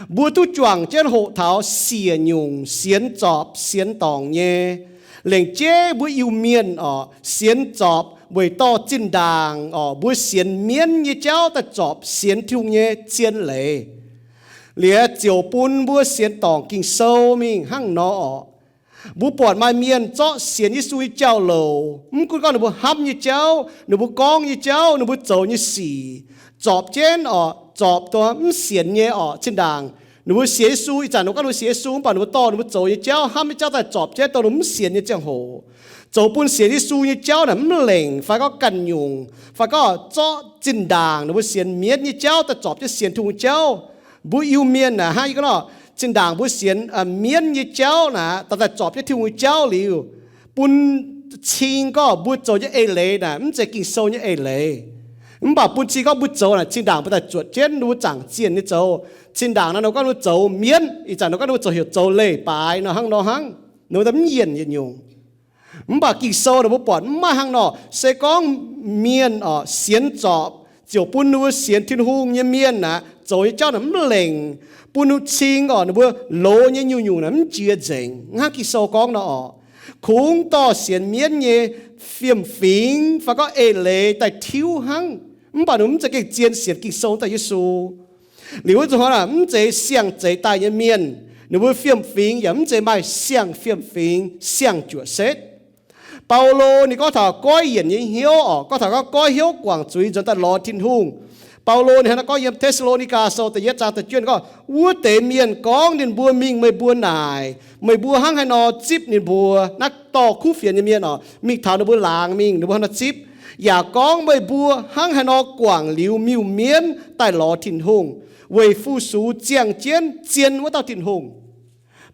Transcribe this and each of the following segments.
Mbuo duqv juangc jienv hoqc taux siec nyungc sienx zorpc sienx dorngc nyei. Lengc jeiv mbuo Iu-Mienh orqc, sienx zorpc weic dorh zinh ndaangc orqc, mbuo sienx mienv nyei jauv daaih zorpc sienx Tin-Hungh nyei zien leiz. Liuz ziouc bun mbuo sienx dorngc Ging-Sou mingh hnangv nor orqc. Mbuo buatc maaih mienh zorqv sienx Yesu nyei jauv-louc, mv gunv gorngv ninh mbuo hnamv nyei jauv, ninh mbuo gorngv nyei jauv, ninh mbuo zoux nyei sic, zorpc jienv orqc, zorpc dongh mv sienx nyei orqc zinh ndaangc. Ninh mbuo sienx Yesu, ih zanc ninh mbuo gorngv ninh mbuo sienx Yesu, mv baac ninh mbuo dorh ninh mbuo zoux nyei jauv hnamv nyei jauv daaih zorpc jienv dongh ninh mv sienx nyei ziangh hoc, zoux bun sienx Yesu nyei jauv naaic mv lengc fai gorngv ganh nyungc, fai gorngv zorqv zinh ndaangc ninh mbuo sienx mienv nyei jauv daaih zorpc jienv sienx Tin-Hungh nyei jauv. Mbuo Iu-Mienh naaic hnangv yie gorngv nor, zinh ndaangc mbuo sienx mienv nyei jauv naaic daaih, daaih zorpc jienv Tin-Hungh nyei jauv liuz, bun cing gorngv mbuo zoux nyei eix leiz naaic mv zeiz Ging-Sou nyei eix leiz. Mv baac bun cing gorngv mbuo zoux naaic zinh ndaangc mbuo daaih zuotc jienv ninh mbuo zaangc zienh nyei zoux. Zinh ndaangc naaiv ninh mbuo gorngv ninh mbuo zoux mienv, ih zanc ninh mbuo gorngv ninh mbuo zoux heuc zoux leiz-baaix nor hnangv nor hnangv. Ninh mbuo daaih mv yienc yietc nyungc. Mv baac Ging-Sou ninh mbuo buatc mv maaih hnangv nor. Se gorngv mienh orqc sienx zorpc ziouc bun ninh mbuo sienx Tin-Hungh nyei mienh naaic zoux nyei jauv naaic mv lengc, bun ninh cing orqc ninh mbuo loz nyei nyungc-nyungc naaic mv jiex nzengc, hnangv Ging-Sou gorngv nor orqc. Kungx dorh sienx mienv nyei fiem-fingx fai gorngv eix leiz daaih tiuv hnangv. Mv baac ninh mbuo mv zeiz gengh zien sienx Ging-Sou daaih Yesu. Liuz wuov zuqc hnoi naaic mv zeiz siang-zeix daaih nyei mienh, ninh mbuo fiem-fingx yaac mv zeiz maaih siang fiem-fingx siang-juoqc setv. Baulo ninh gorngv taux goiv yienc nyei hnyouv orqc, gorngv taux gorngv goiv hnyouv guangc zuiz nzuonx daaih lorz Tin-Hungh. Baulo ninh hnangv naaiv gorngv yiem Te^saa^lo^ni^gaa Sou da'yietv zaang da'juov ninh gorngv, wuov deix mienh gorngv ninh mbuo mingh meih mbuo naaic, meih mbuo hnangv haaix nor zipv ninh mbuo, naaiv dorh kuv fienx nyei mienh orqc, mingh taux ninh mbuo laangz mingh, ninh mbuo hnangv nor zipv, yaac gorngv meih mbuo hnangv haaix nor guangc liuz miuc-mienv daaih lorz Tin-Hungh, weic fu-sux ziangh jienv zien wuov dauh Tin-Hungh.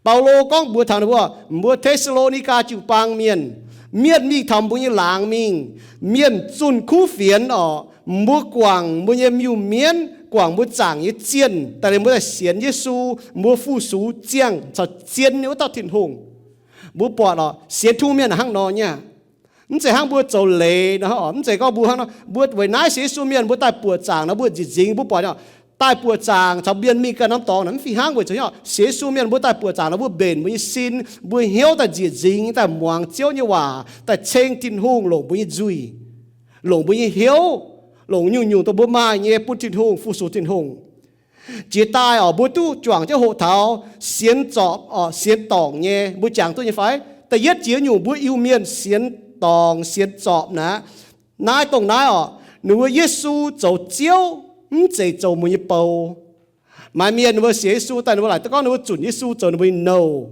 Baulo gorngv mbuox taux ninh mbuo, mbuo Te^saa^lo^ni^gaa jiu-baang mienh, mienh mingh taux mbuo nyei laangz mingh, mienh zunh kuv fienx orqc, mbuo guangc mbuo nyei miuc-mienv, guangc mbuo zaangc nyei zienh daaih liuz mbuo daaih sienx Yesu, mbuo fu-sux ziangh caux zien nyei wuov dauh Tin-Hungh. Mbuo buatc orqc, sienx Tin-Hungh mienh hnangv nor nyei aqv. Mv zeiz hnangv mbuo zoux leiz nor, mv zeiz gorngv mbuo hnangv nor, mbuo weic naaiv sienx Yesu mienh mbuo daaih buoqc zaangc nor mbuo njiec nzingx. Mbuo buatc daaih buoqc zaangc caux mienh mingh ganh norm dorngx naaic mv fih hnangv. Weic zuqc sienx Yesu mienh mbuo daaih buoqc zaangc nor mbuo mbenc mbuo nyei sin, mbuo hnyouv daaih njiec nzingx daaih muangx Ziouv nyei waac, daaih ceng Tin-Hungh, longc mbuo nyei nzuih, longc mbuo nyei hnyouv, longc nyungc-nyungc dongh mbuo maaih nyei bun Tin-Hungh, fu-sux Tin-Hungh. Jiex daaih orqc, mbuo duqv juangc jienv hoqc taux sienx zorpc orqc, sienx dorngc nyei, mbuo jangx duqv nyei fai? Da'yietv jiex nyungc mbuo Iu-Mienh sienx dorngc sienx zorpc naaic, naaiv dongh naaiv orqc, ninh mbuo Yesu zoux Ziouv, mv zeiz zoux mbuo nyei bou. Maaih mienh ninh mbuo sienx Yesu daaih ninh mbuo laaic duqv gorngv ninh mbuo zunc Yesu zoux ninh mbuo nyei nouh,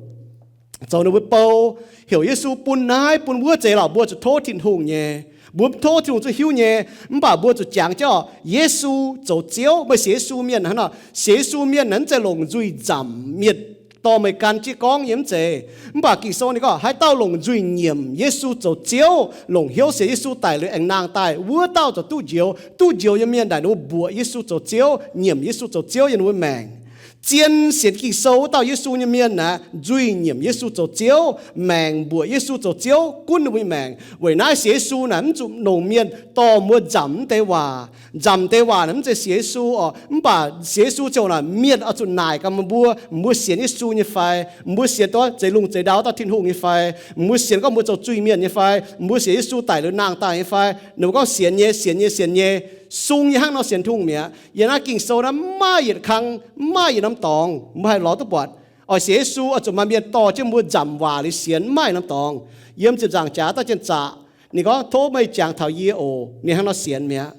zoux ninh mbuo bou, heuc Yesu bun naaiv bun wuov zeiz lorqc, mbuo zuqc tov Tin-Hungh nyei. Mbuo mv tov Tin-Hungh zuqc hiuv nyei. Mv baac mbuo zuqc jangx jienv orqc, Yesu zoux Ziouv. Meih sienx Yesu mienh hnangv nor, sienx Yesu mienh naaic mv zeiz longc nzuih nzamc mietc dorh meih gan jienv gorngv nyei, mv zeiz. Mv baac Ging-Sou ninh gorngv haaix dauh longc nzuih nyiemc Yesu zoux Ziouv, longc hnyouv sienx Yesu daic liuz aengx nangh daaih, wuov dauh ziouc duqv njoux. Duqv njoux nyei mienh naaic ninh mbuo mbuoqc Yesu zoux Ziouv, nyiemc Yesu zoux Ziouv yiem ninh mbuo maengc. Zien sienx Ging-Sou wuov dauh Yesu nyei mienh naaic nzuih nyiemc Yesu zoux Ziouv, maengc mbuoqc Yesu zoux Ziouv gunv ninh mbuo nyei maengc. Weic naaiv sienx Yesu naaic mv zuqc longc mienh dorh mbuo nzamc mv deix waac. Nzamc deix waac naaic mv zeiz sienx Yesu orqc. Mv baac sienx Yesu ziouc naaic mienh oix zuqc naaic gaax meih mbuo, mbuo sienx Yesu nyei fai? Mbuo sienx dongh zeix lungh zeix ndau dauh Tin-Hungh nyei fai? Mbuo sienx gorngv mbuo zoux zuiz-mienh nyei fai? Mbuo sienx Yesu daic liuz nangh daaih nyei fai? Ninh mbuo gorngv sienx nyei, sienx nyei, sienx nyei. Sung nyei hnangv nor sienx Tin-Hungh mi'aqv. Yiem naaiv Ging-Sou naaiv mv maaih yietc kang, mv maaih yietc norm dorngx mbuo haih lorz duqv buatc oix sienx Yesu oix zuqc maaih mienh dorh jienv mbuo nzamc waac liuz sienx, mv maaih yietc norm dorngx. Yiem ziepc nzaangc jaax daaih jien-zaqc ninh gorngv, tov meih jangx taux yie oc. Ninh hnangv nor sienx mi'aqv.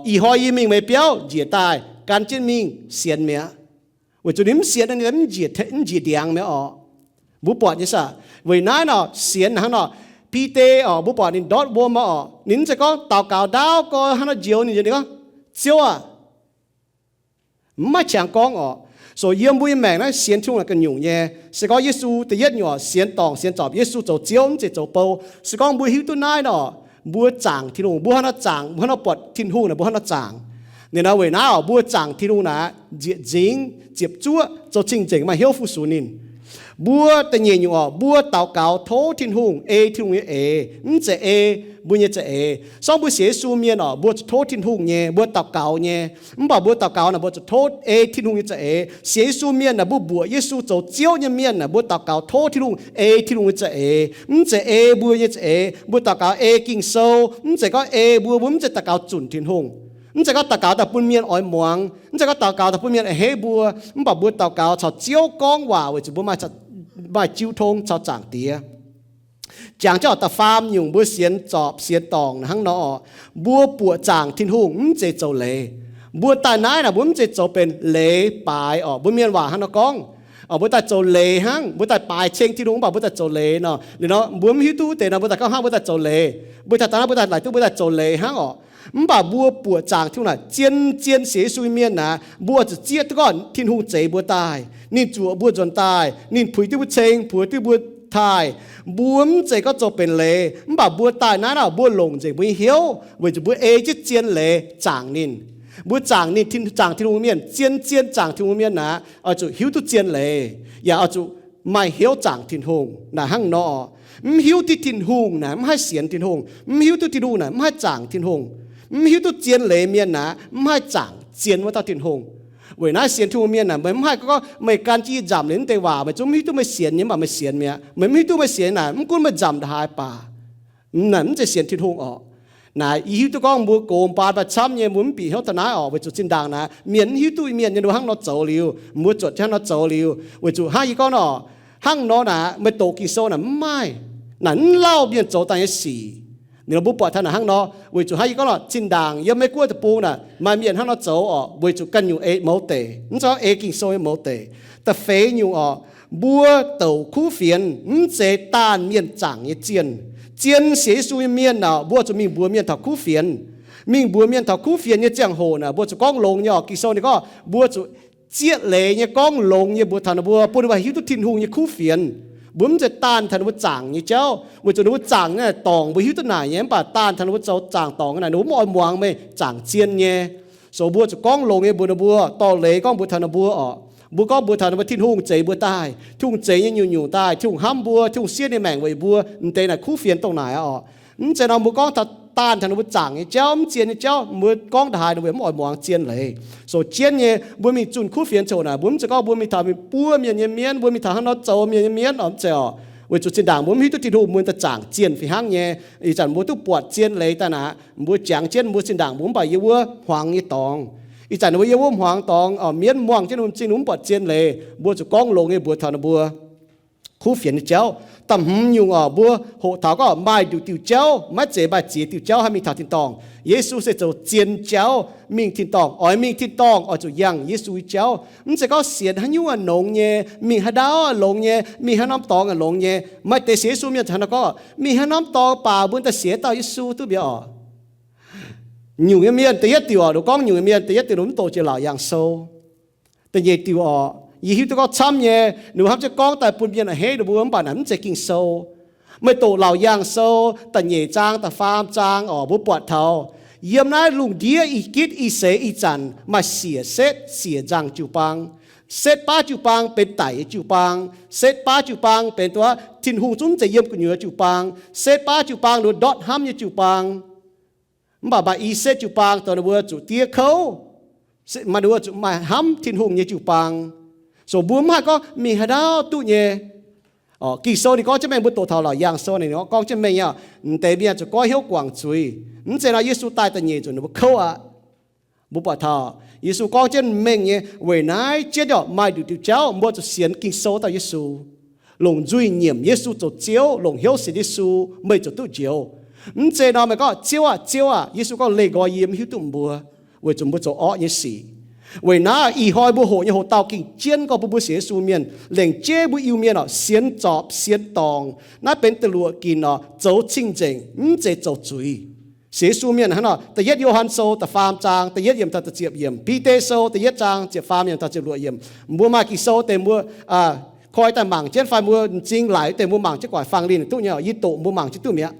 Ih hnoi yie mingh meih biauv njiec daaih gan jienv mingh sienx mi'aqv. Weic zuqc ninh mv sienx nor ninh mv njiec ndiangx mi'aqv orqc. Mbuo buatc nyei saah? Weic naaiv nor sienx hnangv nor, Bide orqc, mbuo buatc ninh ndortv wuom orqc, ninh mv zeiz gorngv daux gaux ndaauv gorx hnangv nor njoux ninh, ninh gorngv, Ziouv aah! Mv maaih qangx gorngv orqc. So yiem mbuo nyei maengc naaiv sienx Tin-Hungh naaic ganh nyungc nyei. Se gorngv Yesu da'yietv nyungc orqc, sienx dorngc sienx zorpc Yesu zoux Ziouv, mv zeiz zoux bou. Se gorngv mbuo hiuv duqv naaiv nor, mbuo zaangc Tin-Hungh, mbuo hnangv nor zaangc, mbuo hnangv nor buatc Tin-Hungh naaic mbuo hnangv nor zaangc. Ninh nor weic naaiv orqc, mbuo zaangc Tin-Hungh naaic nzieqc nzingx ziepc zuoqv, zoux cing-nzengc maaih hnyouv fu-sux ninh. Mbuo da'nyeic nyungc oc, mbuo daux gaux tov Tin-Hungh ei Tin-Hungh nyei eix, mv zeiz ei mbuo nyei za'eix. Sorng mbuo sienx Yesu mienh oc, mbuo zuqc tov Tin-Hungh nyei, mbuo daux gaux nyei. Mv baac mbuo daux gaux naaic mbuo zuqc tov ei Tin-Hungh nyei za'eix. Sienx Yesu mienh naaic, mbuo mbuoqc Yesu zoux Ziouv nyei mienh naaic, mbuo daux gaux tov Tin-Hungh ei Tin-Hungh nyei za'eix, mv zeiz ei mbuo nyei za'eix. Mbuo daux gaux ei Ging-Sou, mv zeiz gorngv ei mbuo, mbuo mv zeiz daux gaux zunc Tin-Hungh. Mv zeiz gorngv daux gaux daaih bun mienh oix muangx, mv zeiz gorngv daux gaux daaih bun mienh a'hneiv mbuo. Mv baac mbuo daux gaux caux Ziouv gorngv waac weic zuqc mbuo maaih, maaih jiu tong caux Zaangc Diex. Jangx jienv oc, da'faam nyungc mbuo sienx zorpc sienx dorngc hnangv nor oc, mbuo buoqc zaangc Tin-Hungh mv zeiz zoux leiz. Mbuo daaih naaiv naaic mbuo mv zeiz zoux benx leiz baaix oc. Mbuo mienh waac hnangv nor gorngv, mbuo daaih zoux leiz hnangv, mbuo daaih baaix ceng Tin-Hungh mv baac mbuo daaih zoux leiz nor. Liuz nor mbuo mv hiuv duqv deix nor, mbuo daaih gorngv hnangv mbuo daaih zoux leiz, mbuo daaih daaih mbuo daaih laaic duqv mbuo daaih zoux leiz hnangv oc. Mv baac mbuo buoqc zaangc Tin-Hungh naaic, zien-zien sienx Yesu nyei mienh naaic, mbuo zuqc zieqv duqv gorngv Tin-Hungh zeix mbuo daaih, ninh zuoqc mbuo nzuonx daaih, ninh puix duqv mbuo ceng, puix duqv mbuo taaih. Mbuo mv zeiz gorngv zoux benx leiz, mv baac mbuo daaih naaiv naaic mbuo longc nzengc mbuo nyei hnyouv weic zuqc mbuo ei jienv zien leiz zaangc ninh. Mbuo zaangc ninh, zaangc Tin-Hungh mienh, zien-zien zaangc Tin-Hungh mienh naaic, oix zuqc hiuv duqv zien leiz, yaac oix zuqc maaih hnyouv zaangc Tin-Hungh. Naaic hnangv nor, mv hiuv duqv Tin-Hungh naaic mv haih sienx Tin-Hungh, mv hiuv duqv Tin-Hungh naaic mv haih zaangc Tin-Hungh, mv hiuv duqv zien leiz mienh naaic mv haih zaangc zien wuov dauh Tin-Hungh. Weic naaiv sienx Tin-Hungh mienh naaic, meih mv haih gorngv meih gan jienv yie nzamc liuz mv deix waac, meih zungv mv hiuv duqv meih sienx nyei mv baac meih sienx mi'aqv. Meih mv hiuv duqv meih sienx naaic, mv gunv meih nzamc ndaaih haaix baac, naaic mv zeiz sienx Tin-Hungh orqc. Naaic yie hiuv duqv gorngv mbuo gox mbaanx maaih camv nyei, mbuo mv bieqc hnyouv taux naaiv orqc, weic zuqc zinh ndaangc naaic mienh mv hiuv duqv mienh nyei nor hnangv nor zoux liuz, mbuo zuotc hnangv nor zoux liuz, weic zuqc hnangv yie gorngv nor, hnangv nor naaic meih doqc Ging-Sou naaic mv maaih, naaic mv lauh mienh zoux daaih nyei sic. Ninh mbuo buatc taux naaic hnangv nor, weic zuqc hnangv yie gorngv nor, zinh ndaangc yiem Meiv Guoqv deic-bung naaic maaih mienh hnangv nor zoux orqc, weic zuqc ganh nyungc ei mouz deic, mv zeiz ei Ging-Sou nyei mouz deic. Da'feix nyungc orqc, mbuo douc kuv fienx mv zeiz daanh mienh zaangc nyei zienh. Zien sienx Yesu nyei mienh naaic, mbuo zuqc mingh mbuox mienh taux kuv fienx. Mingh mbuox mienh taux kuv fienx nyei ziangh hoc naaic, mbuo zuqc gorngv longx nyei orqc. Ging-Sou ninh gorngv mbuo zuqc zieqv leiz nyei gorngv longx nyei mbuox taux ninh mbuo, bun ninh mbuo hiuv duqv Tin-Hungh nyei kuv fienx. Mbuo mv zeiz daanh taux ninh mbuo zaangc nyei jauv, weic zuqc ninh mbuo zaangc nyei dorngc mbuo hiuv duqv naaic nyei, mv baac daanh taux ninh mbuo zoux zaangc dorngc naaic ninh mbuo mv oix muangx meih zaangc zien nyei. So mbuo zuqc gorngv longx nyei mbuox ninh mbuo, dorh leiz gorngv mbuox taux ninh mbuo orqc. Mbuo gorngv mbuox taux ninh mbuo Tin-Hungh zeix mbuo daaih, Tin-Hungh zeix nyei nyungc-nyungc daaih, Tin-Hungh hnamv mbuo, Tin-Hungh siev ninh maengc weic mbuo, m'deix naaic kuv fienx dongh naaic orqc. Mv zeiz nor mbuo gorngv taux daanh taux ninh mbuo zaangc nyei jauv, mv zien nyei jauv, mbuo gorngv ndaaih haaix ninh mbuo mv oix muangx zien leiz. So jienv nyei mbuo mingh zunh kuv fienx coc naaic, mbuo mv zeiz gorngv mbuo mingh taux mingh buov mienh nyei mienv, mbuo mingh taux hnangv nor zoux mienh nyei mienv orqc, mv zeiz orqc. Weic zuqc zinh ndaangc mbuo mv hiuv duqv Tin-Hungh mun daaih zaangc zienh fih hnangv nyei. Ih zanc mbuo duqv buatc zien leiz daaih naaic, mbuo jangx jienv mbuo zinh ndaangc mbuo mv baac yiem wuov hmuangx nyei dorngx. Ih zanc ninh mbuo yiem wuov hmuangx dorngx orqc, mienv muangh jienv ninh mbuo, zinh ninh mbuo mv buatc zien leiz, mbuo zuqc gorngv longx nyei mbuox taux ninh mbuo kuv fienx nyei jauv. Da'hmz nyungc orqc, mbuo hoqc taux gorngv maaih nduqc diuh jauv, maiv zeiz maaih ziex diuh jauv haih mingh taux tin-dorngh. Yesu se zoux zien jauv mingh tin-dorngh. Oix mingh tin-dorngh oix zuqc yangh Yesu nyei jauv. Mv zeiz gorngv sienx haaix nyungc aqv longx nyei, mingh haaix ndau aqv longx nyei, mingh haaix norm dorngx aqv longx nyei. Maaih deix sienx Yesu mienh hnangv nor gorngv, mingh haaix norm dorngx baac mbuo daaih sienx dauh Yesu duqv mi'aqv orqc. Nyungc nyei mienh da'yietv diuc orqc, ninh gorngv nyungc nyei mienh da'yietv diuc ninh mv doqc jiex laauc yangh sou. Da'nyeic diuc orqc, yie hiuv duqv gorngv camv nyei, ninh mbuo hnamv jienv gorngv daaih bun mienh a'hneiv ninh mbuo, mv baac naaic mv zeiz Ging-Sou. Meih doqc laauc yangh sou da'nyeic zaang, da'faam zaang orqc, mbuo buatc taux yiem naaiv lungh ndiev ih gitv ih seix ih zanc maaih siec setv siec nzangc jiu-baang. Setv baav jiu-baang benx daic nyei jiu-baang. Setv baav jiu-baang benx duqv Tin-Hungh zungv mv zeiz yiem gu'nyuoz jiu-baang. Setv baav jiu-baang ninh mbuo ndortv hnamv nyei jiu-baang. Mv baac maaih i setv jiu-baang dongh ninh mbuo zuqc diev kouv, maaih ninh mbuo zuqc maaih hnamv Tin-Hungh nyei jiu-baang. So mbuo mv haih gorngv mingh haaix ndau duqv nyei. Ging-Sou ninh gorngv jienv mengh, mbuo doqc taux laauc yangh sou ninh gorngv jienv mengh nyei, m'deix mienh zuqc goiv hnyouv guangc zuiz. Mv zeiz nor Yesu daaih da'nyeic nzunc ninh mbuo kouv aqv. Mbuo buatc taux Yesu gorngv jienv mengh nyei, weic naaiv jienv yaac maaih nduqc diuh jauv mbuo zuqc sienx Ging-Sou dauh Yesu, longc nzuih nyiemc Yesu zoux Ziouv, longc hnyouv sienx Yesu, meih ziouc duqv njoux. Mv zeiz nor meih gorngv, Ziouv aah! Ziouv aah! Yesu gorngv, Leih nqoi yie, mv hiuv duqv mbuo, weic zuqc mbuo zoux orqv nyei sic. Weic naaiv ih hnoi mbuo hoqc nyei hoc dauh gengh jienv gorngv bun mbuo sienx Yesu mienh, lengc jeiv mbuo Iu-Mienh orqc, sienx zorpc sienx dorngc, naaiv benx da'luoqc ginc orqc, zoux cing-nzengc, mv zeiz zoux zuiz. Sienx Yesu mienh hnangv nor, da'yietv Yo^han Sou da'faam zaang da'yietv yiemc taux da'ziepc yiemc, Bide Sou da'yietv zaang ziepc faam yiemc taux ziepc luoqc yiemc. Mbuo maaih Ging-Sou deix mbuo koi daaih mangc jienv fai mbuo m'zing laic deix mbuo mangc jienv guaic fang linh duqv nyei, yie doqc mbuo mangc jienv duqv mi'aqv.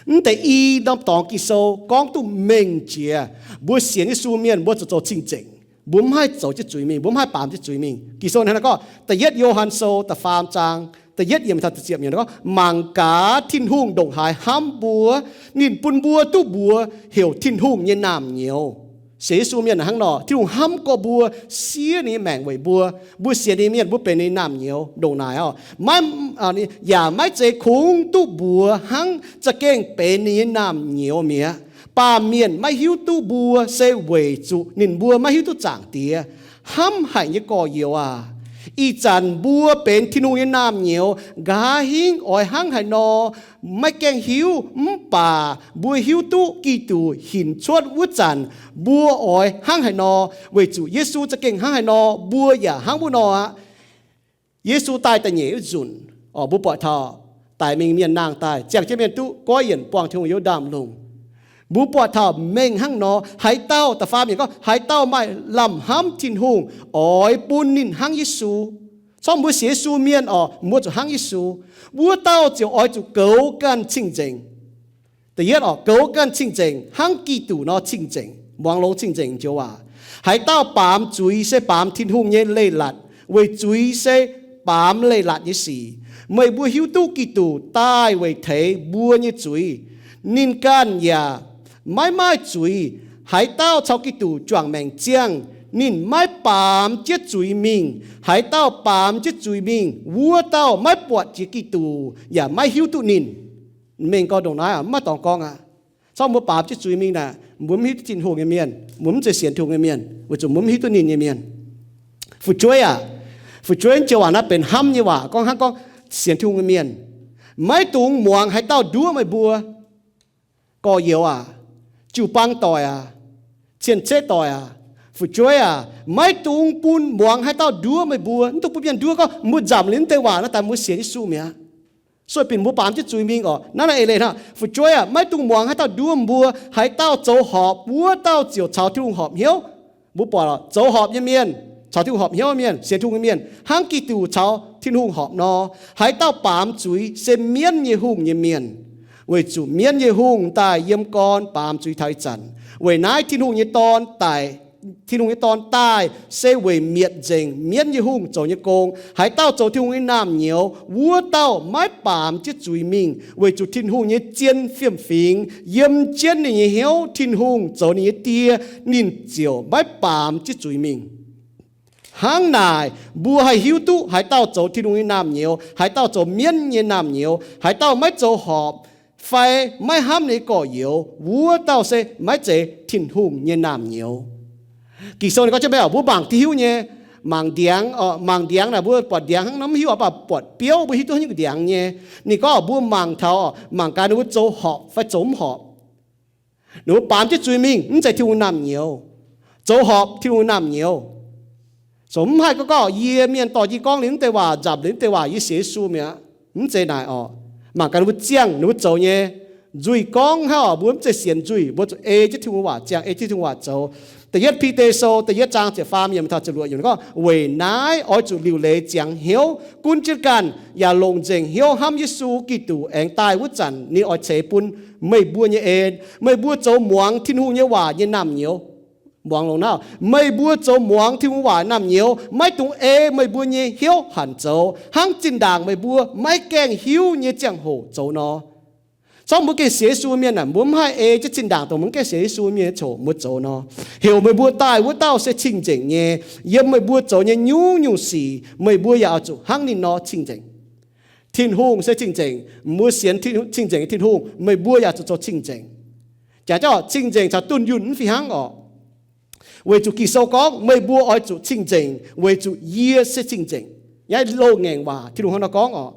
Mv deix i norm dorngx Ging-Sou gorngv duqv mengh jiex, mbuo sienx Yesu mienh mbuo zuqc zoux cing-nzengc. Mbuo mv haih zoux jienv zuiz mingh, mbuo mv haih baamz jienv zuiz mingh. Ging-Sou hnangv naaiv gorngv, da'yietv Yo^han Sou da'faam zaang da'yietv yiemc taux da'ziepc yiemc gorngv, mangc gaax, Tin-Hungh ndongc haaix hnamv mbuo, ninh bun mbuo duqv mbuox heuc Tin-Hungh nyei naamh nyouz. Sienx Yesu mienh hnangv nor, Tin-Hungh hnamv gorx mbuo, siev ninh nyei maengc weic mbuo. Mbuo sienx ninh mienh, mbuo benx ninh naamh nyouz ndongc naaic oc. Maiv, yaac maiv zeiz kungx duqv mbuox hnangv, za'gengh benx ninh nyei naamh nyouz mi'aqv. Baamh mienh maiv hiuv duqv mbuo se weic zuqc ninh mbuo maiv hiuv duqv Zaangc Diex. Hnamv haic nyei gorx-youz aac, ih zanc mbuo benx Tin-Hungh nyei naamh nyouz, nqa'haav hingv oix hnangv haaix nor maiv gaengh hiuv, mv baac mbuo hiuv duqv Giduc hinc cuotv wuov zanc mbuo oix hnangv haaix nor, weic zuqc Yesu za'gengh hnangv haaix nor, mbuo yaac hnangv wuov nor aqv. Yesu daaih da'nyeic wuov nzunc, mbuo buatc taux daic mingh mienh nangh daaih, ziangh jienv mienh duqv goiv yienc buangh Tin-Hungh yiem ndaamv-lungh. Mbuo buatc taux mengh hnangv nor, haaix dauh, da'faam yiemc gorngv, haaix dauh maaih lamh hnamv Tin-Hungh, oix bun ninh hnangv Yesu. Corc mbuo sienx Yesu mienh oc, mbuo zuqc hnangv Yesu. Wuov dauh ziouc oix zuqc goux ganh cing-nzengc. Da'yietv oc, goux ganh cing-nzengc hnangv Giduc nor cing-nzengc. Muangx longx cing-nzengc joux waac. Haaix dauh baamz zuiz se baamz Tin-Hungh nyei leiz-latc, weic zuiz se baamz leiz-latc nyei sic. Meih mbuo hiuv duqv Giduc daaih weic teix mbuo nyei zuiz. Ninh ganh yaac maiv maaih zuiz. Haaix dauh caux Giduc juangc maengc ziangh, ninh maiv baamz jienv zuiz mingh. Haaix dauh baamz jienv zuiz mingh, wuov dauh maiv buatc jiex Giduc, yaac maiv hiuv duqv ninh. Mengh gorngv ndongc naaiv, maiv dorngx gorngv aqv. Corc mbuo baamz jienv zuiz mingh naaic, mbuo mv hiuv duqv Tin-Hungh nyei mienh, mbuo mv zeiz sienx Tin-Hungh nyei mienh, weic zuqc mbuo mv hiuv duqv ninh nyei mienh. Fu'jueiv aac, fu'jueiv joux waac naaiv benx hnamv nyei waac, gorngv hnangv gorngv sienx Tin-Hungh nyei mienh, maiv dungx muangx haaix dauh nduov meih mbuo. Gorx-youz aac, jiu-baang doic aac, cien-ceqv doic aac, fu'jueiv aac, maiv dungx bun muangx haaix dauh nduov meih mbuo. Mv dungx bun mienh nduov gorngv mbuo nzamc liuz naaiv deix waac naaiv daaih mbuo sienx Yesu mi'aqv. Sueih binc mbuo baamz jienv zuiz mingh oc. Naaiv naaiv eix leiz hnangv, fu'jueiv aac, maiv dungx muangx haaix dauh nduov mbuo. Haaix dauh zoux horpc, wuov dauh ziouc caux Tin-Hungh horpc hnyouv. Mbuo buatc zoux horpc nyei mienh caux Tin-Hungh horpc hnyouv, mienh sienx Tin-Hungh nyei mienh hnangv Giduc caux Tin-Hungh horpc nor. Haaix dauh baamz zuiz se mienv nyei hungh nyei mienh, weic zuqc mienv nyei hungh daaih yiem gorn baamz zuiz taux ih zanc. Weic naaiv Tin-Hungh nyei Dorn daaih, Tin-Hungh nyei Dorn daaih se weic mietc nzengc mienv nyei hungh zoux nyei gong. Haaix dauh zoux Tin-Hungh nyei naamh nyouz, wuov dauh maiv baamz jienv zuiz mingh, weic zuqc Tin-Hungh nyei zien fiem-fingx yiem jienv ninh nyei hnyouv. Tin-Hungh zoux ninh nyei Die, ninh ziouc maiv baamz jienv zuiz mingh. Hnangv naaic, mbuo haih hiuv duqv haaix dauh zoux Tin-Hungh nyei naamh nyouz, haaix dauh zoux mienv nyei naamh nyouz, haaix dauh maiv zoux horpc fai maiv hnamv ninh nyei gorx-youz, wuov dauh se maiv zeiz Tin-Hungh nyei naamh nyouz. Ging-Sou ninh gorngv jienv mbuo mangc diuh hiuv nyei, mangc ndiangx, mangc ndiangx naaic mbuo buatc ndiangx hnangv nor mv hiuv, mv baac buatc biouv mbuo hiuv duqv nyungc ndiangx nyei. Ninh gorngv mbuo mangc taux, mangc gaax ninh mbuo zoux horpc fai zoux mv horpc. Ninh mbuo baamz jienv zuiz mingh mv zeiz Tin-Hungh naamh nyouz. Zoux horpc Tin-Hungh naamh nyouz. Zoux mv haih gorngv gorngv yie mienh dorh jienv gorngv liuz naaiv deix waac, nzamc liuz naaiv deix waac, yie sienx Yesu mi'aqv. Mv zeiz naaic oc. Mangc gaax ninh mbuo ziangh ninh mbuo zoux nyei nzuih gorngv hnangv oc. Mbuo mv zeiz sienx nzuih, mbuo zuqc ei jienv Tin-Hungh waac ziangh, ei jienv Tin-Hungh waac zoux. Da'yietv Bide Sou da'yietv zaang ziepc faam yiemc taux ziepc luoqc yiemc gorngv, weic naaiv oix zuqc liuc leiz ziangx hnyouv, gunv jienv ganh, yaac longc nzengc hnyouv hnamv Yesu Giduc aengx daaih wuov zanc ninh oix ceix bun meih mbuo nyei en. Meih mbuo zoux muangx Tin-Hungh nyei waac nyei naamh nyouz. Muangx longx naaiv, meih mbuo zoux muangx Tin-Hungh waac naamh nyouz, maiv dungx ei meih mbuo nyei hnyouv hanc zoux hnangv zinh ndaangc meih mbuo maiv gaengh hiuv nyei ziangh hoc zoux nor. Corc mbuo gengh sienx Yesu mienh aah, mbuo mv haih ei jienv zinh ndaangc dongh mbuo mv gaengh sienx Yesu mienh nyei ziangh hoc mbuo zoux nor. Heuc meih mbuo daaih wuov dauh se cing-nzengc nyei. Yiem meih mbuo zoux nyei nyungc-nyungc sic meih mbuo yaac oix zuqc hnangv ninh nor cing-nzengc. Tin-Hungh se cing-nzengc. Mbuo sienx cing-nzengc nyei Tin-Hungh, meih mbuo yaac zuqc zoux cing-nzengc. Jaax jauv cing-nzengc caux dunh yunh mv fih hnangv oc. Weic zuqc Ging-Sou gorngv, meih mbuo oix zuqc cing-nzengc weic zuqc yie se cing-nzengc. Naaiv loz-ngaengc waac Tin-Hungh hnangv nor gorngv oc.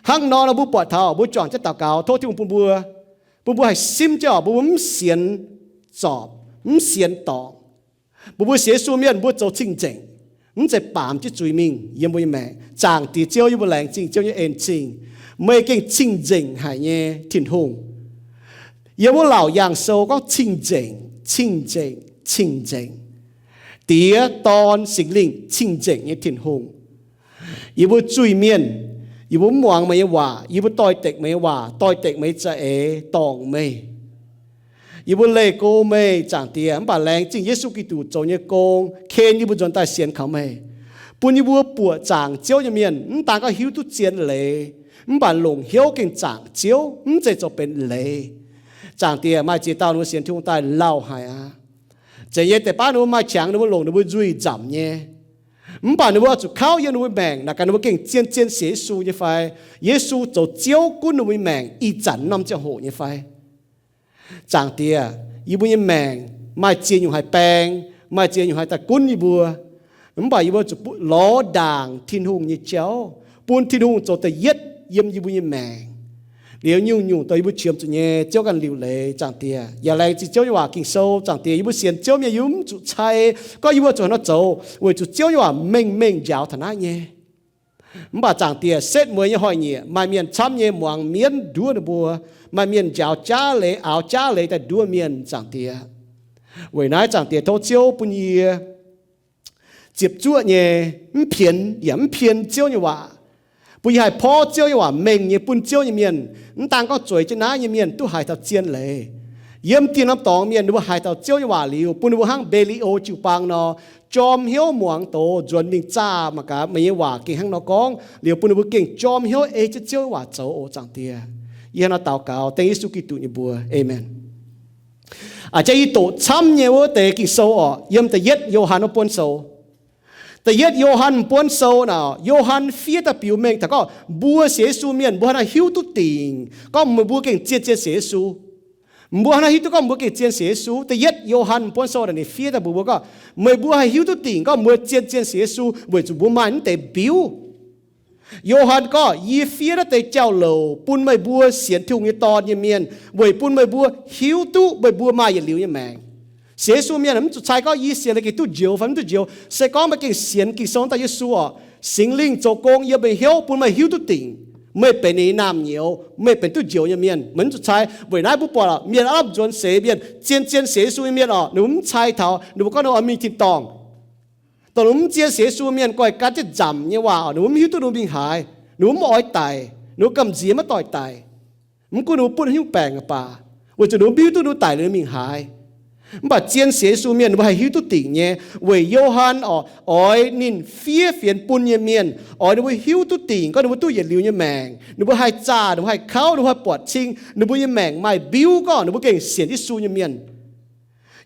Hnangv nor nor mbuo buatc taux mbuo juangc jienv daux gaux tov Tin-Hungh bun mbuo, bun mbuo haih simv jienv oc, mbuo mv sienx zorpc, mv sienx dorngc. Mbuo mbuo sienx Yesu mienh mbuo zoux cing-nzengc, mv zeiz baamz jienv zuiz mingh yiem mbuo nyei maengc. Zaangc Diex Ziouv yie mbuo laengz zingh Ziouv nyei en-zingh. Meih gengh cing-nzengc haic nyei Tin-Hungh. Yiem wuov Laauc Yaangh Sou gorngv cing-nzengc, cing-nzengc, cing-nzengc. Diex, Dorn, Singx Lingh cing-nzengc nyei Tin-Hungh. Yie mbuo zuiz mienh, yie mbuo mv muangx meih nyei waac, yie mbuo doix-dekc meih nyei waac, doix-dekc meih nyei za'eix dorngc meih. Yie mbuo leih go meih, Zaangc Diex, mv baac laengz zingh Yesu Giduc zoux nyei gong, ken yie mbuo nzuonx daaih sienx kaux meih, bun yie mbuo buoqc zaangc Ziouv nyei mienh, mv daan gorngv hiuv duqv zien leiz, mv baac longc hnyouv gengh zaangc Ziouv, mv zeiz zoux benx leiz. Zaangc Diex, maaih ziex dauh ninh mbuo sienx Tin-Hungh daaih lauh haic aqv. Zeiz nyei, deix baav ninh mbuo maaih qangx, ninh mbuo longc ninh mbuo nzuih nzamc nyei. Mv baac ninh mbuo oix zuqc kauv yiem ninh mbuo maengc naaic gaax, ninh mbuo gengh zien-zien sienx Yesu nyei fai? Yesu zoux Ziouv gunv ninh mbuo nyei maengc ih zanc norm ziangh hoc nyei fai? Zaangc Diex, yie mbuo nyei maengc maaih ziex nyungc haih baeng, maaih ziex nyungc haih daaih gunv yie mbuo. Mv baac yie mbuo zuqc lorz ndaangc Tin-Hungh nyei jauv, bun Tin-Hungh zoux da'yietv yiem yie mbuo nyei maengc. Liuz nyungc-nyungc dongh yie mbuo qiemx zuqc nyei, Ziouv ganh liuc leiz, Zaangc Diex. Yaac laengz zingh Ziouv nyei waac Ging-Sou, Zaangc Diex. Yie mbuo sienx Ziouv mienh yie mv zuqc cai gorngv yie mbuo zuqc haaix nor zoux, weic zuqc Ziouv nyei waac mengh mengh njaaux taux naaiv nyei. Mv baac Zaangc Diex, setv mueiz nyei hnoi-nyieqc maaih mienh camv nyei muangx mienv nduov ninh mbuo. Maaih mienh njaaux jaav leiz, aaux jaav leiz daaih nduov mienh, Zaangc Diex. Weic naaiv, Zaangc Diex, tov Ziouv bun yie ziepc zuoqv nyei, mv pienx yaac mv pien Ziouv nyei waac, bun yie haih porv Ziouv nyei waac mengh nyei bun Ziouv nyei mienh, mv daan gorngv zueiz jienv naaiv nyei mienh duqv haiz taux zien leiz. Yiem dien norm dorngx mienh ninh mbuo haiz taux Ziouv nyei waac liuz, bun ninh mbuo hnangv Mbe^li^o jiu-baang nor, jorm hnyouv muangx doz, nzuonx mingh zaah mangc gaax meih nyei waac gengh hnangv nor gorngv, liuz bun ninh mbuo gengh jorm hnyouv ei jienv Ziouv nyei waac zoux oc, Zaangc Diex. Yie hnangv nor daux gaux dengv Yesu Giduc nyei mbuox. Aamen. A'jang yie doqc camv nyei wuov deix Ging-Sou orqc, yiem da'yietv Yo^han wuov buonv sou. Da'yietv Yo^han m'buonv sou naaic, Yo^han fiev daaih biux mengh taux gorngv mbuo sienx Yesu mienh mbuo hnangv naaiv hiuv duqv dingc gorngv meih mbuo gengh zien-zien sienx Yesu. Mbuo hnangv naaiv hiuv duqv gorngv mbuo gengh zien sienx Yesu. Da'yietv Yo^han m'buonv sou naaic ninh fiev daaih mbuox mbuo gorngv, meih mbuo haih hiuv duqv dingc gorngv mbuo zien-zien sienx Yesu weic zuqc mbuo maaih naaiv deix mbiuv. Yo^han gorngv, yie fiev naaiv deix jauv-louc bun meih mbuo sienx Tin-Hungh nyei Dorn nyei mienh, weic bun meih mbuo hiuv duqv meih mbuo maaih yietc liuz nyei maengc. Sienx Yesu mienh mv zuqc cai gorngv yie sienx liuz gengh duqv njoux fai mv duqv njoux. Se gorngv meih gengh sienx Ging-Sou daaih Yesu orqc, Singx Lingh zoux gong yiem meih hnyouv bun meih hiuv duqv dingc meih benx ninh nyei naamh nyouz, meih benx duqv njoux nyei mienh. Meih mv zuqc cai. Weic naaiv mbuo buatc mienh aav lamh nzuonx seix mienh, zien-zien sienx Yesu nyei mienh orqc, ninh mbuo mv cai taux, ninh mbuo gorngv ninh mbuo oix mingh tin-dorngh. Dongh ninh mbuo mv zien sienx Yesu mienh goiv gan jienv nzamc nyei waac orqc, ninh mbuo mv hiuv duqv ninh mbuo mingh haaix, ninh mbuo mv oix daic, ninh mbuo gamh nziex maiv doix daic. Mv gunv ninh mbuo butv haaix nyungc baengc baac, weic zuqc ninh mbuo mv hiuv duqv ninh mbuo daic liuz mingh haaix. Mv baac zien sienx Yesu mienh ninh mbuo haih hiuv duqv dingc nyei, weic Yo^han orqc, oix ninh fiev fienx bun nyei mienh, oix ninh mbuo hiuv duqv dingc gorngv ninh mbuo duqv yietc liuz nyei maengc, ninh mbuo haih zaah, ninh mbuo haih kauv, ninh mbuo haih buatc cing, ninh mbuo nyei maengc maaih mbiuv gorngv ninh mbuo gengh sienx Yesu nyei mienh.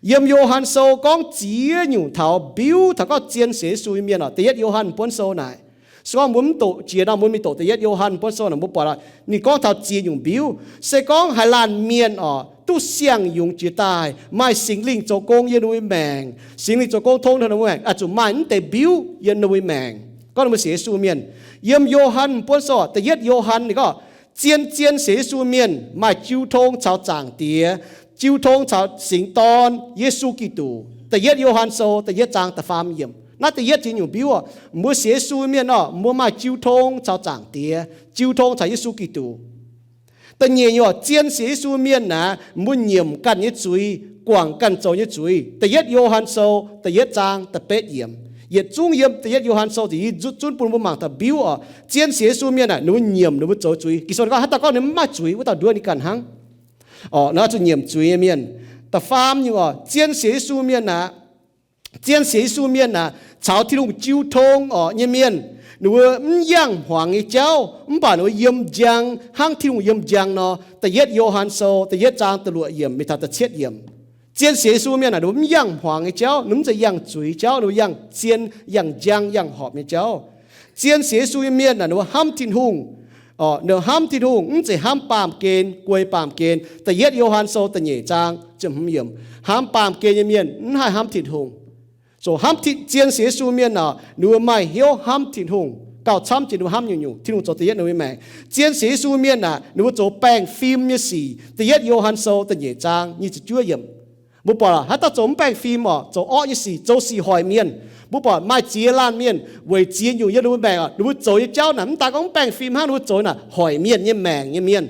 Yiem Yo^han Sou gorngv ziex nyungc taux mbiuv taux gorngv zien sienx Yesu nyei mienh orqc, da'yietv Yo^han m'buonv sou naaic. Se gorngv mbuo mv doqc jiex nor, mbuo mingh doqc da'yietv Yo^han m'buonv sou naaic, mbuo buatc ninh gorngv taux ziex nyungc mbiuv. Se gorngv haaix laanh mienh orqc duqv siang-yungz jiex daaih, maaih Singx Lingh zoux gong yiem ninh mbuo nyei maengc, Singx Lingh zoux gong tong ninh mbuo maengc, oix zuqc maaih naaiv deix mbiuv yiem ninh mbuo nyei maengc. Gorngv ninh mbuo sienx Yesu mienh. Yiem Yo^han m'buonv sou, da'yietv Yo^han ninh gorngv, zien-zien sienx Yesu mienh maaih jiu tong caux Zaangc Diex, jiu tong caux Singx Dorn, Yesu Giduc. Da'yietv Yo^han Sou da'yietv zaang da'faam yiemc. Naaiv da'yietv ziex nyungc mbiuv orqc, mbuo sienx Yesu mienh orqc, mbuo maaih jiu tong caux Zaangc Diex, jiu tong caux Yesu Giduc. Da'nyeic nyungc orqc, zien sienx Yesu mienh naaic, mbuo nyiemc ganh nyei zuiz, guangc ganh zoux nyei zuiz. Da'yietv Yo^han Sou da'yietv zaang da'betv yiemc. Yietc zungv yiem da'yietv Yo^han Sou ziouc yie zunv bun mbuo mangc taux mbiuv orqc, zien sienx Yesu mienh naaic, ninh mbuo nyiemc ninh mbuo zoux zuiz. Ging-Sou gorngv, haaix dauh gorngv ninh mv maaih zuiz, wuov dauh nduov ninh ganh hnangv. Orqc, naaiv zuqc nyiemc zuiz nyei mienh. Da'faam nyungc orqc, zien sienx Yesu mienh naaic, zien sienx Yesu mienh naaic, caux Tin-Hungh jiu tong orqc nyei mienh, ninh mbuo mv yangh hmuangx nyei jauv, mv baac ninh mbuo yiem njang hnangv Tin-Hungh yiem njang nor. Da'yietv Yo^han Sou da'yietv zaang da'luoqc yiemc mingh taux da'cietv yiemc. Zien sienx Yesu mienh naaic, ninh mbuo mv yangh hmuangx nyei jauv, ninh mbuo mv zeiz yangh zuiz jauv, ninh mbuo yangh zien, yangh njang, yangh horpc nyei jauv. Zien sienx Yesu nyei mienh naaic, ninh mbuo hnamv Tin-Hungh, orqc, ninh hnamv Tin-Hungh, mv zeiz hnamv baamh gen, guei baamh gen. Da'yietv Yo^han Sou da'nyeic zaang ziepc hmz yiemc. Hnamv baamh gen nyei mienh mv haih hnamv Tin-Hungh. Zoux hnamv Tin, zien sienx Yesu mienh orqc, ninh mbuo maaih hnyouv hnamv Tin-Hungh gauh camv jiex ninh mbuo hnamv nyungc-nyungc. Tin-Hungh zoux da'yietv ninh mbuo maengc. Zien sienx Yesu mienh naaic, ninh mbuo zoux baengh fim nyei sic. Da'yietv Yo^han Sou da'nyeic zaang nyic ziepc juov yiemc. Mbuo buatc haaix dauh zoux mv baengh fim orqc, zoux orqv nyei sic, zoux sic hoic mienh. Mbuo buatc maaih ziex laanh mienh weic ziex nyungc yiem ninh mbuo maengc orqc, ninh mbuo zoux nyei jauv naaic mv daan gorngv mv baengh fim hnangv, ninh mbuo zoux naaic hoic mienh nyei maengc nyei mienh.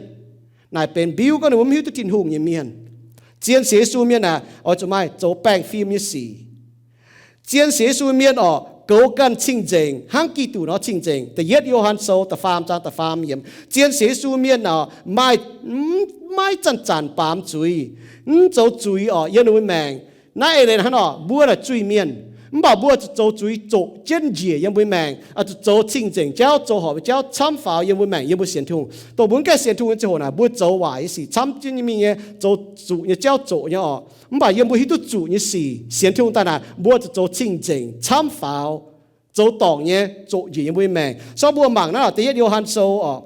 Naaic benx mbiuv gorngv ninh mbuo mv hiuv duqv Tin-Hungh nyei mienh. Zien sienx Yesu mienh naaic, oix zuqc maaih zoux baengh fim nyei sic. Zien sienx Yesu mienh orqc, goux ganh cing-nzengc hnangv Giduc nor cing-nzengc. Da'yietv Yo^han Sou da'faam zaang da'faam yiemc. Zien sienx Yesu mienh aah, maaih, maiv zanc-zanc baamz zuiz, mv zoux zuiz orqc, yiem ninh mbuo maengc. Naaiv eix leiz hnangv nor, mbuo naaic zuiz-mienh, mv baac mbuo zuqc zoux zuiz zoqc jienv njiec yiem mbuo maengc, oix zuqc zoux cing-nzengc jauv, zoux horpc nyei jauv camv faaux yiem mbuo maengc, yiem mbuo sienx Tin-Hungh. Dongh mbuo mv gaengh sienx Tin-Hungh nyei ziangh hoc naaic, mbuo zoux waaic nyei sic camv jienv nyei mingh nyei, zoux zuqc nyei jauv zoqc nyei orqc. Mv baac yiem mbuo hiuv duqv zuqc nyei sic, sienx Tin-Hungh daaih naaic, mbuo zuqc zoux cing-nzengc camv faaux, zoux dorngc nyei zoqc njiec yiem mbuo nyei maengc. Se gorngv mbuo mangc naaiv Da'yietv Yo^han Sou orqc,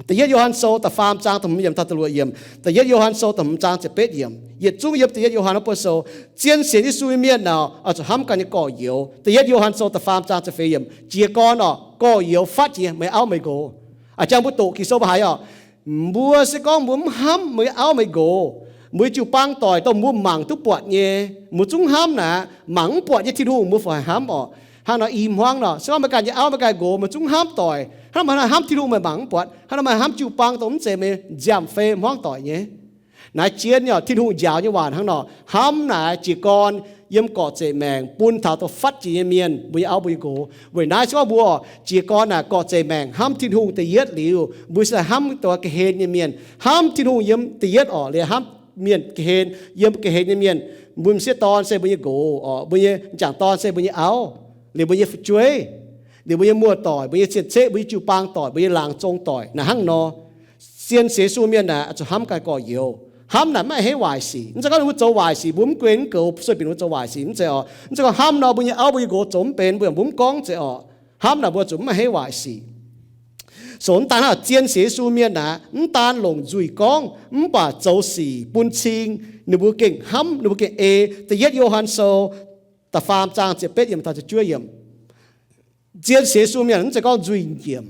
Da'yietv Yo^han Sou da'faam zaang da'hmz yiemc taux da'luoqc yiemc, Da'yietv Yo^han Sou da'hmz zaang ziepc betv yiemc, yietc zungv yiem Da'yietv Yo^han wuov buonv sou. Zien sienx Yesu nyei mienh aah, oix zuqc hnamv ganh nyei gorx-youz. Da'yietv Yo^han Sou da'faam zaang ziepc feix yiemc, jiez gorn orqc, gorx-youz fatv jiex, meih auv meih nqox. A'jang mbuo doqc Ging-Sou mbuo haiz orqc, mbuo se gorngv mbuo mv hnamv meih auv meih nqox, mbuo jiu-baang doic dongh mbuo mangc duqv buatc nyei, mbuo zungv hnamv naaic, mangc mv buatc nyei Tin-Hungh mbuo fih hnamv orqc. Hnangv nor i hmuangv nor, se gorngv meih ganh nyei auv meih ganh nqox meih zungv hnamv doic, hnangv nor meih hnamv Tin-Hungh meih mangc mv buatc, hnangv nor meih hnamv jiu-baang dongh mv zeiz meih nziaamv fei hmuangv doic nyei. Naaiv jienv nyei orqc, Tin-Hungh njaaux nyei waac hnangv nor, hnamv naaic jiez gorn yiem gorqv-zeqc maengc bun taux dongh fatv jiex nyei mienh, mbuo nyei auv mbuo nyei nqox. Weic naaiv se gorngv mbuo jiez gorn naaic gorqv-zeqc maengc hnamv Tin-Hungh da'yietv liuz, mbuo se hnamv dongh ga'hlen nyei mienh, hnamv Tin-Hungh yiem da'yietv orqc, liuz hnamv mienh ga'hlen, yiem ga'hlen nyei mienh. Mbuo m'sieqv dorn se mbuo nyei nqox orqc, mbuo nyei m'jangc dorn se mbuo nyei auv, liuz mbuo nyei fu'jueiv, liuz mbuo nyei muoz-doic, mbuo nyei cien-ceqv, mbuo nyei jiu-baang doic, mbuo nyei laangz zong doic. Naaic hnangv nor, zien sienx Yesu mienh naaic oix zuqc hnamv ganh gorx-youz. Hnamv naaic maiv heiv waaic sic. Mv zeiz gorngv mbuo zoux waaic sic mbuo mv guen mv goux sueih binc mbuo zoux waaic sic, mv zeiz orqc. Mv zeiz gorngv hnamv nor mbuo nyei auv mbuo nyei nqox zoux mv benx, mbuo yaac mbuo mv gorngv, mv zeiz orqc. Hnamv naaic mbuo zuqc maiv heiv waaic sic. Sou mv daan hnangv, zien sienx Yesu mienh naaic mv daan longc nzuih gorngv, mv baac zoux sic bun cing ninh mbuo gengh hnamv, ninh mbuo gengh ei. Da'yietv Yo^han Sou da'faam zaang ziepc betv yiemc taux ziepc juov yiemc. Zien sienx Yesu mienh mv zeiz gorngv nzuih njiec,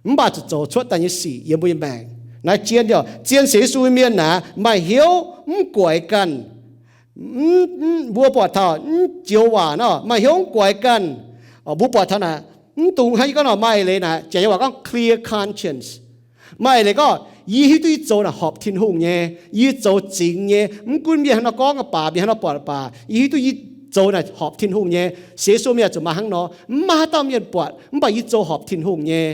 mv baac zuqc zoux cuotv daaih nyei sic yiem mbuo nyei maengc. Naaiv zien, zien sienx Yesu mienh naaic maaih hnyouv mv guaix ganh. Mbuo buatc taux mv joux waac nor, maaih hnyouv mv guaix ganh. Mbuo buatc taux naaic, mv dungx hnangv yie gorngv nor, maaih eix leiz naaic, janx nyei waac gorngv clear conscience. Maaih eix leiz gorngv, yie hiuv duqv yie zoux naaic horpc Tin-Hungh nyei, yie zoux zingx nyei, mv gunv mienh haaix nor gorngv baac, mienh haaix nor buatc baac, yie hiuv duqv yie zoux naaic horpc Tin-Hungh nyei. Sienx Yesu mienh zuqc maaih hnangv nor, mv maaih haaix dauh mienh buatc, mv baac yie zoux horpc Tin-Hungh nyei.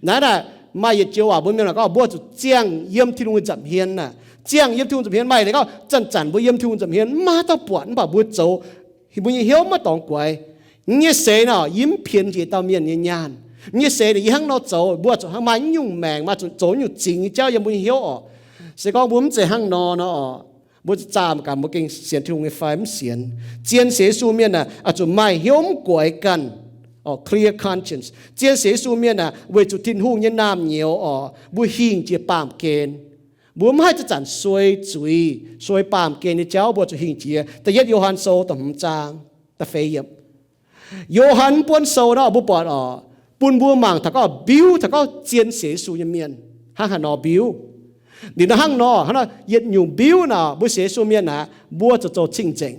Naaiv naaic, maaih yietc joux waac mbuo mienh gorngv, mbuo zuqc ziangh yiem Tin-Hungh nza'hmien naaic. Ziangh yiem Tin-Hungh nza'hmien maaih eix leiz gorngv, zanc-zanc mbuo yiem Tin-Hungh nza'hmien mv maaih haaix dauh buatc, mv baac mbuo zoux, mbuo nyei hnyouv maiv dorngx guaix. Yie nyei seix nor, yie mv pienx njiec dauh mienh nyei nyaanh. Yie nyei seix nor, yie hnangv nor zoux, mbuo zuqc maaih nyungc maengc, maaih zuqc zoux nyungc zingx nyei jauv yiem mbuo nyei hnyouv orqc. Se gorngv mbuo mv zeiz hnangv nor nor orqc, mbuo zuqc zaah gaax mbuo gengh sienx Tin-Hungh nyei fai mv sienx. Zien sienx Yesu mienh aah, oix zuqc maaih hnyouv mv guaix ganh, clear conscience. Zien sienx Yesu mienh aah, weic zuqc Tin-Hungh nyei naamh nyouz orqc, mbuo hingh jiex baamh gen. Mbuo mv haih zanc-zanc suei zuiz, suei baamh gen nyei jauv, mbuo zuqc hingh jiex. Da'yietv Yo^han Sou da'hmz zaang da'feix yiemc. Yo^han mv buonv sou nor, mbuo buatc orqc, bun mbuo mangc taux gorngv mbiuv taux gorngv zien sienx Yesu nyei mienh hnangv haaix nor mbiuv. Liuz nor hnangv nor, hnangv nor yietc nyungc mbiuv naaic, mbuo sienx Yesu mienh naaic, mbuo zuqc zoux cing-nzengc,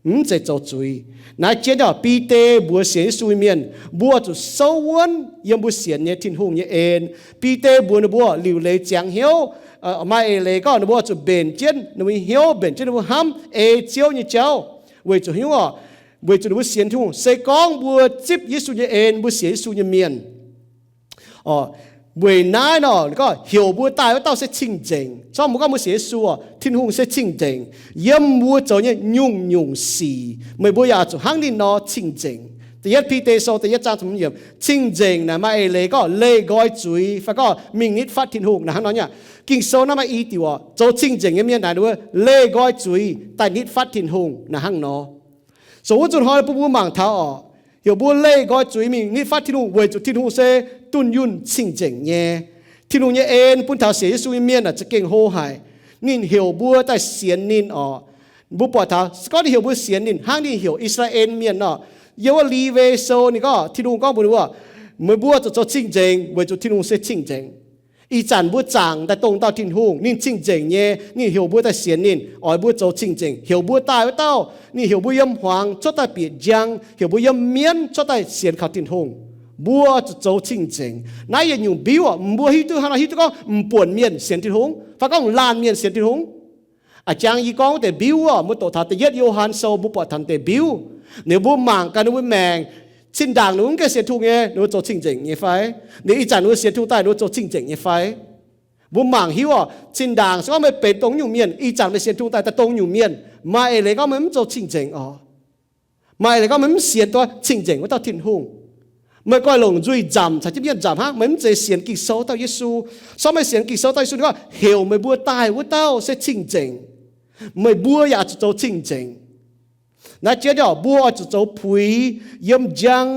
mv zeiz zoux zuiz. Naaiv jienv orqc, Bide mbuox sienx Yesu nyei mienh, mbuo zuqc souv wuonv yiem mbuo sienx nyei Tin-Hungh nyei en. Bide mbuox ninh mbuo liuc leiz ziangx hnyouv, maaih eix leiz gorngv ninh mbuo zuqc mbenc jienv ninh mbuo nyei hnyouv, mbenc jienv ninh mbuo hnamv ei Ziouv nyei jauv. Weic zuqc hnyouv orqc, weic zuqc ninh mbuo sienx Tin-Hungh. Se gorngv mbuo zipv Yesu nyei en, mbuo sienx Yesu nyei mienh, weic naaiv nor, gorngv heuc mbuo daaih wuov dauh se cing-nzengc. Corc mbuo gorngv mbuo sienx Yesu orqc, Tin-Hungh se cing-nzengc. Yiem mbuo zoux nyei nyungc-nyungc sic, meih mbuo yaac zuqc hnangv ninh nor cing-nzengc. Da'yietv Bide Sou da'yietv zaang, cing-nzengc naaic maaih eix leiz gorngv leih nqoi zuiz fai gorngv mingh nitv fatv Tin-Hungh naaic hnangv nor nyei. Ging-Sou naaiv maaih i diuc orqc, zoux cing-nzengc nyei mienh naaic ninh mbuo leih nqoi zuiz daaih nitv fatv Tin-Hungh naaic hnangv nor. Sou wuov zuqc hnoi bun mbuo mangc taux orqc, heuc mbuo leih nqoi zuiz mingh nitv fatv Tin-Hungh weic zuqc Tin-Hungh se dunh yunh cing-nzengc nyei. Tin-Hungh nyei en bun taux sienx Yesu nyei mienh aah, za'gengh hlo haic. Ninh heuc mbuo daaih sienx ninh orqc. Mbuo buatc taux se gorngv ninh heuc mbuo sienx ninh hnangv ninh heuc I^saa^laa^en Mienh nor, yiem wuov Liwe Sou ninh gorngv, Tin-Hungh gorngv mbuox ninh mbuo, meih mbuo zuqc zoux cing-nzengc weic zuqc Tin-Hungh se cing-nzengc. Ih zanc mbuo zaangc daaih dongh dauh Tin-Hungh, ninh cing-nzengc nyei, ninh heuc mbuo daaih sienx ninh, oix mbuo zoux cing-nzengc. Heuc mbuo daaih wuov dauh, ninh heuc mbuo yiem hmuangx cuotv daaih bieqc njang, heuc mbuo yiem mienv cuotv daaih sienx kaux Tin-Hungh. Mbuo zuqc zoux cing-nzengc. Naaiv yietc nyungc mbiuv orqc, mbuo hiuv duqv hnangv nor, hiuv duqv gorngv m'buonc mienh sienx Tin-Hungh fai gorngv laanh mienh sienx Tin-Hungh. A'jang yie gorngv wuov deix mbiuv orqc, mbuo doqc taux da'yietv Yo^han Sou mbuo buatc taux deix mbiuv. Ninh mbuo mangc gaax ninh mbuo maengc, Zinh ndaangc ninh mbuo mv gaengh sienx Tin-Hungh nyei, ninh mbuo zoux cing-nzengc nyei fai? Ninh ih zanc ninh mbuo sienx Tin-Hungh daaih, ninh mbuo zoux cing-nzengc nyei fai? Mbuo mangc hiuv oc, zinh ndaangc se gorngv meih benx dongh nyungc mienh, ih zanc meih sienx Tin-Hungh daaih, daaih dongh nyungc mienh, maaih eix leiz gorngv meih mv zoux cing-nzengc oc. Maaih eix leiz gorngv meih mv sienx duqv cing-nzengc wuov dauh Tin-Hungh. Meih goiv longc nzuih nzamc caux jienv mienh nzamc hnangv, meih mv zeiz sienx Ging-Sou dauh Yesu. Se gorngv meih sienx Ging-Sou dauh Yesu, ninh gorngv heuc meih mbuo daaih wuov dauh se cing-nzengc. Meih mbuo yaac oix zuqc zoux cing-nzengc. Naaiv jienv oc, mbuo oix zuqc zoux puix yiem njang,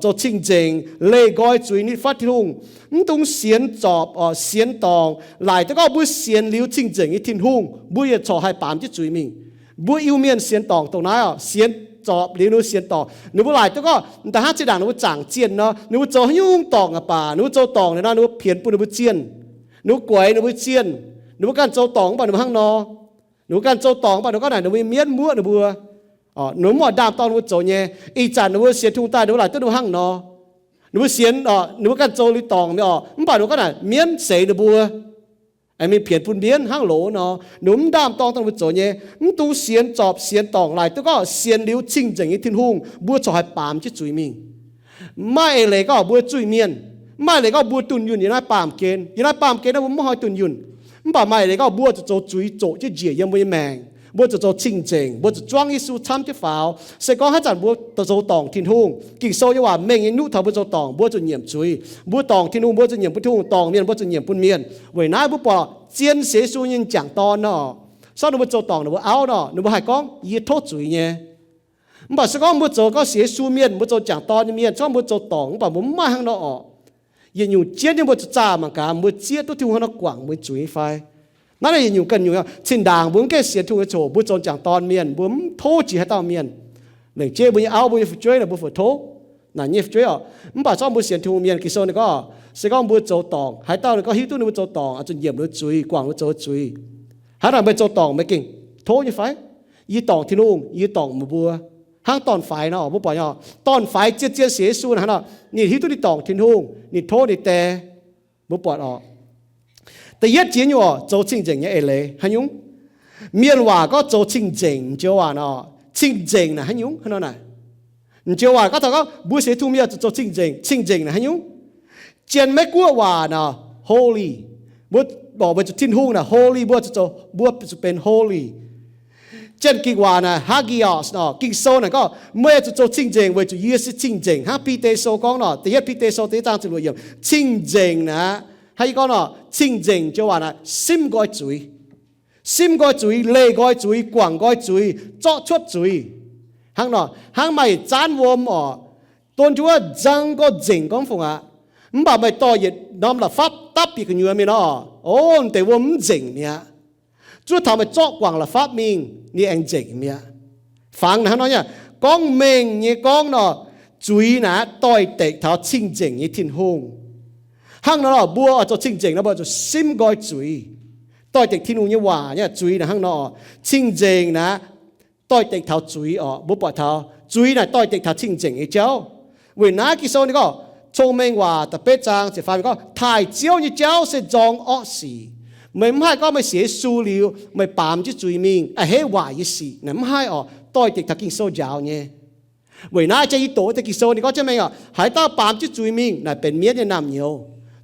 zoux cing-nzengc, leih nqoi zuiz nitv fatv Tin-Hungh. Mv dungx sienx zorpc, sienx dorngc. Laaic duqv gorngv mbuo sienx liuz cing-nzengc nyei Tin-Hungh, mbuo yietc corc haih baamz jienv zuiz mingh. Mbuo Iu-Mienh sienx dorngc dongh naaiv oc, sienx zorpc liuz ninh mbuo sienx dorngc. Ninh mbuo laaic duqv gorngv da'hnangv zinh ndaangc ninh mbuo zaangc zienh nor, ninh mbuo zoux haaix nyungc dorngc aqv baac, ninh mbuo zoux dorngc liuz nor, ninh mbuo pienx bun ninh mbuo zienh. Ninh mbuo guaix ninh mbuo zienh. Ninh mbuo ganh zoux dorngc mv baac ninh mbuo hnangv nor. Ninh mbuo ganh zoux dorngc mv baac ninh mbuo gorngv naaic ninh mbuo nyei mienv muoqv ninh mbuo. Ninh mbuo mv oix ndaam-dorng ninh mbuo zoux nyei. Ih zanc ninh mbuo sienx Tin-Hungh daaih ninh mbuo laaic duqv ninh mbuo hnangv nor. Ninh mbuo sienx, ninh mbuo ganh zoux liuz dorngc mingh oc, mv baac ninh mbuo gorngv naaic mienv seix ninh mbuo, mingh pienx bun mienv hnangv loz nor. Ninh mbuo mv ndaam-dorng dongh ninh mbuo zoux nyei. Mv dungx sienx zorpc sienx dorngc, laaic duqv gorngv sienx liuz cing-nzengc nyei Tin-Hungh, mbuo corc haih baamz jienv zuiz mingh. Mv maaih eix leiz gorngv mbuo zuiz-mienh. Mv maaih eix leiz gorngv mbuo dunh yunh yiem naaiv baamh gen. Yiem naaiv baamh gen naaiv mbuo mv haih dunh yunh. Mv baac maaih eix leiz gorngv mbuo zuqc zoux zuiz zoqc jienv njiec yiem mbuo nyei maengc. Mbuo zuqc zoux cing-nzengc, mbuo zuqc zuangv Yesu camv jienv faaux. Se gorngv haaix zanc mbuo zoux dorngc Tin-Hungh, Ging-Sou nyei waac mengh nyei nuqv taux mbuo zoux dorngc, mbuo zuqc nyiemc zuiz. Mbuo dorngc Tin-Hungh, mbuo zuqc nyiemc bun Tin-Hungh, dorngc mienh, mbuo zuqc nyiemc bun mienh. Weic naaiv mbuo buatc zien sienx Yesu nyei m'jangc dorn nor, se gorngv ninh mbuo zoux dorngc ninh mbuo auv nor, ninh mbuo haih gorngv, Yie tov zuiz nyei. Mv baac se gorngv mbuo zoux gorngv sienx Yesu mienh, mbuo zoux m'jangc dorn nyei mienh, se gorngv mbuo zoux dorngc mv baac mbuo mv maaih hnangv nor oc. Yietc nyungc jienv nyei mbuo zuqc zaah mangc gaax mbuo zieqv duqv Tin-Hungh hnangv nor guangc mbuo nyei zuiz nyei fai. Naaiv naaic yietc nyungc ganh nyungc, zinh ndaangc mbuo mv gaengh sienx Tin-Hungh nyei ziangh hoc mbuo zoux m'jangc dorn mienh, mbuo mv tov jiex haaix dauh mienh. Lengc jeiv mbuo nyei auv, mbuo nyei fu'jueiv naaic mbuo foux tov, naaic nyei fu'jueiv oc. Mv baac se gorngv mbuo sienx Tin-Hungh mienh, Ging-Sou ninh gorngv, se gorngv mbuo zoux dorngc, haaix dauh ninh gorngv hiuv duqv ninh mbuo zoux dorngc, oix zuqc nyiemc ninh mbuo zuiz, guangc ninh mbuo zoux zuiz. Haaix dauh meih zoux dorngc meih gengh tov nyei fai? Yie dorngc Tin-Hungh, yie dorngc meih mbuo. Hnangv dorn-faix nor, mbuo buatc nyei oc, dorn-faix zien-zien sienx Yesu naaic hnangv nor, ninh hiuv duqv ninh dorngc Tin-Hungh, ninh tov ninh die. Mbuo buatc oc, da'yietv jiex nyungc oc, zoux cing-nzengc nyei eix leiz haaix nyungc? Mienh waac gorngv zoux cing-nzengc, m'njoux waac nor, cing-nzengc naaic haaix nyungc hnangv nor naaic? M'njoux waac gorngv taux gorngv mbuo sienx Tin-Hungh mienh zuqc zoux cing-nzengc. Cing-nzengc naaic haaix nyungc? Janx-Meiv-Guoqv waac naaic holy. Mbuo, mbuo zuqc Tin-Hungh naaic holy, mbuo zuqc zoux, mbuo zuqc benx holy. Janx-Ging waac naaic hagios nor, Ging-Sou naaic gorngv, meih zuqc zoux cing-nzengc weic zuqc yie se cing-nzengc. Hnangv Bide Sou gorngv nor, da'yietv Bide Sou da'yietv zaang ziepc luoqc yiemc, cing-nzengc naaic, hnangv yie gorngv nor, cing-nzengc joux waac naaic simv nqoi zuiz. Simv nqoi zuiz, leih nqoi zuiz, guangc nqoi zuiz, zorqv cuotv zuiz. Hnangv nor, hnangv maaih zanv wuom oc, don jienv wuov nzang gorngv nzengc gorngv fungc aqv. Mv baac meih dorh yietc norm la'fapv dapv bieqc gu'nyuoz mingh nor, o, deix wuom mv nzengc mi'aqv. Zuov taux meih zorqv guangc la'fapv mingh, ninh aengx nzengc mi'aqv. Fangx naaic hnangv nor nyei, gorngv mengh nyei gorngv nor, zuiz naaic doix-dekc taux cing-nzengc nyei Tin-Hungh. Hnangv nor, mbuo oix zoux cing-nzengc nor, mbuo zuqc simv nqoi zuiz. Doix-dekc Tin-Hungh nyei waac nyei zuiz naaic hnangv nor, cing-nzengc naaic doix-dekc taux zuiz oc. Mbuo buatc taux zuiz naaic doix-dekc taux cing-nzengc nyei jauv. Weic naaiv Ging-Sou ninh gorngv, Cong-Mengh Waac da'betv zaang ziepc faam gorngv, taaih Ziouv nyei jauv se nzorng orqv sic. Meih mv haih gorngv meih sienx Yesu liuz meih baamz jienv zuiz mingh, a'hneiv waaic nyei sic naaic mv haih oc, doix-dekc taux Ging-Sou njaaux nyei. Weic naaiv jiex yie doqc deix Ging-Sou ninh gorngv jienv mengh oc, haaix dauh baamz jienv zuiz mingh naaic benx mienv nyei naamh nyouz.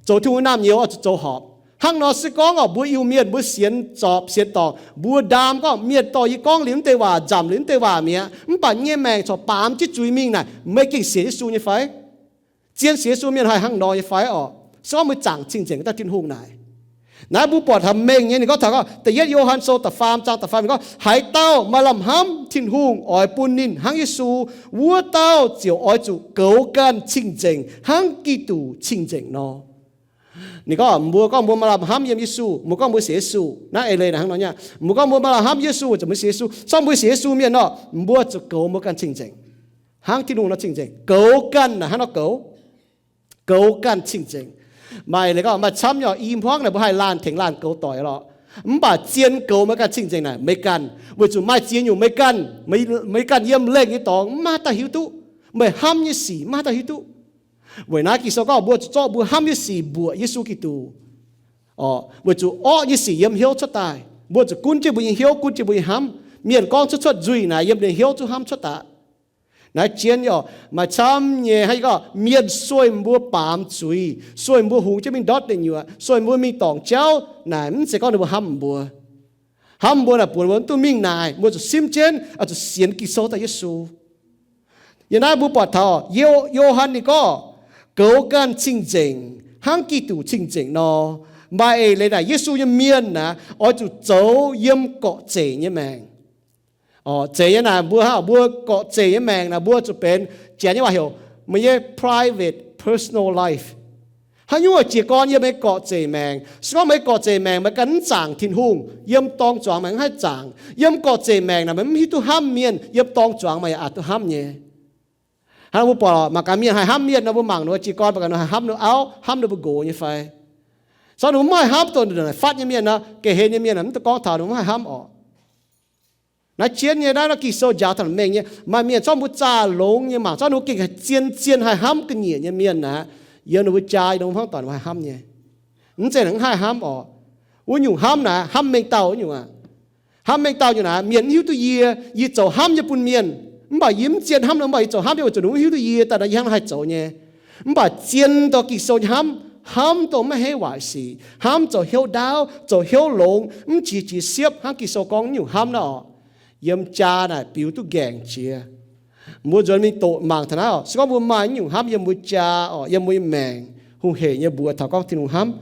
Zoux Tin-Hungh nyei naamh nyouz oix zuqc zoux horpc. Hnangv nor se gorngv oc, mbuo Iu-Mienh mbuo sienx zorpc sienx dorngc, mbuo ndaam gorngv mienh dorh yie gorngv liuz mv deix waac, nzamc liuz mv deix waac mi'aqv, mv baac nyei maengc corc baamz jienv zuiz mingh naaic, meih gengh sienx Yesu nyei fai? Zien sienx Yesu mienh haih hnangv nor nyei fai oc? Se gorngv meih zaangc cing-nzengc dauh Tin-Hungh naaic. Naaiv mbuo buatc taux mengh nyei ninh gorngv taux gorngv, da'yietv Yo^han Sou da'faam zaang da'faam ninh gorngv, haaix dauh maaih lamh hnamv Tin-Hungh oix bun ninh hnangv Yesu, wuov dauh ziouc oix zuqc goux ganh cing-nzengc hnangv Giduc cing-nzengc nor. Ninh gorngv mbuo gorngv mbuo maaih lamh hnamv yiem Yesu, mbuo gorngv mbuo sienx Yesu, naaiv eix leiz naaic hnangv nor nyei. Mbuo gorngv mbuo maaih lamh hnamv Yesu, zuqc mbuo sienx Yesu. Se gorngv mbuo sienx Yesu mienh nor, mbuo zuqc goux mbuo ganh cing-nzengc, hnangv Tin-Hungh nor cing-nzengc, goux ganh naaic hnangv nor goux, goux ganh cing-nzengc. Maaih leiz gorngv maaih camv nyei, i hmuangv naaic mbuo haih laanh tengx laanh goux doic lorqc. Mv baac zien goux meih ganh cing-nzengc naaic meih ganh, weic zuqc maaih ziex nyungc meih ganh, meih ganh yiem lengh nyei dorngx mv maaih haaix dauh hiuv duqv. Meih hnamv nyei sic mv maaih haaix dauh hiuv duqv. Weic naaiv Ging-Sou gorngv mbuo zuqc zorqv mbuo hnamv nyei sic mbuoqc Yesu Giduc. Orqc, weic zuqc orqv nyei sic yiem hnyouv cuotv daaih, mbuo zuqc gunv jienv mbuo nyei hnyouv, gunv jienv mbuo nyei hnamv. Mienh gorngv cuotv cuotv nzuih naaic yiem ninh hnyouv zuqc hnamv cuotv daaih. Naaiv zien nyei oc. Maaih camv nyei hnangv gorngv mienh sueih mbuo baamz zuiz, sueih mbuo hungx jienv mingh ndortv deic nyuoqc, sueih mbuo mingh dorngc jauv naaic, mv zeiz gorngv ninh mbuo hnamv mbuo. Hnamv mbuo naaic buatc mbuo mv duqv mingh naaic, mbuo zuqc simv jienv, zuqc sienx Ging-Sou daaih Yesu. Yiem naaiv mbuo buatc taux Yo- Yo^han ninh gorngv, goux ganh cing-nzengc hnangv Giduc cing-nzengc nor. Maaih eix leiz naaic Yesu nyei mienh naaic oix zuqc zoux yiem gorqv-zeic nyei maengc. Zeiz nyei naaic mbuo hnangv mbuo gorqv-zeic nyei maengc naaic mbuo zuqc benx, Janx nyei waac heuc meih nyei private personal life. Haaix nyungc oix jiez gorn yiem meih nyei gorqv-zeic maengc. Se gorngv meih nyei gorqv-zeic maengc meih ganh mv zaangc Tin-Hungh, yiem dorng zuangx meih mv haih zaangc. Yiem gorqv-zeic maengc naaic meih mv hiuv duqv hnamv mienh, yiem dorng zuangx meih yaac aqc duqv hnamv nyei. Hnangv mbuo buatc mangc gaax mienh haih hnamv mienh nor, mbuo mangc ninh mbuo jiez gorn baac gaax ninh haih hnamv ninh auv, hnamv ninh mbuo nqox nyei fai? Se gorngv ninh mbuo mv haih hnamv dongh naaic fatv nyei mienh nor, ga'hlen nyei mienh mv dungx gorngv taux ninh mbuo mv haih hnamv orqc. Naaiv jienv nyei naaiv nor Ging-Sou njaaux taux mengh nyei. Maaih mienh se gorngv mbuo zaah longx nyei mangc, se gorngv ninh mbuo gengh haih zien-zien haih hnamv ga'nyiec nyei mienh aqv, yiem ninh mbuo jaa ninh mbuo hnangv doic ninh mbuo haih hnamv nyei. Mv zeiz ninh mv haih hnamv orqc. Wuov nyungc hnamv naaic hnamv mengh dauh wuov nyungc aqv. Hnamv mengh dauh nyungc naaic, mienh mv hiuv duqv yie, yie zoux hnamv nyei bun mienh. Mv baac yie mv zien hnamv nor, mv baac yie zoux hnamv nyei weic zuqc ninh mv hiuv duqv yie, daaih nor yie hnangv nor haih zoux nyei. Mv baac zien dorh Ging-Sou nyei hnamv, hnamv dongh maiv heiv waaic sic, hnamv zoux hnyouv ndaauv, zoux hnyouv longx, mv qiex jiez siepv hnangv Ging-Sou gorngv nyungc hnamv naaiv orqc, yiem jaa naaic biux duqv nqaengc jiex. Mbuo nzuonx mingh doqc mangc taux naaiv orqc, se gorngv mbuo maaih nyungc hnamv yiem mbuo jaa orqc, yiem mbuo nyei maengc, hungh heic nyei mbuox taux gorngv Tin-Hungh hnamv.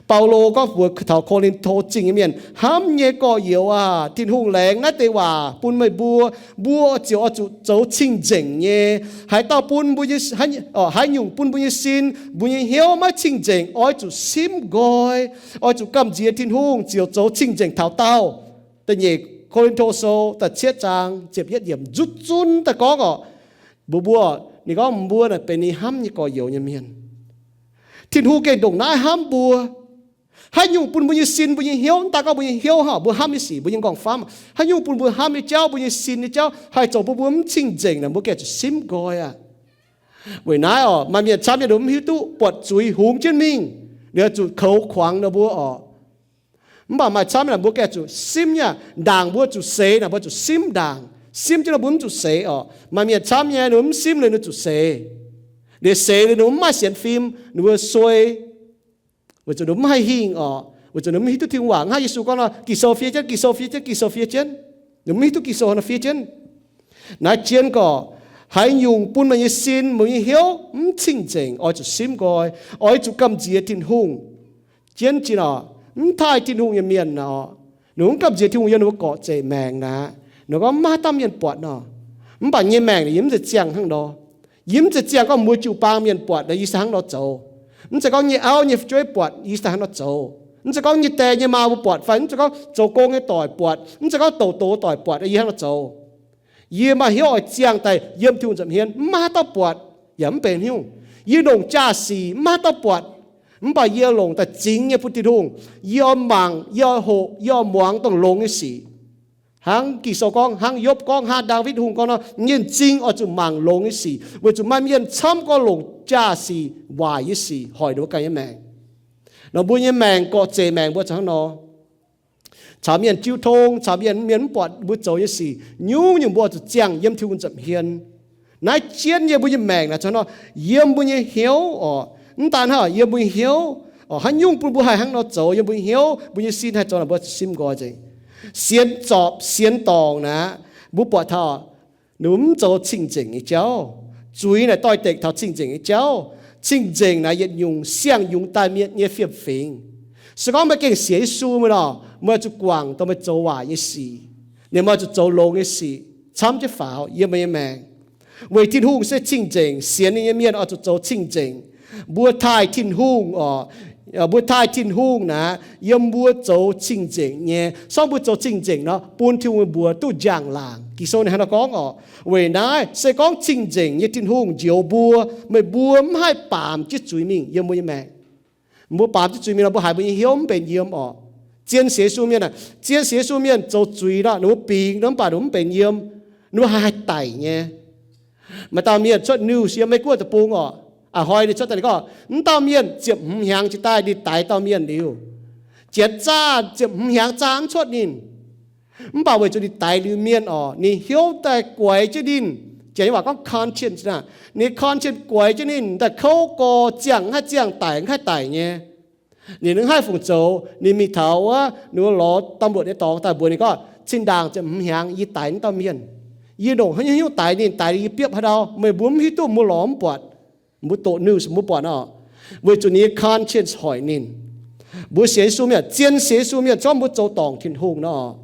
Baulo gorngv mbuox taux Ko^lin^to Zingh nyei mienh, hnamv nyei gorx-youz aah! Tin-Hungh laengz naaiv deix waac bun meih mbuo. Mbuo ziouc oix zuqc zoux cing-nzengc nyei. Haaix dauh bun mbuo nyei, haaix nyungc bun mbuo nyei sin, mbuo nyei hnyouv maiv cing-nzengc, oix zuqc simv nqoi, oix zuqc gamh nziex Tin-Hungh ziouc zoux cing-nzengc taux daauh. Da'nyeic Ko^lin^to Sou da'cietv zaang ziepc yietv yiemc nzutv zunv daaih gorngv orqc, mbuox mbuo, ninh gorngv mbuo naaic benx ninh hnamv nyei gorx-youz nyei mienh. Tin-Hungh gengh ndongc naaiv hnamv mbuo. Haaix nyungc bun mbuo nyei sin, mbuo nyei hnyouv, mv daaih gorngv mbuo nyei hnyouv hnangv mbuo hnamv nyei sic, mbuo nyei nqorngv-famv, haaix nyungc bun mbuo hnamv nyei jauv, mbuo nyei sin nyei jauv haih zoux bun mbuo mv cing-nzengc naaic, mbuo gengh zuqc simv nqoi aqv. Weic naaiv orqc, maaih mienh camv nyei ninh mv hiuv duqv buatc zuiz hungx jienv mingh, ninh zuqc koux kuangx ninh mbuo orqc. Mv baac maaih camv naaic mbuo gengh zuqc simv nyei. Ndaangc mbuo zuqc seix naaic mbuo zuqc simv ndaangc, simv jienv nor mbuo mv zuqc seix orqc. Maaih mienh camv nyei ninh mv simv liuz ninh zuqc seix. Liuz seix liuz ninh mv maaih sienx fim, ninh mbuo suei, weic zuqc ninh mv haih hingh orqc, weic zuqc ninh mv hiuv duqv Tin-Hungh waac. Hnangv Yesu gorngv nor, Ging-Sou fiev jienv, Ging-Sou fiev jienv, Ging-Sou fiev jienv, ninh mv hiuv duqv Ging-Sou haaix nor fiev jienv. Naaiv jienv gorqc, haaix nyungc bun meih nyei sin, meih nyei hnyouv mv cing-nzengc, oix zuqc simv nqoi, oix zuqc gamh nziex Tin-Hungh. Jienv jiex orqc, mv taaih Tin-Hungh nyei mienh orqc, ninh mv gamh nziex Tin-Hungh yiem ninh mbuo gorqv-zeic maengc naaic, ninh gorngv mv maaih dauh mienh buatc nor. Mv baac yie nyei maengc naaic yie mv zeiz ziangh hnangv nor. Yie mv zeiz ziangh gorngv mbuo jiu-baang mienh buatc nor yie se hnangv nor zoux. Mv zeiz gorngv nyei auv nyei fu'jueiv buatc yie se hnangv nor zoux. Mv zeiz gorngv nyei die nyei maa mbuo buatc fai mv zeiz gorngv zoux gong nyei doic buatc, mv zeiz gorngv douc doz doic buatc yie hnangv nor zoux. Yie maaih hnyouv oix ziangh daaih yiem Tin-Hungh nza'hmien, mv maaih haaix dauh buatc, yaac mv benx haaix nyungc. Yie longc jaa-sic mv maaih haaix dauh buatc, mv baac yie longc daaih zingx nyei bun Tin-Hungh. Yie oix mangc, yie oix hoqc, yie oix muangx dongh longx nyei sic. Hnangv Ging-Sou gorngv, hnangv Yopv gorngv, hnangv Ndaawitv Hungh gorngv nor, yie m'zing oix zuqc mangc longx nyei sic, weic zuqc maaih mienh camv gorngv longc jaa-sic, waaic nyei sic hoic ninh mbuo ganh nyei maengc. Nor mbuo nyei maengc, gorqv-zeic maengc mbuo zoux hnangv nor. Caux mienh jiu tong, caux mienh, mienh mv buatc mbuo zoux nyei sic, nyungc-nyungc mbuo oix zuqc ziangh yiem Tin-Hungh nza'hmien. Naaiv jienv nyei mbuo nyei maengc naaic zoux hnangv nor, yiem mbuo nyei hnyouv orqc, mv daan hnangv yiem mbuo nyei hnyouv orqc, haaix nyungc bun mbuo haih hnangv nor zoux, yiem mbuo nyei hnyouv, mbuo nyei sin haih zoux naaic, mbuo zuqc simv nqoi nzengc. Sienx zorpc, sienx dorngc naaic, mbuo buatc taux ninh mbuo mv zoux cing-nzengc nyei jauv. Zuiz naaic doix-dekc taux cing-nzengc nyei jauv. Cing-nzengc naaic yietc nyungc siang-yungz daaih mienh nyei fiem-fingx. Se gorngv meih gengh sienx Yesu meih nor, meih zuqc guangc dongh meih zoux waaic nyei sic. Ninh meih zuqc zoux longx nyei sic camv jienv faaux yiem meih nyei maengc. Weic Tin-Hungh se cing-nzengc, sienx ninh nyei mienh oix zuqc zoux cing-nzengc. Mbuo taaih Tin-Hungh orqc, mbuo taaih Tin-Hungh naaic yiem mbuo zoux cing-nzengc nyei. Se gorngv mbuo zoux cing-nzengc nor, bun Tin-Hungh mbuox duqv njang-laangc. Ging-Sou ninh hnangv nor gorngv orqc. Weic naaiv se gorngv cing-nzengc nyei Tin-Hungh njoux mbuo, meih mbuo mv haih baamz jienv zuiz mingh yiem mbuo nyei maengc. Mbuo baamz jienv zuiz mingh nor, mbuo haiz mbuo nyei hnyouv mv benx yiem orqc. Zien sienx Yesu mienh aah, zien sienx Yesu mienh zoux zuiz nor, ninh mbuo bingx nor, mv baac ninh mbuo mv benx yiem, ninh mbuo haiz haih daic nyei. Maaih dauh mienh cuotv news yiem Meiv-Guoqv deic-bung orqc. A'hnoi ninh cuotv daaih ninh gorngv, mv dauh mienh ziepc hmz hnyangx jiex daaih ninh daix dauh mienh liuz, janx zaah ziepc hmz hnyangx zaah mv cuotv ninh. Mv baac weic zuqc ninh daix liuz mienh orqc, ninh hnyouv daaih guaix jienv ninh, Janx nyei waac gorngv conscience naaic, ninh nyei conscience guaix jienv ninh daaih kouv gorx, ziangh haih ziangh, daic haih daic nyei. Ninh mv haih fungc zoux, ninh mingh taux wuov ninh mbuo lorz ตำรวจ nyei dorngx daaih mbuox ninh gorngv, Cin-ndaangc ziepc hmz hnyangx yie daix naaiv dauh mienh. Yie longc haaix nyungc haaix nyungc daix ninh, daix yie biopv haaix ndau, meih mbuo mv hiuv duqv, mbuo lorz mv buatc. Mbuo doqc news mbuo buatc oc. Weic zuqc ninh nyei conscience hoic ninh. Mbuo sienx Yesu mienh, zien sienx Yesu mienh, zorqv mbuo zoux dorngc Tin-Hungh nor,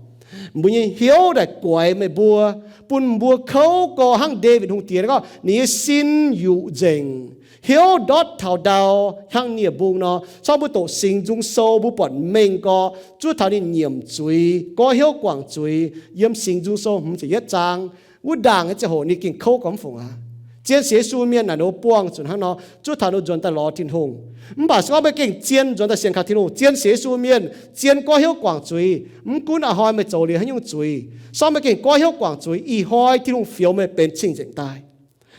mbuo nyei hnyouv daaih guaix meih mbuo, bun mbuo kouv gorx hnangv Ndaawitv Hungh diex gorngv, ninh nyei sin yuqc nzengc, hnyouv ndortv taux ndau hnangv nie-mbung nor. Corc mbuo doqc Singx Nzung Sou mbuo buatc mengh gorx zuov taux ninh nyiemc zuiz, goiv hnyouv guangc zuiz. Yiem Singx Nzung Sou hmz ziepc yietv zaang wuov ndaangc nyei ziangh hoc ninh gengh kouv gorx mv fungc aqv. Zien sienx Yesu mienh naaic ninh mbuo buangh zuqc hnangv nor, zuov taux ninh mbuo nzuonx daaih lorz Tin-Hungh. Mv baac se gorngv meih gengh zien nzuonx daaih sienx kaux Tin-Hungh, zien sienx Yesu mienh, zien goiv hnyouv guangc zuiz, mv gunv a'hnoi meih zoux liuz haaix nyungc zuiz, se gorngv meih gengh goiv hnyouv guangc zuiz, ih hnoi Tin-Hungh fioux meih benx cing-nzengc daaih.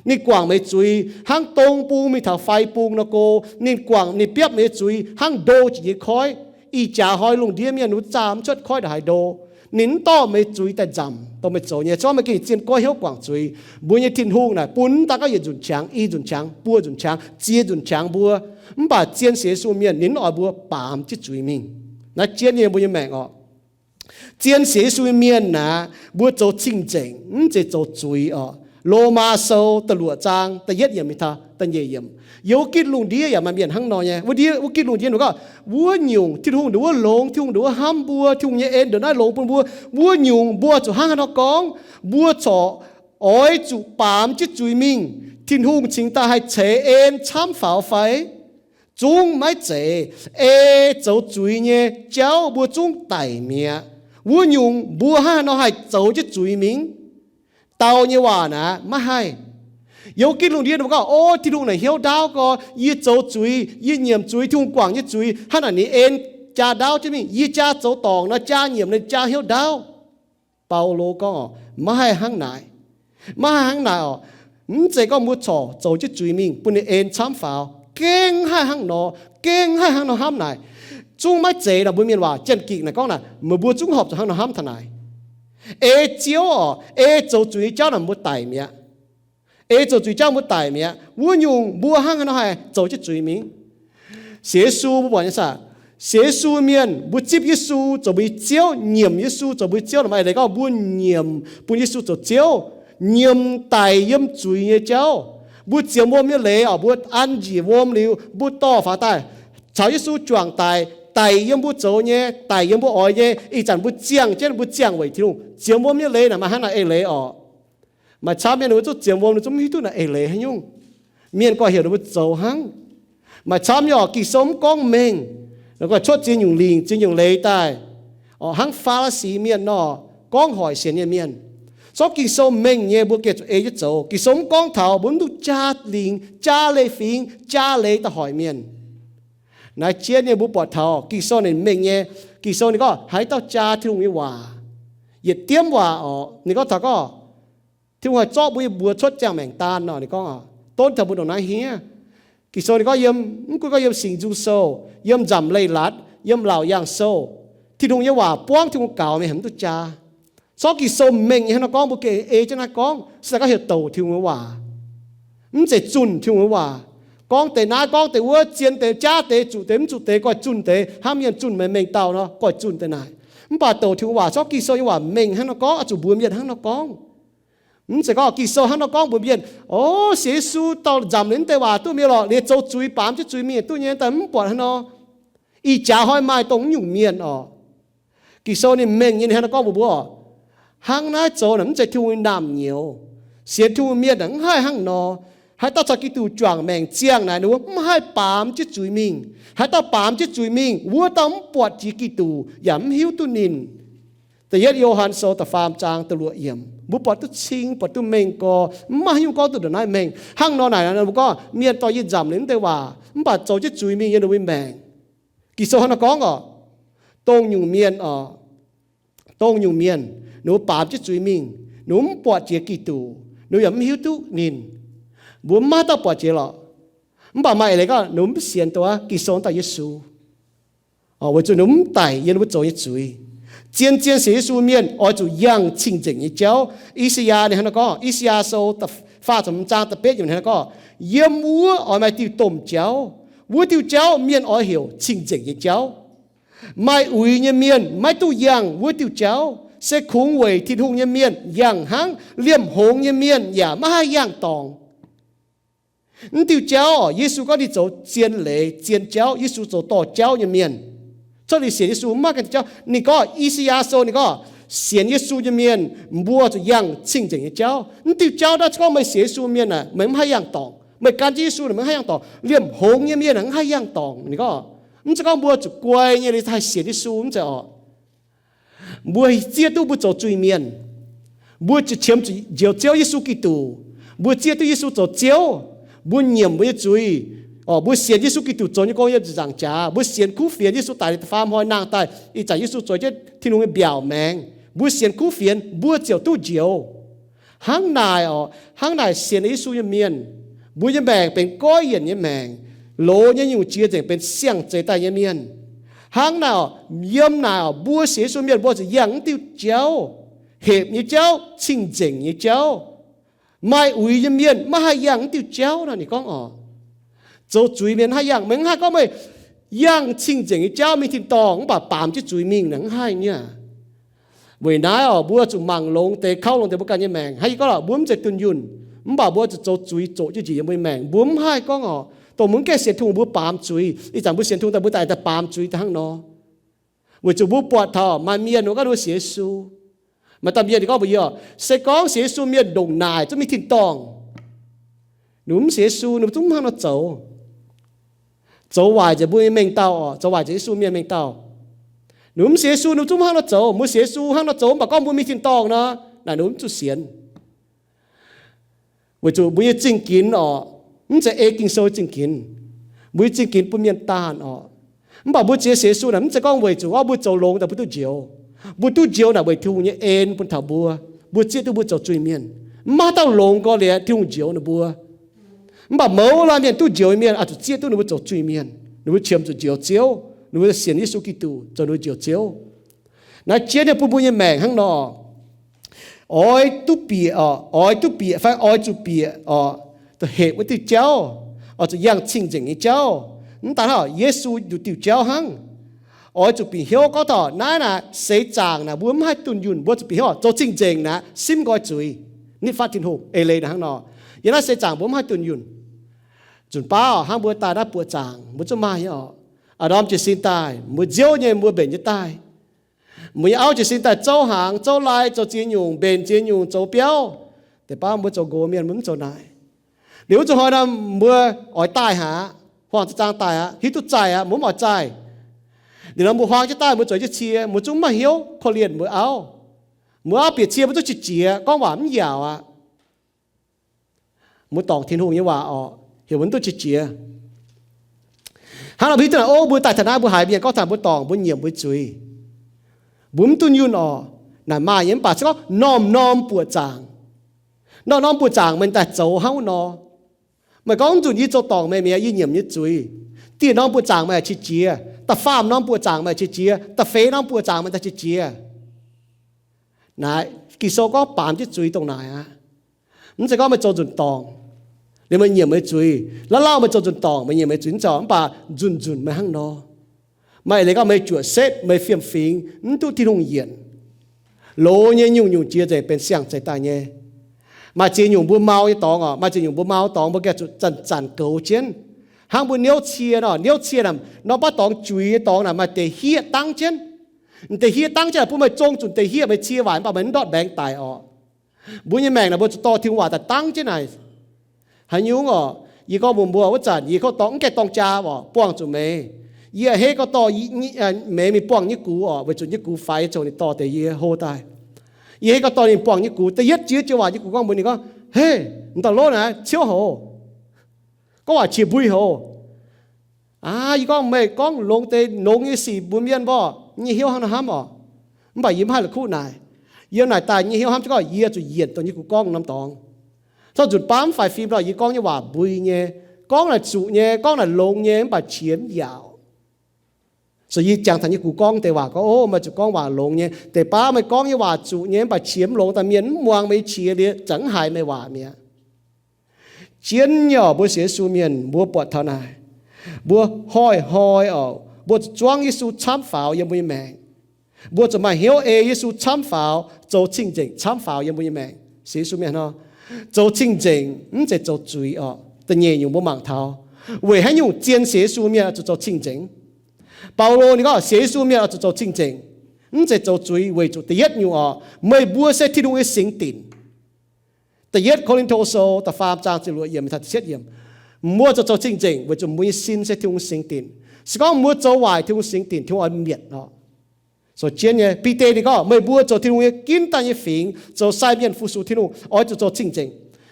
Ninh guangc meih zuiz hnangv dong bung mingh taux fai bung nor go. Ninh guangc, ninh biopv meih nyei zuiz hnangv ndo jiex nyei koiv. Ih jaax hnoi lungh ndiev mienh wuov zaah mv cuotv koiv ndongc haaix ndo. Ninh mv dorh meih zuiz daaih nzamc dongh meih zoux nyei. Se gorngv meih gengh zien goiv hnyouv guangc zuiz, mbuo nyei Tin-Hungh naaic bun mv daan gorngv yietc nzunc qangx, i nzunc qangx, buo nzunc qangx, buo nzunc qangx mbuo, mv baac zien sienx Yesu mienh ninh mv oix mbuo baamz jienv zuiz mingh. Naaiv jienv nyei mbuo nyei maengc oc. Zien sienx Yesu nyei mienh naaic, mbuo zoux cing-nzengc, mv zeiz zoux zuiz oc. Lomaa Sou da'luoqc zaang da'yietv yiemc mingh taux da'nyeic yiemc. Yiem wuov gitv lungh ndiev yaac maaih mienh hnangv nor nyei. Wuov ndiev, wuov gitv lungh ndiev ninh gorngv, wuov nyungc Tin-Hungh nduqc wuov longx, Tin-Hungh nduqc wuov hnamv mbuo, Tin-Hungh nyei en ndongc naaiv longx bun mbuo. Wuov nyungc mbuo zuqc hnangv haaix nor gorngv, mbuo corc oix zuqc baamz jienv zuiz mingh, Tin-Hungh cingx daaih haih ceix en camv faaux fai? Zungv maiv zeiz. Ei zoux zuiz nyei jauv mbuo zungv daic mi'aqv. Wuov nyungc mbuo hnangv haaix nor haih zoux jienv zuiz mingh? Dau nyei waac naaic maiv haih. Yiem gitv lungh ndiev ninh mbuo gorngv, o, Tin-Hungh naaic hnyouv ndaauv gorx, yie zoux zuiz, yie nyiemc zuiz, Tin-Hungh guangc nyei zuiz, hnangv naaic ninh en jaa ndaauv jienv mingh, yie jaa zoux dorngc nor, jaa nyiemc, ninh jaa hnyouv ndaauv. Baulo gorngv, maiv haih hnangv naaic. Maiv haih hnangv naaic oc. Mv zeiz gorngv mbuo corc zoux jienv zuiz mingh bun ninh en camv faaux. Gengh haih hnangv nor, gengh haih hnangv nor hnamv naaic. Zungv maiv zeiz naaic, mbuo mienh waac Janx-Gikc naaic gorngv naaic, meih mbuo zungv horpc zuqc hnangv nor hnamv taux naaic. Ei Ziouv oc, ei zoux zuiz nyei jauv naaic mbuo daic mi'aqv. Ei zoux zuiz jauv mbuo daic mi'aqv. Wuov nyungc mbuo hnangv haaix nor haih zoux jienv zuiz mingh? Sienx Yesu mbuo buatc nyei saah? Sienx Yesu mienh mbuo zipv Yesu zoux mbuo nyei Ziouv, nyiemc Yesu zoux mbuo nyei Ziouv, maaih leiz gorngv mbuo nyiemc bun Yesu zoux Ziouv, nyiemc daic yiem zuiz nyei jauv. Mbuo ziemx wuom nyei leiz oc, mbuo an njiec wuom liuz, mbuo dorh faaux daaih caux Yesu juangc daic, daic yiem mbuo zoux nyei, daic yiem mbuo oix nyei. Ih zanc mbuo ziangh jienv, mbuo ziangh weic Tin-Hungh. Ziemx wuom nyei leiz naaic maaih hnangv naaic eix leiz oc. Maaih camv mienh ninh mbuo zungv ziemx wuom, ninh zungv mv hiuv duqv naaic eix leiz haaix nyungc. Mienh gorngv-heuc ninh mbuo zoux hnangv. Maaih camv nyei oc, Ging-Sou mv gorngv mengh. Ninh gorngv cuotv ziex nyungc lingc, ziex nyungc leiz daaih. Oc, hnangv Faa^li^si mienh nor, gorngv hoic sienx nyei mienh. Zorqv Ging-Sou mengh nyei mbuo gengh zuqc ei jienv zoux. Ging-Sou mv gorngv taux mbuo mv duqv jaa lingc, jaa leiz-fingx, jaa leiz daaih hoic mienh. Naaiv jienv nyei mbuo buatc taux Ging-Sou ninh mengh nyei. Ging-Sou ninh gorngv haaix dauh jaa Tin-Hungh nyei waac, yietc diemv waac oc, ninh gorngv taux gorngv Tin-Hungh haih zorqv mbuo nyei mbuox cuotv ziangh maengc daan nor, ninh gorngv, donv taux mbuo ndongc naaiv hniev. Ging-Sou ninh gorngv yiem, mv gunv gorngv yiem Singx Nzung Sou, yiem Nzamc Leiz-Latc, yiem Laauc Yaangh Sou, Tin-Hungh nyei waac buangv Tin-Hungh gaux mingh, haiz mv duqv jaa. Zorqv Ging-Sou mengh nyei hnangv nor gorngv, mbuo gengh ei jienv naaiv gorngv, se daaih gorngv heuc douc Tin-Hungh nyei waac. Mv zeiz zunh Tin-Hungh nyei waac. Gorngv deix naaiv gorngv deix wuov, zien deix jaav deix, zuqc deix mv zuqc deix, goiv zunh deix, hnangv mienh zunh meih mengh dauh nor, goiv zunh deix naaic. Mv baac douc Tin-Hungh waac, zorqv Ging-Sou nyei waac mengh hnangv nor gorngv, oix zuqc mbuox mienh hnangv nor gorngv. Mv zeiz gorngv Ging-Sou hnangv nor gorngv mbuox mienh, o, sienx Yesu dauh nzamc liuz mv deix waac duqv mienh lorqc, liuz zoux zuiz baamz jienv zuiz mingh duqv nyei, daaih mv buatc hnangv nor. Ih jaax hnoi maaih dongh naaiv nyungc mienh oc. Ging-Sou ninh mengh nyei ninh hnangv nor gorngv mbuox mbuo, hnangv naaiv zoux naaic mv zeiz Tin-Hungh nyei naamh nyouz. Sienx Tin-Hungh mienh naaic mv haih hnangv nor. Haaix dauh caux Giduc juangc maengc ziangh naaic, ninh mbuo mv haih baamz jienv zuiz mingh. Haaix dauh baamz jienv zuiz mingh, wuov dauh mv buatc jiex Giduc yaac mv hiuv duqv ninh. Da'yietv Yo^han Sou da'faam zaang da'luoqc yiemc, mbuo buatc duqv cing, buatc duqv mengh gorx, mv maaih haaix nyungc gorngv duqv ndongc naaiv mengh. Hnangv nor naaic, ninh mbuo gorngv mienh dorh yie nzamc liuz mv deix waac, mv baac zoux jienv zuiz mingh yiem ninh mbuo nyei maengc. Ging-Sou hnangv nor gorngv oc, dongh nyungc mienh oc, dongh nyungc mienh, ninh mbuo baamz jienv zuiz mingh, ninh mbuo mv buatc jiex Giduc, ninh mbuo yaac mv hiuv duqv ninh. Mbuo mv maaih dauh buatc jiex lorqc. Mv baac maaih eix leiz gorngv ninh mbuo mv sienx dongh Ging-Sou daaih Yesu. Weic zuqc ninh mv daic yiem ninh mbuo zoux nyei zuiz. Zien zien sienx Yesu mienh oix zuqc yangh cing-nzengc nyei jauv. I^saa^yaa ninh hnangv naaiv gorngv, I^saa^yaa Sou faah ziepc hmz zaang da'betv yiemc ninh hnangv naaiv gorngv, yiem wuov oix maaih diuh domh jauv. Wuov diuh jauv mienh oix heuc cing-nzengc nyei jauv. Maaih uix nyei mienh maiv duqv yangh wuov diuh jauv, se kungx weic Tin-Hungh nyei mienh yangh hnangv. Liemh hngongx nyei mienh yaac maiv haih yangh dorngc. Mv diuh jauv, Yesu gorngv ninh zoux zien leiz, zien jauv. Yesu zoux dorh jauv nyei mienh. Cuotv liuz sienx Yesu maiv maaih ganh diuh jauv. Ninh gorngv, I^saa^yaa Sou ninh gorngv, sienx Yesu nyei mienh mbuo zuqc yangh cing-nzengc nyei jauv. Mv diuh jauv naaiv gorngv meih sienx Yesu mienh aeqv, meih mv haih yangh dorngc. Meih gan jienv Yesu, meih mv haih yangh dorngc. Liemh hngongx nyei mienh mv haih yangh dorngc. Ninh gorngv, mv zeiz gorngv mbuo zuqc guai nyei liuz haih sienx Yesu, mv zeiz orqc. Mbuo zieqv duqv mbuo zoux zuiz-mienh. Mbuo zuqc qiemx zuqc njoux Ziouv Yesu Giduc. Mbuo zieqv duqv Yesu zoux Ziouv. Mbuo nyiemc mbuo nyei zuiz. Mbuo sienx Yesu Giduc zoux nyei gong yiem ziepc nzaangc jaax. Mbuo sienx kuv fienx Yesu daic liuz da'faam hnoi nangh daaih, ih zanc Yesu zoux jienv Tin-Hungh nyei mbiaauc maengx. Mbuo sienx kuv fienx, mbuo ziouc duqv njoux. Hnangv naaic orqc, hnangv naaic sienx Yesu nyei mienh, mbuo nyei maengc benx goiv yienc nyei maengc, loz nyei nyungc jiex nzengc benx siang-zeix daaih nyei mienh. Hnangv naaic orqc, yiem naaic orqc, mbuo sienx Yesu mienh mbuo zuqc yangh mv diuh jauv, hepc nyei jauv, cing-nzengc nyei jauv, maaih uix nyei mienh maiv haih yangh mv diuh jauv nor. Ninh gorngv orqc, zoux zuiz mienh haih yangh. Meih mv haih gorngv meih yangh cing-nzengc nyei jauv mingh tin-dorngh mv baac baamz jienv zuiz mingh naaic, mv haih nyei aqv. Weic naaiv orqc, mbuo zuqc mangc longx deix, kaux longx deix mbuo ganh nyei maengc. Hnangv yie gorngv lorqc, mbuo mv zeiz dunh yunh, mv baac mbuo zuqc zoux zuiz zoqc jienv njiec yiem mbuo nyei maengc. Mbuo mv haih gorngv orqc, dongh mbuo mv gaengh sienx Tin-Hungh mbuo baamz zuiz. Ih zanc mbuo sienx Tin-Hungh daaih mbuo daaih daaih baamz zuiz daaih hnangv nor. Weic zuqc mbuo buatc taux maaih mienh wuov ganh mbuo sienx Yesu, maaih dauh mienh ninh gorngv mbuox yie orqc, se gorngv sienx Yesu mienh ndongc naaic zungv mingh tin-dorngh. Ninh mbuo mv sienx Yesu, ninh mbuo zungv mv hnangv nor zoux. Zoux waaic nzengc mbuo nyei mengh dauh orqc, zoux waaic nzengc Yesu mienh mengh dauh. Ninh mbuo mv sienx Yesu, ninh mbuo zungv mv hnangv nor zoux. Mbuo sienx Yesu hnangv nor zoux mv baac gorngv mbuo mingh tin-dorngh nor, naaic ninh mbuo mv zuqc sienx. Weic zuqc mbuo nyei zingh ginx orqc, mv zeiz ei Ging-Sou zingh ginx. Mbuo nyei zingh ginx bun mienh daanh orqc. Mv baac mbuo ziex sienx Yesu naaic mv zeiz gorngv weic zuqc orqc mbuo zoux longx daaih mbuo duqv njoux. Mbuo duqv njoux naaic weic Tin-Hungh nyei en bun taux mbuo. Mbuo zieqv duqv mbuo zoux zuiz-mienh. Mv maaih haaix dauh longx gorx liuz Tin-Hungh njoux ninh mbuo. Mv baac mouz laanh mienh duqv njoux nyei mienh oix zuqc zieqv duqv ninh mbuo zoux zuiz-mienh. Ninh mbuo qiemx zuqc njoux Ziouv. Ninh mbuo sienx Yesu Giduc zoux ninh mbuo njoux Ziouv. Naaiv jienv nyei bun mbuo nyei maengc hnangv nor, oix duqv bieqc orqc, oix duqv bieqc fai oix zuqc bieqc orqc, hepc wuov diuh jauv, oix zuqc yangh cing-nzengc nyei jauv. Mv daan hnangv, Yesu nduqc diuh jauv hnangv. Oix zuqc bieqc hnyouv gorngv taux naaiv naaic seix zaangc naaic mbuo mv haih dunh yunh, mbuo zuqc bieqc hnyouv zoux cing-nzengc naaic simv nqoi zuiz, nitv fatv Tin-Hungh eix leiz naaic hnangv nor. Yiem naaiv seix zaangc mbuo mv haih dunh yunh. Nzunc baav hnangv mbuo daaih naaiv buoqc zaangc mbuo zungv maaih nyei orqc. A'ndorm jiez sin daaih mbuo nziouv nyei mbuo mbenc nyei daaih. Mbuo nyei auv jiez sin daaih zouv hnaangx, zouv lai, zoux ziex nyungc, mbenc ziex nyungc, zoux biauv. Deix baav mbuo zoux nqox mienh mbuo mv zoux naaic. Liuz wuov zuqc hnoi nor mbuo oix daaih haic aqv, huaang zaang daaih aqv, hiuv duqv zaih aqv, mbuo mv oix zaih. Liuz nor mbuo huaang jienv daaih mbuo zueiz jienv cie, mbuo zungv mv maaih hnyouv korv-lienh mbuo auv. Mbuo auv bieqc cie mbuo zungv qiex jiez, gorngv waac mv yaauc aqv. Mbuo dorngc Tin-Hungh nyei waac orqc, heuc mbuo mv duqv qiex jiez. Hnangv nor mbuo hiuv duqv naaic, o, mbuo daaih taux naaiv mbuo haiz mienh gorngv taux mbuo dorngc, mbuo nyiemc mbuo zuiz. Mbuo mv dunh yunh orqc. Naaic maaih nyei mv baac se gorngv norm-norm buoqc zaangc, norm-norm buoqc zaangc meih daaih zoux hnangv wuov nor. Meih gorngv, mv nzunc yie zoux dorngc meih mi'aqv, yie nyiemc nyei zuiz. Dieh norm buoqc zaangc meih qiex jiez, da'faam norm buoqc zaangc meih qiex jiez, da'feix norm buoqc zaangc meih daaih qiex jiez. Naaiv Ging-Sou gorngv baamz jienv zuiz dongh naaic aqv. Mv zeiz gorngv meih zoux nzunc dorngc liuz meih nyiemc meih zuiz. Lauh lauh meih zoux nzunc dorngc, meih nyiemc meih zuiz mv zeiz, mv baac nzunc nzunc meih hnangv nor. Maaih eix leiz gorngv meih juoqc setv, meih fiem-fingx, mv duqv Tin-Hungh yienc. Loz nyei nyungc-nyungc jiex nzengc benx siang-zeix daaih nyei. Maaih ziex nyungc mbuo mau nyei dorngx orqc, maaih ziex nyungc mbuo mau dorngx mbuo gengh zuqc zanc-zanc goux jienv. Hnangv mbuo niouv cie nor, niouv cie naaic, norm baav dorngx juiz nyei dorngx naaic maaih deix hieqv dangv jienv. Deix hieqv dangv jienv bun meih zong zunc deix hieqv, meih cie waaic mv baac meih mv ndortv mbaengx daic orqc. Mbuo nyei maengc naaic mbuo zuqc dorh Tin-Hungh waac daaih dangv jienv naaic. Haaix nyungc orqc? Yie gorngv mbuox mbuo, wuov zanc yie kov dorh mv gaengh dorng jaa orqc, buangh zuqc meix. Yie a'hneiv gorngv dorh meix mingh buangh nyei gux orqc, weic zuqc nyei gux faix, congx ninh dorh deix yie hlo daaih. Yie a'hneiv gorngv dorh ninh buangh nyei gux, da'yietv jiex joux waac nyei gux gorngv mbuox ninh gorngv, Hei, m'dauh lov naaic ciouv houc, gorngv waac qiex mbui houc. Aa, yie gorngv meih gorngv longx deix nongx nyei sic mbuox mienh mborqv, nyei hnyouv hnangv nor hnamv orqc. Mv baac yie mv haih la'kuqv naaic. Yiem naaic daaih nyei hnyouv hnamv jienv gorngv yie zuqc yienc dongh nyei gux gorngv norm dorngx. Caux nzunc baav mv faix fim nor, yie gorngv nyei waac mbui nyei, gorngv naaic zuqc nyei, gorngv naaic longx nyei, mv baac qiex mv yaauc. So yie jangx taux nyei gux gorngv deix waac gorngv, Ov, meih zuqc gorngv waac longx nyei. Deix baav meih gorngv nyei waac zuqc nyei, mv baac qiex mv longx daaih mienh mv muangx meih nyei qiex, liuz za'gengh haiz meih waac mi'aqv. Zien nyei oc, mbuo sienx Yesu mienh mbuo buatc taux naaic. Mbuo hnoi-hnoi oc, mbuo zuqc zuangv Yesu camv faaux yiem mbuo nyei maengc. Mbuo zuqc maaih hnyouv ei Yesu camv faaux, zoux cing-nzengc camv faaux yiem mbuo nyei maengc. Sienx Yesu mienh nor, zoux cing-nzengc mv zeiz zoux zuiz oc. Da'nyeic nyungc mbuo mangc taux, weic haaix nyungc zien sienx Yesu mienh oix zuqc zoux cing-nzengc? Baulo ninh gorngv sienx Yesu mienh oix zuqc zoux cing-nzengc, mv zeiz zoux zuiz, weic zuqc da'yietv nyungc oc, meih mbuo se Tin-Hungh nyei singx dinc. Da'yietv Ko^lin^to Sou da'faam zaang ziepc luoqc yiemc taux ziepc cietv yiemc. Mbuo zoux zoux cing-nzengc weic zuqc mbuo nyei sin se Tin-Hungh singx dinc. Se gorngv mbuo zoux waaic Tin-Hungh singx dinc, Tin-Hungh oix mietc oc. So zien nyei, Bide ninh gorngv, meih mbuo zoux Tin-Hungh nyei ginv daaih nyei fingx, zoux sai mienh fu-sux Tin-Hungh, oix zuqc zoux cing-nzengc.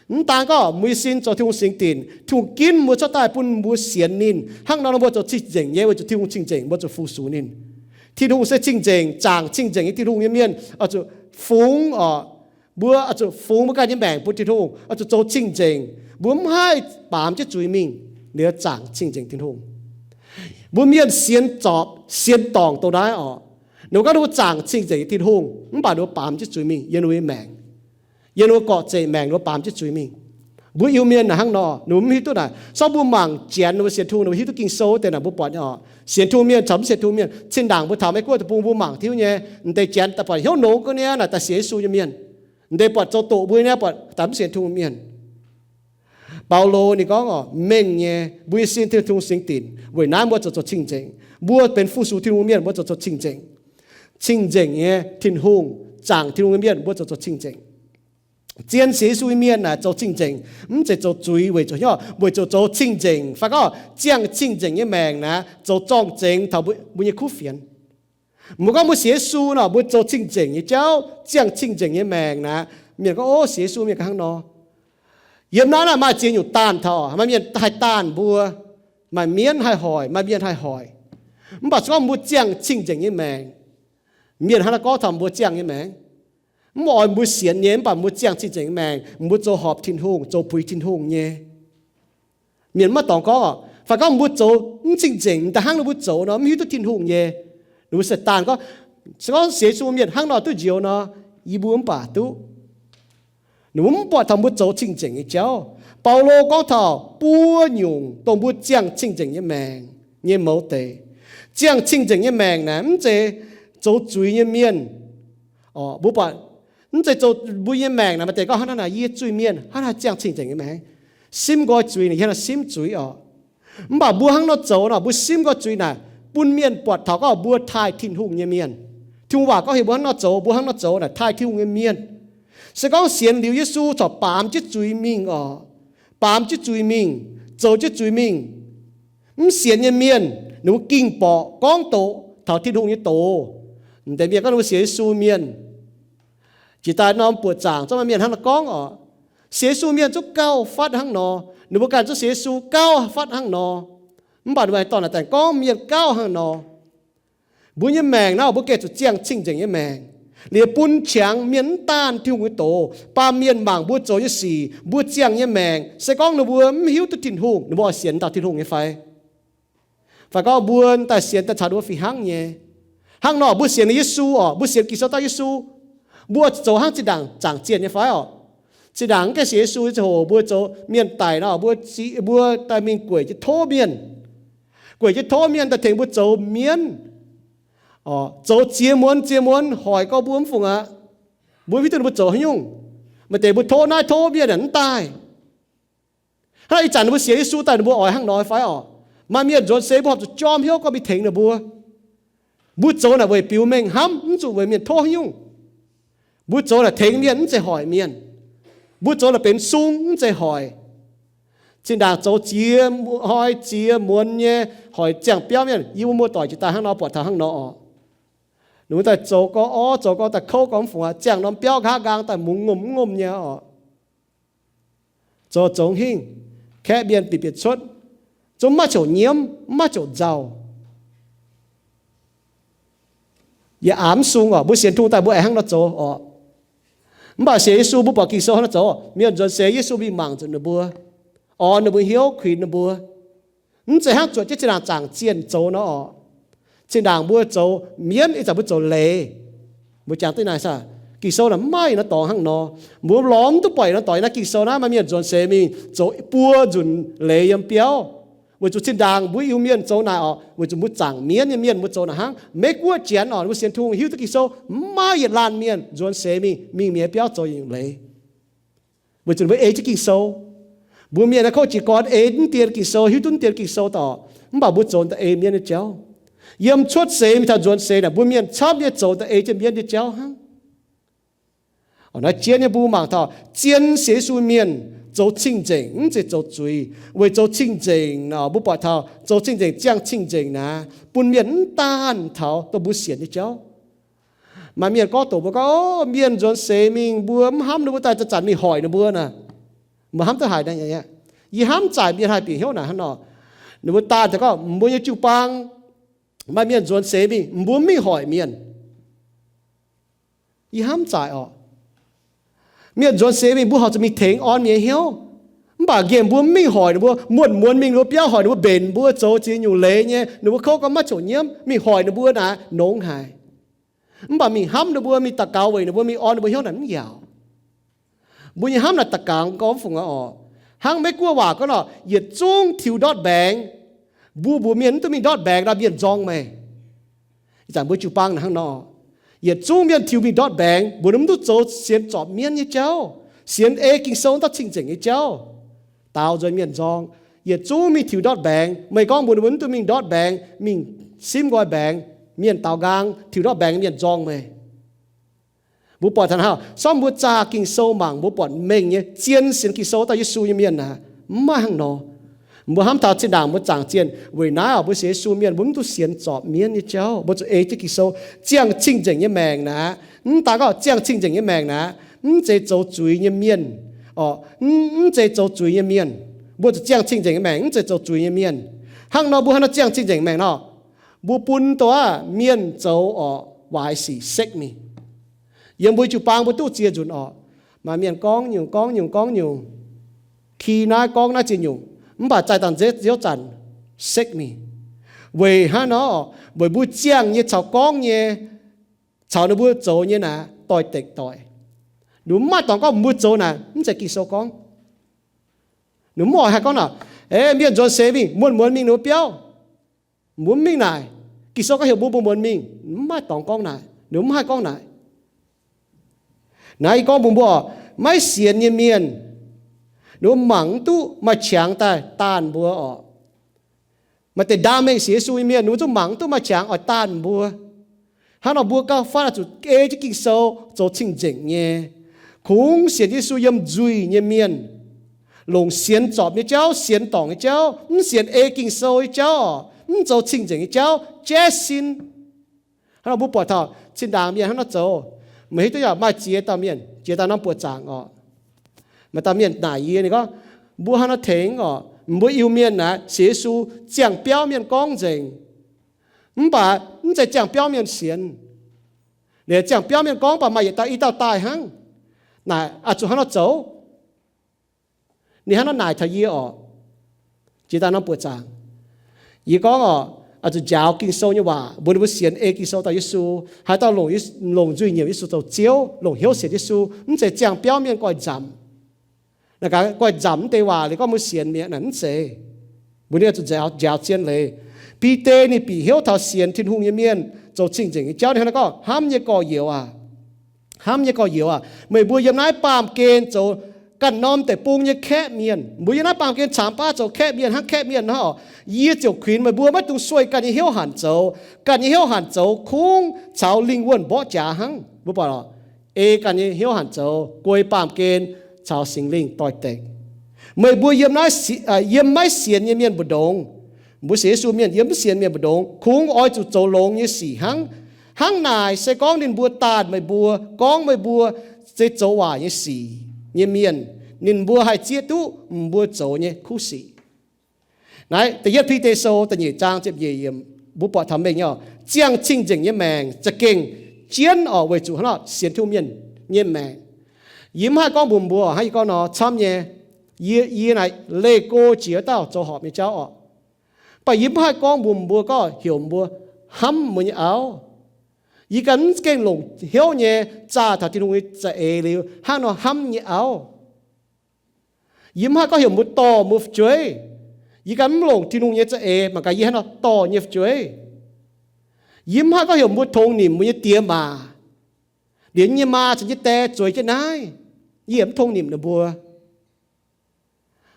Mv daan gorngv mbuo nyei sin zoux Tin-Hungh singx dinc, Tin-Hungh ginv mbuo cuotv daaih bun mbuo sienx ninh. Hnangv nor mbuo zoux cing-nzengc nyei, weic zuqc Tin-Hungh cing-nzengc, mbuo zuqc fu-sux ninh. Tin-Hungh se cing-nzengc, zaangc cing-nzengc nyei Tin-Hungh nyei mienh oix zuqc fungx oc. Mbuo oix zuqc fungx mbuo ganh nyei maengc bun Tin-Hungh, oix zuqc zoux cing-nzengc. Mbuo mv haih baamz jienv zuiz mingh liuz zaangc cing-nzengc Tin-Hungh. Mbuo mienh sienx zorpc sienx dorngc dongh naaiv oc. Ninh mbuo gorngv ninh mbuo zaangc cing-nzengc Tin-Hungh, mv baac ninh mbuo baamz jienv zuiz mingh yiem ninh mbuo nyei maengc. Yiem ninh mbuo gorqv-zeic maengc ninh mbuo baamz jienv zuiz mingh. Mbuo Iu-Mienh naaic hnangv nor, ninh mbuo mv hiuv duqv naaic. Sorng mbuo mangc Janx ninh mbuo sienx Tungh, ninh mbuo hiuv duqv Ging-Sou deix naaic, mbuo buatc nyei oc. Sienx Tungh mienh caux mv sienx Tungh mienh, zinh ndaangc mbuo taux Meiv-Guoqv deic-bung mbuo mangc tiuv nyei, m'deix Janx daaih buatc hnyouv nongx ga'naaiv naaic daaih sienx Yesu nyei mienh. M'deix buatc zoux doqc mbuo nyei buatc daaih mv sienx Tungh mienh. Baulo ninh gorngv oc, mengh nyei, mbuo nyei sin Tin-Hungh singx dinc, weic naaiv mbuo zoux zoux cing-nzengc. Mbuo benx fu-sux Tin-Hungh mienh, mbuo zoux zoux cing-nzengc. Cing-nzengc nyei Tin-Hungh, zaangc Tin-Hungh nyei mienh, mbuo zoux zoux cing-nzengc. Zien sienx Yesu nyei mienh naaic zoux cing-nzengc, mv zeiz zoux zuiz weic zuqc hnyouv, weic zuqc zoux cing-nzengc. Fai gorngv ziangh cing-nzengc nyei maengc naaic zoux zorng-zengx taux mbuo nyei kuv fienx. Mbuo gorngv mbuo sienx Yesu nor, mbuo zoux cing-nzengc nyei jauv, ziangh cing-nzengc nyei maengc naaic, mienh gorngv, Ov, sienx Yesu mienh ganh hnangv nor. Yiem naaiv naaic maaih ziex nyungc daanh taux, maaih mienh haih daanh mbuo, maaih mienv haih hoic, maaih mienh haih hoic. Mv baac se gorngv mbuo ziangh cing-nzengc nyei maengc, mienh hnangv naaiv gorngv taux mbuo ziangh nyei maengc, mv oix mbuo sienx nyei, mv baac mbuo ziangh cing-nzengc nyei maengc, mbuo zoux horpc Tin-Hungh, zoux puix Tin-Hungh nyei. Mienh maiv dorngx gorngv oc. Fai gorngv mbuo zoux mv cing-nzengc, da'hnangv ninh mbuo zoux nor mv hiuv duqv Tin-Hungh nyei. Ninh mbuo se daanh gorngv, se gorngv sienx Yesu mienh hnangv nor duqv njoux nor, yie mbuo mv baac duqv. Ninh mbuo mv buatc taux mbuo zoux cing-nzengc nyei jauv. Baulo gorngv taux buo nyungc dongh mbuo ziangh cing-nzengc nyei maengc nyei mouz deix. Ziangh cing-nzengc nyei maengc naaic mv zeiz zoux zuiz nyei mienh. Mbuo buatc, mv zeiz zoux mbuo nyei maengc naaic maaih deix gorngv hnangv naaic, yie zuiz-mienh hnangv naaic ziangh cing-nzengc nyei maengc, simv nqoi zuiz naaic, yie hnangv naaic simv zuiz oc. Mv baac mbuo hnangv nor zoux nor, mbuo simv nqoi zuiz naaic, bun mienh buatc taux gorngv mbuo taaih Tin-Hungh nyei mienh. Tin-Hungh waac gorngv heuc mbuo hnangv nor zoux, mbuo hnangv nor zoux naaic taaih Tin-Hungh nyei mienh. Se gorngv sienx liuz Yesu corc baamz jienv zuiz mingh oc, baamz jienv zuiz mingh, zoux jienv zuiz mingh, mv sienx nyei mienh ninh mbuo ging borqc gorngv doqc taux Tin-Hungh nyei doz. M'deix mienh gorngv ninh mbuo sienx Yesu mienh, jiex daaih norm buoqc zaangc zungv maaih mienh hnangv nor gorngv oc. Sienx Yesu mienh zungv gauh fatv hnangv nor. Ninh mbuo ganh zungv sienx Yesu gauh fatv hnangv nor. Mv baac ninh mbuo dorh naaic daaih gorngv mienh gauh hnangv nor. Mbuo nyei maengc naaiv, mbuo gengh zuqc ziangh cing-nzengc nyei maengc, liuz bun qangx mienh mv daanh Tin-Hungh nyei doz, baamh mienh mangc mbuo zoux nyei sic, mbuo ziangh nyei maengc. Se gorngv ninh mbuo mv hiuv duqv Tin-Hungh, ninh mbuo oix sienx dauh Tin-Hungh nyei fai? Fai gorngv mbuo daaih sienx daaih caux ninh mbuo fih hnangv nyei. Hnangv nor mbuo sienx Yesu oc, mbuo sienx Ging-Sou dauh Yesu, mbuo zoux hnangv zinh ndaangc zaangc zienh nyei fai oc? Zinh ndaangc mv gaengh sienx Yesu ziangh hoc mbuo zoux mienh daic nor, mbuo, mbuo daaih mingh gueic jienv tov mienh, gueic jienv tov mienh daaih tengx mbuo zoux mienv, zoux ziex muonz ziex muonz hoic gorngv mbuo mv fungc aqv. Mbuo mv hiuv duqv ninh mbuo zoux haaix nyungc. Maaih deix mbuo tov naaiv tov mienh mv daaih. Hnangv ih zanc ninh mbuo sienx Yesu daaih ninh mbuo oix hnangv nor fai oc? Maaih mienh nzuonx seix mbuo horpc zuqc jorm hnyouv gorngv mingh tengx ninh mbuo. Mbuo zoux naaic weic biux mengh hnamv, mv zuqc weic mienh tov haaix nyungc. Mbuo zoux naaic tengx mienh mv zeiz hoic mienh. Mbuo zoux naaic benx sung mv zeiz hoic. Zinh ndaangc zoux ziex hnoi ziex muonz nyei hoic ziangh biauv mienh, yie mbuo muoz-doic jiex daaih hnangv nor buatc taux hnangv nor oc. Ninh mbuo daaih zoux gorx orv, zoux gorx daaih kouv gorx mv fungc aqv, ziangh norm biauv nqa'haav nqaang daaih mungz ngomh mv ngomh nyei oc. Zoux zoux hingh, kaeqv mienh bieqc bieqc cuotv, zungv maiv ziouc nyiemv, maiv ziouc nzauh. Yaac aav mv sung oc. Mbuo sienx Tin-Hungh daaih mbuo aengx hnangv nor zoux oc. Mv baac sienx Yesu mbuo buatc Ging-Sou hnangv nor zoux, mienh nzuonx seix Yesu mingh mangc nzunc ninh mbuo, orn ninh mbuo hnyouv, kuinx ninh mbuo. Mv zeiz hnangv zuotc jienv zinh ndaangc zaangc zienh zoux nor oc. Zinh ndaangc mbuo zoux mienv, ih zanc mbuo zoux leiz. Mbuo jangx duqv naaic saah? Ging-Sou naaic mv maaih yietc norm dorngx hnangv nor. Mbuo lorz mv duqv buatc yietc norm dorngx yiem naaiv Ging-Sou naaiv, maaih mienh nzuonx seix mingh zoux buo nzunc leiz yiem biauv. Weic zuqc zinh ndaangc mbuo Iu-Mienh zoux naaic orqc, weic zuqc mbuo zaangc mienv nyei mienh mbuo zoux naaic hnangv. Meiv Guoqv janx orqc, mbuo sienx Tin-Hungh hiuv duqv Ging-Sou, mv maaih yietc laanh mienh nzuonx seix mingh, mingh mienh biauv zoux nyungc leiz. Weic zuqc mbuo ei jienv Ging-Sou. Mbuo mienh naaiv kouv jiez gorn ei mv dien Ging-Sou, hiuv duqv mv dien Ging-Sou daaih, mv baac mbuo zoux daaih ei mienv nyei jauv. Yiem cuotv seix mingh taux nzuonx seix naaic, mbuo mienh camv nyei zoux daaih ei jienv mienv nyei jauv hnangv. Naaiv jienv nyei mbuo mangc taux zien sienx Yesu mienh zoux cing-nzengc, mv zeiz zoux zuiz. Weic zoux cing-nzengc nor, mbuo buatc taux zoux cing-nzengc, ziangh cing-nzengc naaic, bun mienh mv daanh taux dongh mbuo sienx nyei jauv. Maaih mienh gorngv doqc mbuo gorngv, o, mienh nzuonx seix mingh mbuo mv hnamv ninh mbuo daaih zanc-zanc mingh hoic ninh mbuo naaic. Mbuo hnamv duqv haaix nor? Yie hnamv zaaic mienh haih bieqc hnyouv naaic hnangv nor. Ninh mbuo daanh taux gorngv mbuo nyei jiu-baang, maaih mienh nzuonx seix mingh mbuo mv mingh hoic mienh. Yie hnamv zaaic orqc, mienh nzuonx seix mingh mbuo horpc zuqc mingh tengx orn mienh nyei hnyouv. Mv baac nqemh mbuo mv mingh hoic ninh mbuo, muonz-muonz mingh ninh mbuo biauv hoic ninh mbuo, mbenc ninh mbuo zoux ziex nyungc leiz nyei, ninh mbuo kouv gorngv maiv coqv nyiemv, mingh hoic ninh mbuo naaic nongx haic. Mv baac mingh hnamv ninh mbuo, mingh daux gaux weic ninh mbuo, mingh orn ninh mbuo hnyouv naaic mv yaauc. Mbuo nyei hnamv naaic da'gangx gorngv fungc orqc, hnangv Meiv Guoqv waac gorngv nor, yietc zungv tiux ndortv mbaengx, mbuo mbuox mienh mv duqv mingh ndortv mbaengx nor, mienh nzorng meih. Ih zanc mbuo jiu-baang naaic hnangv nor, yietc zungv mienh tiux mingh ndortv mbaengx, mbuox ninh mv duqv zoux sienx zorpc mienv nyei jauv, sienx ei Ging-Sou dauh cing-nzengc nyei jauv, daaux nzuonx mienh nzorng. Yietc zungv mingh tiux ndortv mbaengx, meih gorngv mbuox ninh mbuo mv duqv mingh ndortv mbaengx, mingh simv nqoi mbaengx, mienh daaux nqaang, tiux ndortv mbaengx mienh nzorng meih. Mbuo buatc taux hnangv, sortv mbuo zaah Ging-Sou mangc, mbuo buatc mengh nyei zien sienx Ging-Sou dauh Yesu nyei mienh naaic, mv maaih hnangv nor. Mbuo hnamv taux zinh ndaangc mbuo zaangc zienh, weic naaiv mbuo sienx Yesu mienh mbuo mv duqv sienx zorpc mienv nyei jauv. Mbuo zuqc ei jienv Ging-Sou, ziangh cing-nzengc nyei maengc naaic. Mv daaih gorngv ziangh cing-nzengc nyei maengc naaic, mv zeiz zoux zuiz nyei mienh, orqc, mv zeiz zoux zuiz nyei mienh. Mbuo zuqc ziangh cing-nzengc nyei maengc, mv zeiz zoux zuiz nyei mienh. Hnangv nor mbuo haaix nor ziangh cing-nzengc maengc nor? Mbuo bun dongh mienh zoux orqc, waaic sic sekv mingh. Yiem mbuo jiu-baang mbuo duqv ziex nzunc orqc, maaih mienh gorngv nyungc gorngv nyungc gorngv nyungc, ki naaiv gorngv naaiv ziex nyungc, mv baac zaih dangh nziouv zanc sekv mingh. Weic hnangv nor, weic mbuo ziangh nyei caux gorngv nyei, caux ninh mbuo zoux nyei naaic doix-dekc doic. Ninh mbuo mv maaih dorngx gorngv mbuo zoux naaic mv zeiz Ging-Sou gorngv. Ninh mv oix haih gorngv naaic, e, mienh nzuonx seix mingh, muonz-muonz mingh ninh mbuo biauv, mbuo mv mingh naaic. Ging-Sou gorngv heuc mbuo muonz-muonz mingh, mv maaih dorngx gorngv naaic. Ninh mbuo mv haih gorngv naaic. Naaiv yie gorngv mbuox mbuo, maiv sienx nyei mienh, ninh mbuo mangc mv duqv maaih qangx daaih daanh mbuo orqc. Maaih deix ndaam mengh sienx Yesu nyei mienh, ninh mbuo zungv mangc mv duqv maaih qangx oix daanh mbuo. Hnangv nor mbuo gauh fai zuqc ei jienv Ging-Sou zoux cing-nzengc nyei. Kungx sienx Yesu yiem nzuih nyei mienh, longc sienx zorpc nyei jauv, sienx dorngc nyei jauv, mv sienx ei Ging-Sou nyei jauv, mv zoux cing-nzengc nyei jauv, jaiv sin. Hnangv nor mbuo buatc taux zinh ndaangc mienh hnangv nor zoux, meih hiuv duqv yaac maaih ziex dauh mienh, ziex dauh norm buoqc zaangc orqc. Maaih dauh mienh naaic yie, ninh gorngv, mbuo hnangv nor tengx orqc, mbuo Iu-Mienh naaic sienx Yesu, ziangh biauv mienh gorngv nzengc, mv baac mv zeiz ziangh biauv mienh sienx. Ninh ziangh biauv mienh gorngv, mv baac maaih yietc dauh i dauh daaih hnangv. Naaic oix zuqc hnangv nor zoux. Ninh hnangv nor naaic taux yie orqc, ziex dauh norm buoqc zaangc. Yie gorngv orqc, oix zuqc njaaux Ging-Sou nyei waac, mbuox ninh mbuo sienx ei Ging-Sou dauh Yesu, haaix dauh longc, longc nzuih nyiemc Yesu zoux Ziouv, longc hnyouv sienx Yesu, mv zeiz ziangh biauv mienh goiv nzamc. Naaic gaax, goiv nzamc mv deix waac liuz gorngv mbuo sienx mi'aqv naaic, mv zeiz. Mbuo ninh oix zuqc njaaux, njaaux zien leiz. Bide ninh bieqc hnyouv taux sienx Tin-Hungh nyei mienh zoux cing-nzengc nyei jauv, ninh hnangv naaiv gorngv, hnamv nyei gorx-youz aac, hnamv nyei gorx-youz aac, meih mbuo yiem naaiv baamh gen zoux ganh norm deic-bung nyei kaeqv mienh. Mbuo yiem naaiv baamh gen caamx baav zoux kaeqv mienh hnangv kaeqv mienh nor, yie ziouc kuinx meih mbuo maiv dungx sueih ganh nyei hnyouv hanc zoux. Ganh nyei hnyouv hanc zoux kungx caux lingh wuonh mborqv jaax hnangv. Mbuo buatc lorqc, ei ganh nyei hnyouv hanc zoux, guei baamh gen caux Singx Lingh doix-dekc. Meih mbuo yiem naaiv, yiem maiv sienx nyei mienh mbu'ndongx, mbuo sienx Yesu mienh yiem maiv sienx mienh mbu'ndongx kungx oix zuqc zoux longx nyei sic hnangv. Hnangv naaic se gorngv ninh mbuo daanh meih mbuo, gorngv meih mbuo se zoux waaic nyei sic nyei mienh, ninh mbuo haih zieqv duqv mbuo zoux nyei kuv sic. Naaiv da'yietv Bide Sou da'nyeic zaang ziepc nyeic yiemc, mbuo buatc taux mengh nyei orqc, ziangh cing-nzengc nyei maengc za'gengh jienv orqc weic zuqc hnangv nor sienx Tin-Hungh mienh nyei maengc. Yie mv haih gorngv mbuox mbuo hnangv yie gorngv nor camv nyei. Yie, yie naaic leih go jiex dauh zoux horpc nyei jauv orqc. Mv baac yie mv haih gorngv mbuox mbuo gorngv heuc mbuo hnamv mbuo nyei auv. Yie ganh mv gengh longc hnyouv nyei zaah taux Tin-Hungh nyei za'eix liuz hnangv nor hnamv nyei auv. Yie mv haih gorngv heuc mbuo dorh mbuo fu'jueiv. Yie ganh mv longc Tin-Hungh nyei za'eix mangc gaax yie hnangv nor dorh nyei fu'jueiv. Yie mv haih gorngv heuc mbuo tongx nimc mbuo nyei diex maac. Liuz nyei maa caux nyei die zueiz jienv naaiv, yie yaac mv tongx nimc ninh mbuo.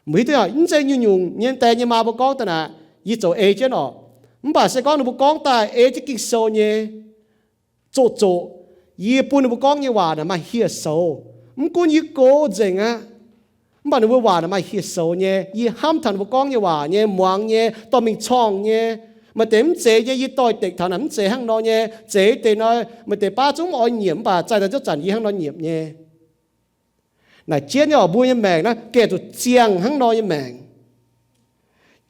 Mbuo hiuv duqv mv zeiz nyungc-nyungc nyei die nyei maa mbuo gorngv daaih naaic, yie zoux ei jienv oc. Mv baac se gorngv ninh mbuo gorngv daaih ei jienv Ging-Sou nyei zoqc zoqc, yie bun ninh mbuo gorngv nyei waac naaic maaih hieh soux. Mv gunv yie gox nzengc aqv, mv baac ninh mbuo waac naaic maaih hieh soux nyei. Yie hnamv taux ninh mbuo gorngv nyei waac nyei, muangx nyei, dorh mingh corngh nyei. Maaih deix mv zeiz nyei, yie doix-dekc taux naaic mv zeiz hnangv nor nyei. Zeiz deix nor, maaih deix baav zungv mv oix nyiemc, mv baac zaih daaih zouv zanc yie hnangv nor nyiemc nyei. Naaic jienv nyei oc, mbuo nyei maengc naaiv gengh zuqc ziangh hnangv nor nyei maengc.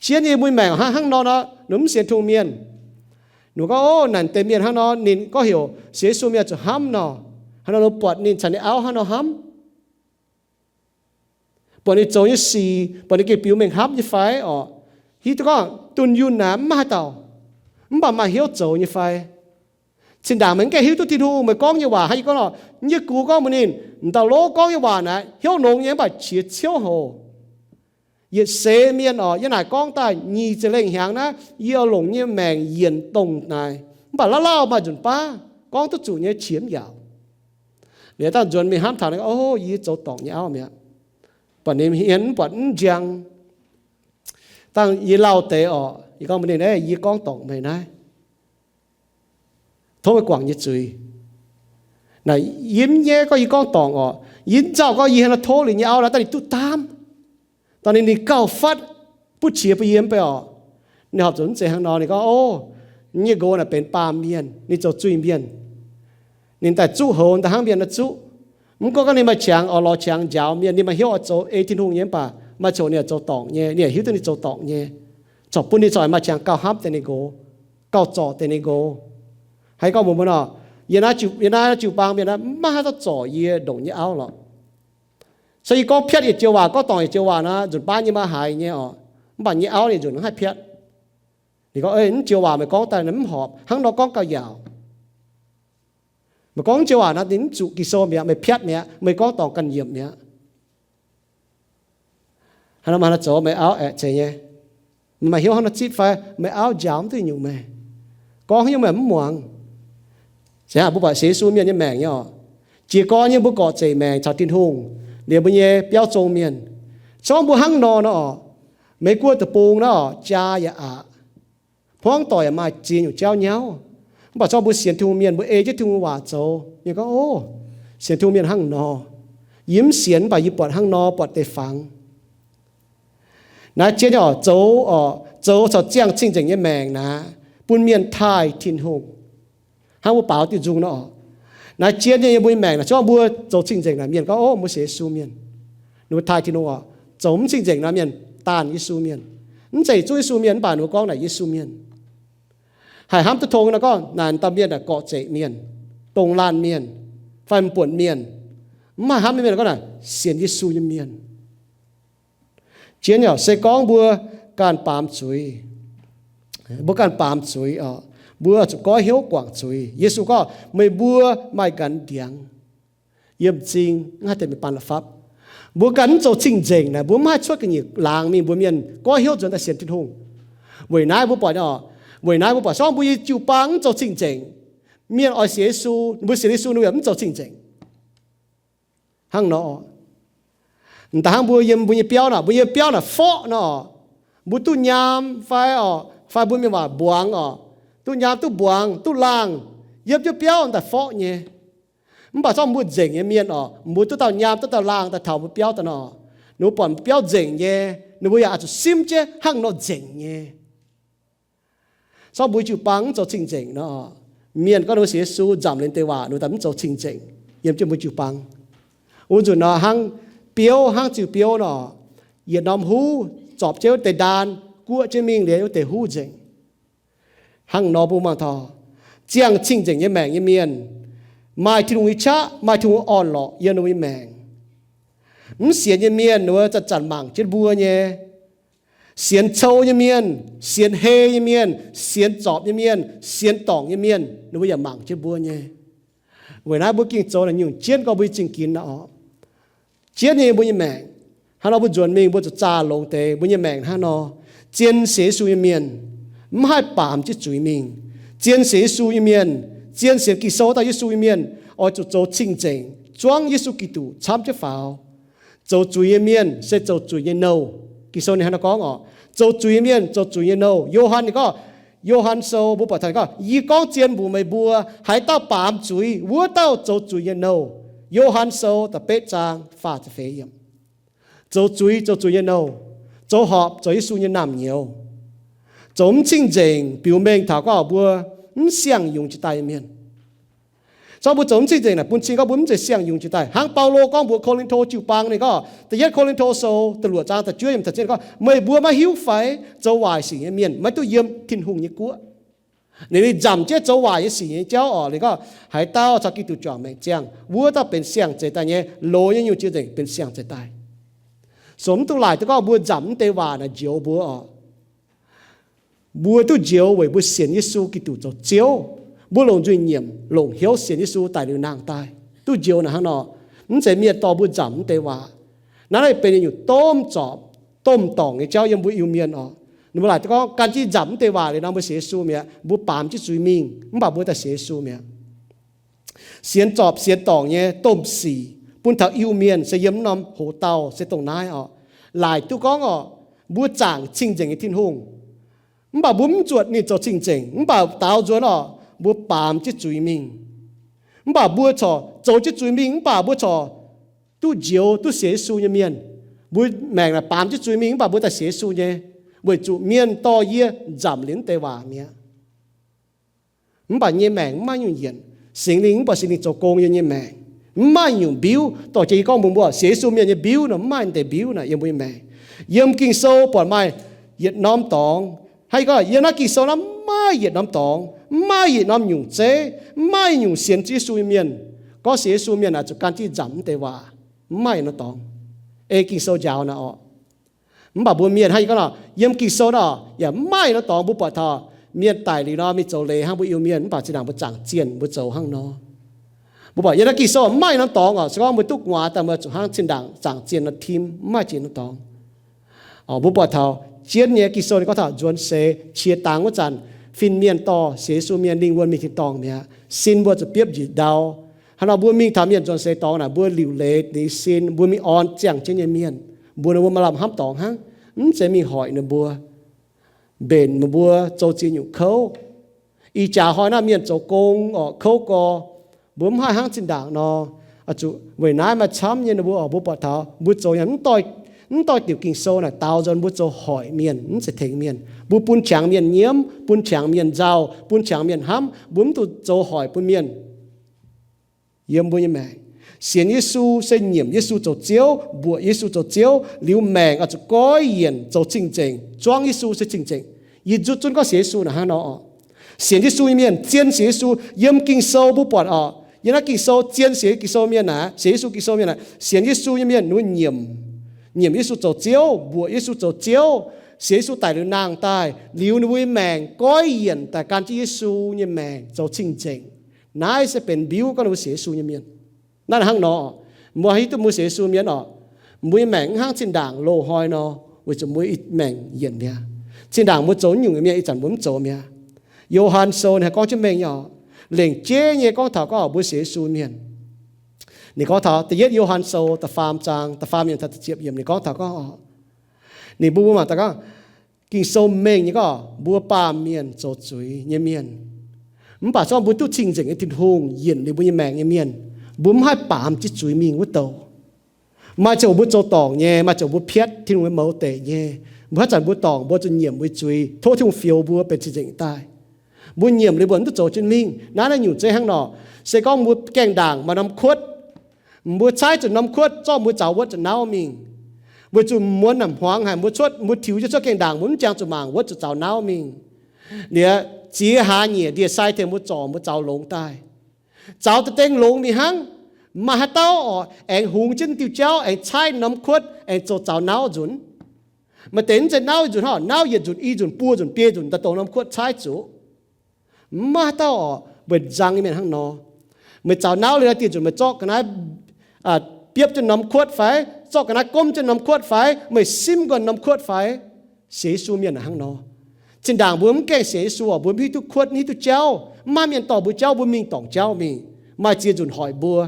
Jienv nyei mbuo nyei maengc hnangv, hnangv nor nor, ninh mv sienx Tin-Hungh mienh, ninh gorngv, ov, naaic deix mienh hnangv nor, ninh gorngv heuc sienx Yesu mienh zuqc hnamv nor, hnangv nor buatc ninh caux ninh auv hnangv nor hnamv, buatc ninh zoux nyei sic, buatc ninh gengh biux mengh hnamv nyei fai oc. Hiuv duqv gorngv dunh yunh naaic mv maaih haaix dauh, mv baac maaih hnyouv zoux nyei fai? Zinh ndaangc meih mv gaengh hiuv duqv Tin-Hungh, meih gorngv nyei waac hnangv yie gorngv nor, yie gux gorngv mbuox ninh, m'dauh lov gorngv nyei waac naaic hnyouv nongx nyei mv baac qiex ciouv houc. Yietc seix mienh oc, yie naaic gorngv daaih nyic ziepc lengh hnyangx naaiv, yie oix longc nyei maengc yienc dongh naaic. Mv baac lauh lauh maaih nzunc baav gorngv duqv zuqc nyei qiex mv yaauc. Liuz dangh nzuonx mingh hnamv taux, ov, yie zoux dorngc nyei auv mi'aqv. Buatc ninh hmien mv buatc mv njang. Dangh yie lauh deix oc, yie gorngv mbuox ninh, yie gorngv dorngc meih naaiv, tov meih guangc yie zuiz. Naaic yie mv nyaiv gorngv yie gorngv dorngc oc. Yie mv nzauh gorngv yie hnangv nor tov liuz nyei auv naaiv daaih ninh duqv daamv. Dongh ninh, ninh gauh fatv butv qiex bun yie mv bei oc. Ninh horpc zuqc mv zeiz hnangv nor. Ninh gorngv, ov, yie nyei nqox naaic benx baamh mienh, ninh zoux zuiz-mienh. Ninh daaih zuqv houx daaih hnangv mienh nor zuqv. Mv gunv gorngv ninh maaih qangx oix lorz qangx njaaux mienh, ninh maaih hnyouv oix zoux ei Tin-Hungh nyei mv baac maaih coc ninh oix zoux dorngc nyei, ninh yaac hiuv duqv ninh zoux dorngc nyei. Corc bun ninh corc maaih qangx gauh hnamv deix ninh nqox, gauh zorc deix ninh nqox. Haaix gorngv mbuox mbuo nor, yie naaiv jiu-baang mienh naaiv maiv haaix dauh zorc yie ndongc nyei auv lorqc. Se yie gorngv piatv yietc joux waac, gorngv dorngc yietc joux waac nor, nzunc baav nyei maa haiz nyei oc. Mv baac nyei auv ninh nzunc mv haih piatv. Ninh gorngv, mv joux waac meih gorngv daaih mv horpc, hnangv nor gorngv gauh yaauc. Meih gorngv mv joux waac nor, ninh mv zuqc Ging-Sou mi'aqv, meih piatv mi'aqv, meih gorngv dorngc ganh nyiemc mi'aqv. Hnangv nor maaih haaix zoux meih auv aeqv, zeiz nyei. Meih maaih hnyouv hnangv nor zipv fai meih auv njaaux mv duqv nyungc meih, gorngv haaix nyungc meih mv muangx. Zeiz hnangv mbuo buatc sienx Yesu mienh nyei maengc nyei oc. Jiez gorn nyei mbuo gorqv-zeic maengc caux Tin-Hungh, liemh mbuo nyei biauv zong mienh. Zorngv mbuo hnangv nor nor oc, Meiv Guoqv deic-bung nor oc, jaa yaac aqc, hmuangv doic yaac maaih ziex nyungc jauv nyauv. Mv baac zorngv mbuo sienx Tin-Hungh mienh, mbuo ei jienv Tin-Hungh waac zoux, mienh gorngv, ov, sienx Tin-Hungh mienh hnangv nor. Yie mv sienx, mv baac yie buatc hnangv nor, buatc deix fangx. Naaiv jienv nyei oc, zoux, zoux caux ziangh cing-nzengc nyei maengc naaiv, bun mienh taaih Tin-Hungh. Hnangv mbuo baaux diuh nzung nor oc. Naaiv jienv nyei mbuo nyei maengc naaiv, zorngv mbuo zoux cing-nzengc naaic, mienh gorngv, ov, mbuo sienx Yesu mienh. Ninh mbuo taaih Tin-Hungh oc. Zoux mv cing-nzengc naaic, mienh daanh Yesu mienh. Mv zeiz zungv Yesu mienh, mv baac ninh mbuo gorngv naaic Yesu mienh. Haih hnamv duqv tong nor gorngv naaic, dauh mienh naaic gorqv-zeic mienh, dongh laanh mienh, fai m'buonc mienh. Mv haih hnamv nyei mienh gorngv naaic sienx Yesu nyei mienh. Jienv nyei oc, se gorngv mbuo ganh baamz zuiz, mbuo ganh baamz zuiz oc, mbuo zuqc goiv hnyouv guangc zuiz. Yesu gorngv, meih mbuo maaih nqanx ndiangx yiem m'zing, mv haih deix mienh baan la'fapv. Mbuo ganh mv zoux cing-nzengc naaic, mbuo mv haih cuotv ga'nyiec laangz mingh mbuox mienh goiv hnyouv nzuonx daaih sienx Tin-Hungh. Weic naaiv mbuo buatc, weic naaiv mbuo buatc zorngv mbuo nyei jiu-baang mv zoux cing-nzengc, mienh oix sienx Yesu, mbuo sienx Yesu ninh mbuo yaac mv zoux cing-nzengc. Hnangv nor, m'daaih hnangv mbuo yiem mbuo nyei biauv naaic, mbuo nyei biauv naaic forqv nor, mbuo duqv nyaam fai oc, fai mbuo mienh waac mbuangz oc, duqv nyaam duqv mbuangz duqv laangh, yiem jienv biauv m'daaih forqv nyei. Mv baac zorngv mbuo nzengc nyei mienh oc, mbuo duqv dauh nyaam duqv dauh laangh daaih taux mbuo biauv daaih nor, ninh mbuo buatc mbuo biauv nzengc nyei, ninh mbuo yaac oix zuqc simv jienv hnangv nor nzengc nyei. Zorngv mbuo jiu-baang mv zoux cing-nzengc nor, mienh gorngv ninh mbuo sienx Yesu, nzamc liuz deix waac, ninh mbuo daaih mv zoux cing-nzengc yiem jienv mbuo jiu-baang. Wuov nzunc nor hnangv biouv, hnangv ziuh biouv nor, yietc norm huv zorpc jienv wuov deix ndaan, guoqv jienv mingh liuz wuov deix huv nzengc. Hnangv nor mbuo mangc taux ziangh cing-nzengc nyei maengc nyei mienh, maaih Tin-Hungh nyei qaqv, maaih Tin-Hungh orn-lorqc yiem ninh mbuo nyei maengc. Mv sienx nyei mienh ninh mbuo zanc-zanc mangc jienv mbuo nyei, Sienx cou nyei mienh, sienx hei nyei mienh, sienx zorpc nyei mienh, sienx dorngc nyei mienh, ninh mbuo yaac mangc jienv mbuo nyei. Weic naaiv mbuo gengh zoux naaiv nyungc jienv gorngv mbuo nyei zingh ginx naaic oc. Jienv nyei mbuo nyei maengc, hnangv nor mbuo nzuonx mingh mbuo zuqc zaah longx deix mbuo nyei maengc hnangv nor. Zien sienx Yesu nyei mienh mv haih baamz jienv zuiz mingh. Zien sienx Yesu nyei mienh, zien sienx Ging-Sou dauh Yesu nyei mienh oix zuqc zoux cing-nzengc, zuangv Yesu Giduc camv jienv faaux. Zoux zuiz nyei mienh se zoux zuiz nyei nouh. Ging-Sou ninh hnangv nor gorngv oc, zoux zuiz nyei mienh zoux zuiz nyei nouh. Yo^han ninh gorngv, Yo^han Sou mbuo buatc taux ninh gorngv, Yie gorngv zien mbuox meih mbuo, haaix dauh baamz zuiz, wuov dauh zoux zuiz nyei nouh. Yo^han Sou da'betv zaang faah ziepc feix yiemc. Zoux zuiz zoux zuiz nyei nouh. Zoux horpc zoux Yesu nyei naamh nyouz. Zoux mv cing-nzengc biux mengh taux gorngv mbuo mv siang-yungz jiex daaih nyei mienh. Zorqv mbuo zoux mv cing-nzengc naaic bun cing gorngv mbuo mv zeiz siang-yungz jiex daaih. Hnangv Baulo gorngv mbuox Ko^lin^to jiu-baang ninh gorngv, da'yietv Ko^lin^to Sou da'luoqc zaang da'juov yiemc taux zien gorngv, Meih mbuo maiv hiuv fai, zoux waaic sic nyei mienh maiv duqv yiem Tin-Hungh nyei guoqv. Ninh, ninh nzamc jienv zoux waaic nyei sic nyei jauv oc. Ninh gorngv, haaix dauh caux Giduc juangc maengc ziangh, wuov dauh benx siang-zeix daaih nyei. Loz nyei nyungc cing-nzengc benx siang-zeix daaih. So mv dungx laaic duqv gorngv mbuo nzamc mv deix waac naaic njoux mbuo oc. Mbuo duqv njoux weic mbuo sienx Yesu Giduc zoux Ziouv. Mbuo longc nzuih nyiemc, longc hnyouv sienx Yesu daic liuz nangh daaih, duqv njoux naaic hnangv nor. Mv zeiz mienh dorh mbuo nzamc mv deix waac. Naaiv naaiv benx yietc nyungc domh zorpc, domh dorngc nyei jauv yiem mbuo Iu-Mienh oc. Ninh mbuo laaic duqv gorngv gan jienv nzamc mv deix waac liuz nor mbuo sienx Yesu mi'aqv. Mbuo baamz jienv zuiz mingh mv baac mbuo daaih sienx Yesu mi'aqv. Sienx zorpc sienx dorngc nyei domh sic bun taux Iu-Mienh se yiem mv norm hoz dauh se dongh naaiv oc. Laaic duqv gorngv oc, mbuo zaangc cing-nzengc nyei Tin-Hungh, mv baac mbuo mv zuotc ninh zoux cing-nzengc. Mv baac daaux nzuonx oc, mbuo baamz jienv zuiz mingh. Mv baac mbuo corc zoux jienv zuiz mingh mv baac mbuo corc duqv njoux, duqv sienx Yesu nyei mienh. Mbuo maengc naaic baamz jienv zuiz mingh mv baac mbuo daaih sienx Yesu nyei, weic zuqc mienh dorh yie nzamc liuz mv deix waac mi'aqv. Mv baac nyei maengc mv maaih nyungc yienc. Singx Lingh mv baac Singx Lingh zoux gong yiem nyei maengc. Mv maaih nyungc mbiuv dorh jienv yie gorngv mbuox mbuo sienx Yesu mienh nyei mbiuv nor, mv maaih deix mbiuv naaic yiem mbuo nyei maengc. Yiem Ging-Sou buatc maaih yietc norm dorngx. Hnangv yie gorngv yiem naaiv Ging-Sou naaiv mv maaih yietc norm dorngx, mv maaih yietc norm nyungc zeiv, mv maaih nyungc sienx Yesu nyei mienh gorngv sienx Yesu mienh naaic zuqc gan jienv nzamc mv deix waac. Mv maaih yietc norm dorngx ei Ging-Sou njaaux naaic oc. Mv baac mbuo mienh hnangv yie gorngv nor, yiem Ging-Sou nor yaac mv maaih yietc norm dorngx mbuo buatc taux mienh daic liuz nor mingh zoux leiz hnangv mbuo Iu-Mienh, mv baac zinh ndaangc mbuo zaangc zienh mbuo zoux hnangv nor. Mbuo buatc yiem naaiv Ging-Sou mv maaih yietc norm dorngx oc. Se gorngv mbuo duqv nguaaz daaih mbuo zuqc hnangv zinh ndaangc zaangc zienh nor tim, mv maaih zienh norm dorngx. Mbuo buatc taux jienv nyei Ging-Sou ninh gorngv taux nzuonx seix qiex dangx wuov zanc, fin-mienh dorh sienx Yesu mienh lingh wuonh mingh tin-dorngh mi'aqv. Sin mbuo zuqc biopv njiec ndau. Hnangv nor mbuo mingh taux mienh nzuonx seix dorngx naaic, mbuo liuc leiz ninh sin, mbuo mingh orn ziangh jienv nyei mienh, mbuox ninh mbuo maaih lamh hnamv dorngx hnangv, mv zeiz mingh hoic ninh mbuo, mbenc meih mbuo zoux ziex nyungc kouv. Ih jaax hnoi naaiv mienh zoux gong oc, kouv gorx, mbuo mv haih hnangv zinh ndaangc nor. Zuqc weic naaiv maaih camv nyei ninh mbuo oc, mbuo buatc taux mbuo zoux nyei mv doix diuc Ging-Sou naaic daaux nzuonx mbuo zoux hoic mienh, mv zeiz tengx mienh. Mbuo bun qangx mienh nyiemv, bun qangx mienh nzauh, bun qangx mienh hnamv, mbuo mv dungx zoux hoic bun mienh. Yiem mbuo nyei maengc, sienx Yesu se nyiemc Yesu zoux Ziouv, mbuoqc Yesu zoux Ziouv liuz, maengc oix zuqc goiv yienc zoux cing-nzengc, zuangv Yesu se cing-nzengc. Yie nzuqc zunv gorngv sienx Yesu naaic hnangv nor oc. Sienx Yesu nyei mienh zien sienx Yesu. Yiem Ging-Sou mbuo buatc oc, yiem naaiv Ging-Sou zien sienx Ging-Sou mienh naaic, sienx Yesu Ging-Sou mienh naaic, sienx Yesu nyei mienh ninh mbuo nyiemc, nyiemc Yesu zoux Ziouv, mbuoqc Yesu zoux Ziouv, sienx Yesu daic liuz nangh daaih, liuz ninh mbuo nyei maengc goiv yienc daaih gan jienv Yesu nyei maengc zoux cing-nzengc. Naaiv se benx mbiuv gorngv ninh mbuo sienx Yesu nyei mienh. Naaiv hnangv nor, mbuo hiuv duqv mbuo sienx Yesu mienh oc, mbuo nyei maengc mv hnangv zinh ndaangc loz-hnoi nor, weic zuqc mbuo maengc yienc mi'aqv. Zinh ndaangc mbuo zoux nyungc mienh, ih zanc mbuo mv zoux mi'aqv. Yo^han Sou ninh haih gorngv jienv mengh nyei oc, lengc jeiv nyei gorngv taux gorngv mbuo sienx Yesu mienh. Ninh gorngv taux da'yietv Yo^han Sou da'faam zaang da'faam yiemc taux da'ziepc yiemc, ninh gorngv taux gorngv oc, ninh mbuo mbuo mangc daaih gorngv, Ging-Sou mengh nyei gorngv mbuo baamh mienh zoux zuiz nyei mienh. Mv baac zorqv mbuo duqv cing-nzengc nyei Tin-Hungh yienc liuz mbuo nyei maengc nyei mienh, mbuo mv haih baamz jienv zuiz mingh wuov douh. Maaih ziangh hoc mbuo zoux dorngc nyei, maaih ziangh hoc mbuo piatv Tin-Hungh nyei mouz deic nyei, mbuo haaix zanc mbuo dorngc mbuo zuqc nyiemc mbuo nyei zuiz, tov Tin-Hungh fioux mbuo benx cing-nzengc daaih. Mbuo nyiemc liuz mbuo mv duqv zoux jienv mingh. Naaiv naaiv nyungc zeiv hnangv nor. Se gorngv mbuo gaengh ndaangc maaih norm kuotv, mbuo caaiv zuqc norm kuotv zorqv mbuo zaux wuotv zuqc nauv mingh, weic zuqc muonz naaic hmuangx haic, mbuo cuotv, mbuo tiux jienv cuotv gaengh ndaangc, mbuo mv jangx zuqc mangc wuotv zuqc zaux nauv mingh. Liuz ziex hlaax nyieqc ndie-sai tengx mbuo zorc mbuo zaux longx daaih. Zaux deix dengh longx mingh hnangv. Maaih haaix dauh oc aengx hungx jienv diuh jauv aengx caaiv norm kuotv aengx zoux zaux nauv nzunc? Maaih deix mv zeiz nauv yietc nzunc hnangv, nauv yietc nzunc, i nzunc, buo nzunc, biei nzunc, daaih dongh norm kuotv caaiv zuqc. Mv maaih haaix dauh oc, weic nzang nyei mienh hnangv nor. Meih zaux nauv liuz naaiv dieh nzunc meih zorqv ga'naaiv biopv jienv norm kuotv fai, zorqv ga'naaiv gomv jienv norm kuotv fai, meih simv nqoi norm kuotv fai? Sienx Yesu mienh hnangv nor. Zinh ndaangc mbuo mv gaengh sienx Yesu oc, mbuo mv hiuv duqv kuotv, mv hiuv duqv jauv. Mv maaih mienh dorh mbuo jauv, mbuo mingh dorngc jauv mingh. Maaih ziex nzunc hoic mbuo.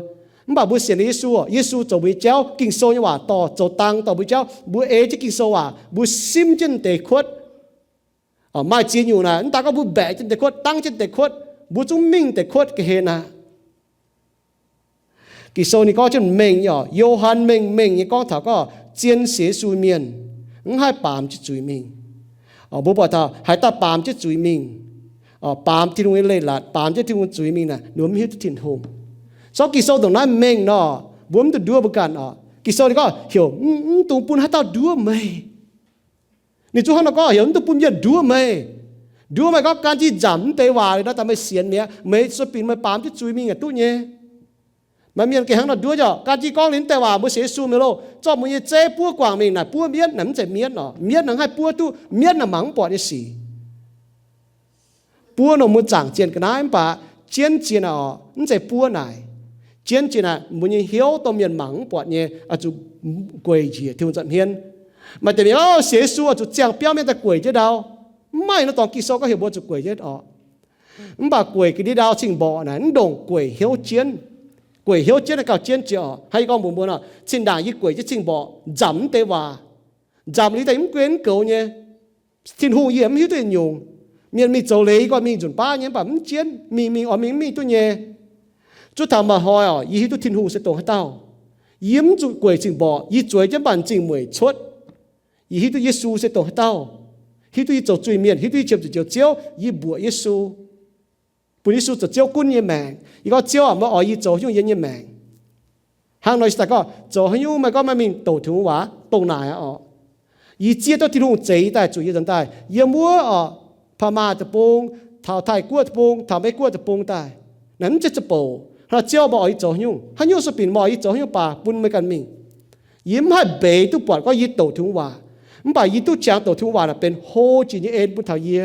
Mv baac mbuo sienx Yesu oc, Yesu zoux mbuo nyei jauv, Ging-Sou nyei waac dorh zoux dang dorh mbuo jauv, mbuo ei jienv Ging-Sou waac, mbuo simv jienv deix kuotv. Maaih ziex nyungc naaic, mv daaih gorngv mbuo mbaeqc jienv deix kuotv, dangv jienv deix kuotv, mbuo zungv mingh deix kuotv ga'hlen aqv. Ging-Sou ninh gorngv jienv mengh nyei oc, Yo^han mengh mengh nyei gorngv taux gorngv zien sienx Yesu mienh mv haih baamz jienv zuiz mingh. Mbuo buatc taux haaix dauh baamz jienv zuiz mingh, baamz Tin-Hungh nyei leiz-latc, baamz jienv Tin-Hungh zuiz mingh naaic, ninh mbuo mv hiuv duqv Tin-Hungh. Zorqv Ging-Sou ndongc naaiv mengh nor, mbuo mv dungx nduov mbuo ganh oc. Ging-Sou ninh gorngv heuc mv, mv dungx bun haaix dauh nduov meih. Ninh zungv hnangv nor gorngv, heuc mv dungx bun mienh nduov meih. Nduov meih gorngv gan jienv nzamc mv deix waac liuz nor daaih meih sienx mi'aqv, meih sueih binc meih baamz jienv zuiz mingh aqv duqv nyei. Maaih mienh gengh hnangv nor nduov, gan jienv gorngv liuz mv deix waac mbuo sienx Yesu mi'aqv loh, zorqv mbuo nyei zeiv buov guangc mingh naaic, buov mienv naaic, mv zeiz mienv oc. Mienv naaic mv haih buov duqv, mienv naaic mangc mv buatc nyei sic. Buov nor mbuo zaangc zienh ga'naaiv mv baac jienv zienh naaic oc, mv zeiz buov naaic. Jienv zienh naaic mbuo nyei hnyouv dongh mienh mangc mv buatc nyei, oix zuqc gueic njiec Tin-Hungh nza'hmien. Maaih deix mienh, sienx Yesu oix zuqc ziangh biauv mienh daaih gueic jienv ndau. Mv maaih nor dorngx Ging-Sou gorngv heuc mbuo zuqc gueic jienv oc. Mv baac gueic ga'ndiev ndau cing-mborqc naaic mv ndongc gueic hnyouv jienv. Gueic hnyouv jienv naaiv gauh jienv jiex oc. Hnangv yie gorngv mbuox mbuo nor, zinh ndaangc yie gueic jienv cing-mborqc nzamc mv deix waac, nzamc liuz daaih mv gunv mv goux nyei. Tin-Hungh yie mv hiuv duqv yietc nyungc. Mienh mingh zoux leiz yie gorngv mingh nzunc baav nyei mv baac mv jienv, mingh mingh oix mingh mv mingh duqv nyei. Zuov taux maaih hnoi oc, yie hiuv duqv Tin-Hungh se dongh haaix dauh. Yie mv zuqc gueic cing-mborqc, yie zueiz jienv mv baac m'zing mueic cuotv. Yie hiuv duqv Yesu se dongh haaix dauh. Hiuv duqv yie zoux zuiz-mienh, hiuv duqv yie qiemx zuqc njoux Ziouv, yie mbuoqc Yesu, bun Yesu zoux Ziouv gunv nyei maengc. Yie gorngv, Ziouv aac, meih oix yie zoux haaix nyungc yiem yie nyei maengc? Hnangv nor yie daaih gorngv, zoux haaix nyungc meih gorngv meih mingh douc Tin-Hungh waac dongh naaic aqv oc. Yie zieqv duqv Tin-Hungh zeix yie daaih zuqc yie nzuonx daaih, yie muov oc, Paa^maa Deic-Bung, taux Taiv-Guoqv Deic-Bung, taux Meiv-Guoqv Deic-Bung daaih. Naaiv mv zeiz za'bouc. Hnangv Ziouv meih oix yie zoux haaix nyungc, haaix nyungc sueih binc meih oix yie zoux haaix nyungc baac bun meih ganh mingh. Yie mv haih mbeix duqv buatc gorngv yie douc Tin-Hungh waac, mv baac yie duqv jangx douc Tin-Hungh waac naaic benx hlo jiex nyei en bun taux yie.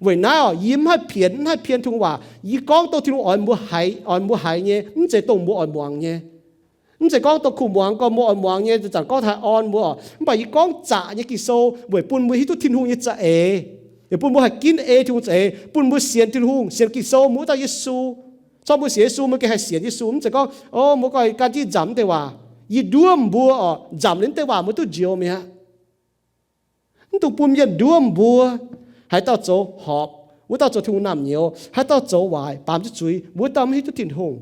Weic naaiv oc, yie mv haih pienx, mv haih pien Tin-Hungh waac. Yie gorngv dongh Tin-Hungh oix mbuo haiz, oix mbuo haiz nyei, mv zeiz dongh mbuo oix muangx nyei. Mv zeiz gorngv dongh kuh muangx gorngv mbuo oix muangx nyei zanc-zanc gorngv taux haih orn mbuo oc. Mv baac yie gorngv zaqc nyei Ging-Sou weic bun mbuo hiuv duqv Tin-Hungh nyei za'eix, weic bun mbuo haih ginv ei Tin-Hungh za'eix, bun mbuo sienx Tin-Hungh, sienx Ging-Sou, mbuo wuov dauh Yesu. Corc mbuo sienx Yesu, mbuo gengh haih sienx Yesu. Mv zeiz gorngv, o, mbuo gorngv gan jienv nzamc mv deix waac. Yie nduov mbuo oc, nzamc liuz mv deix waac mbuo duqv njoux mi'aqv. Mv dungx bun mienh nduov mbuo. Haaix dauh zoux horpc, wuov dauh zoux Tin-Hungh naamh nyouz. Haaix dauh zoux waaic, baamz jienv zuiz, wuov dauh mv hiuv duqv Tin-Hungh.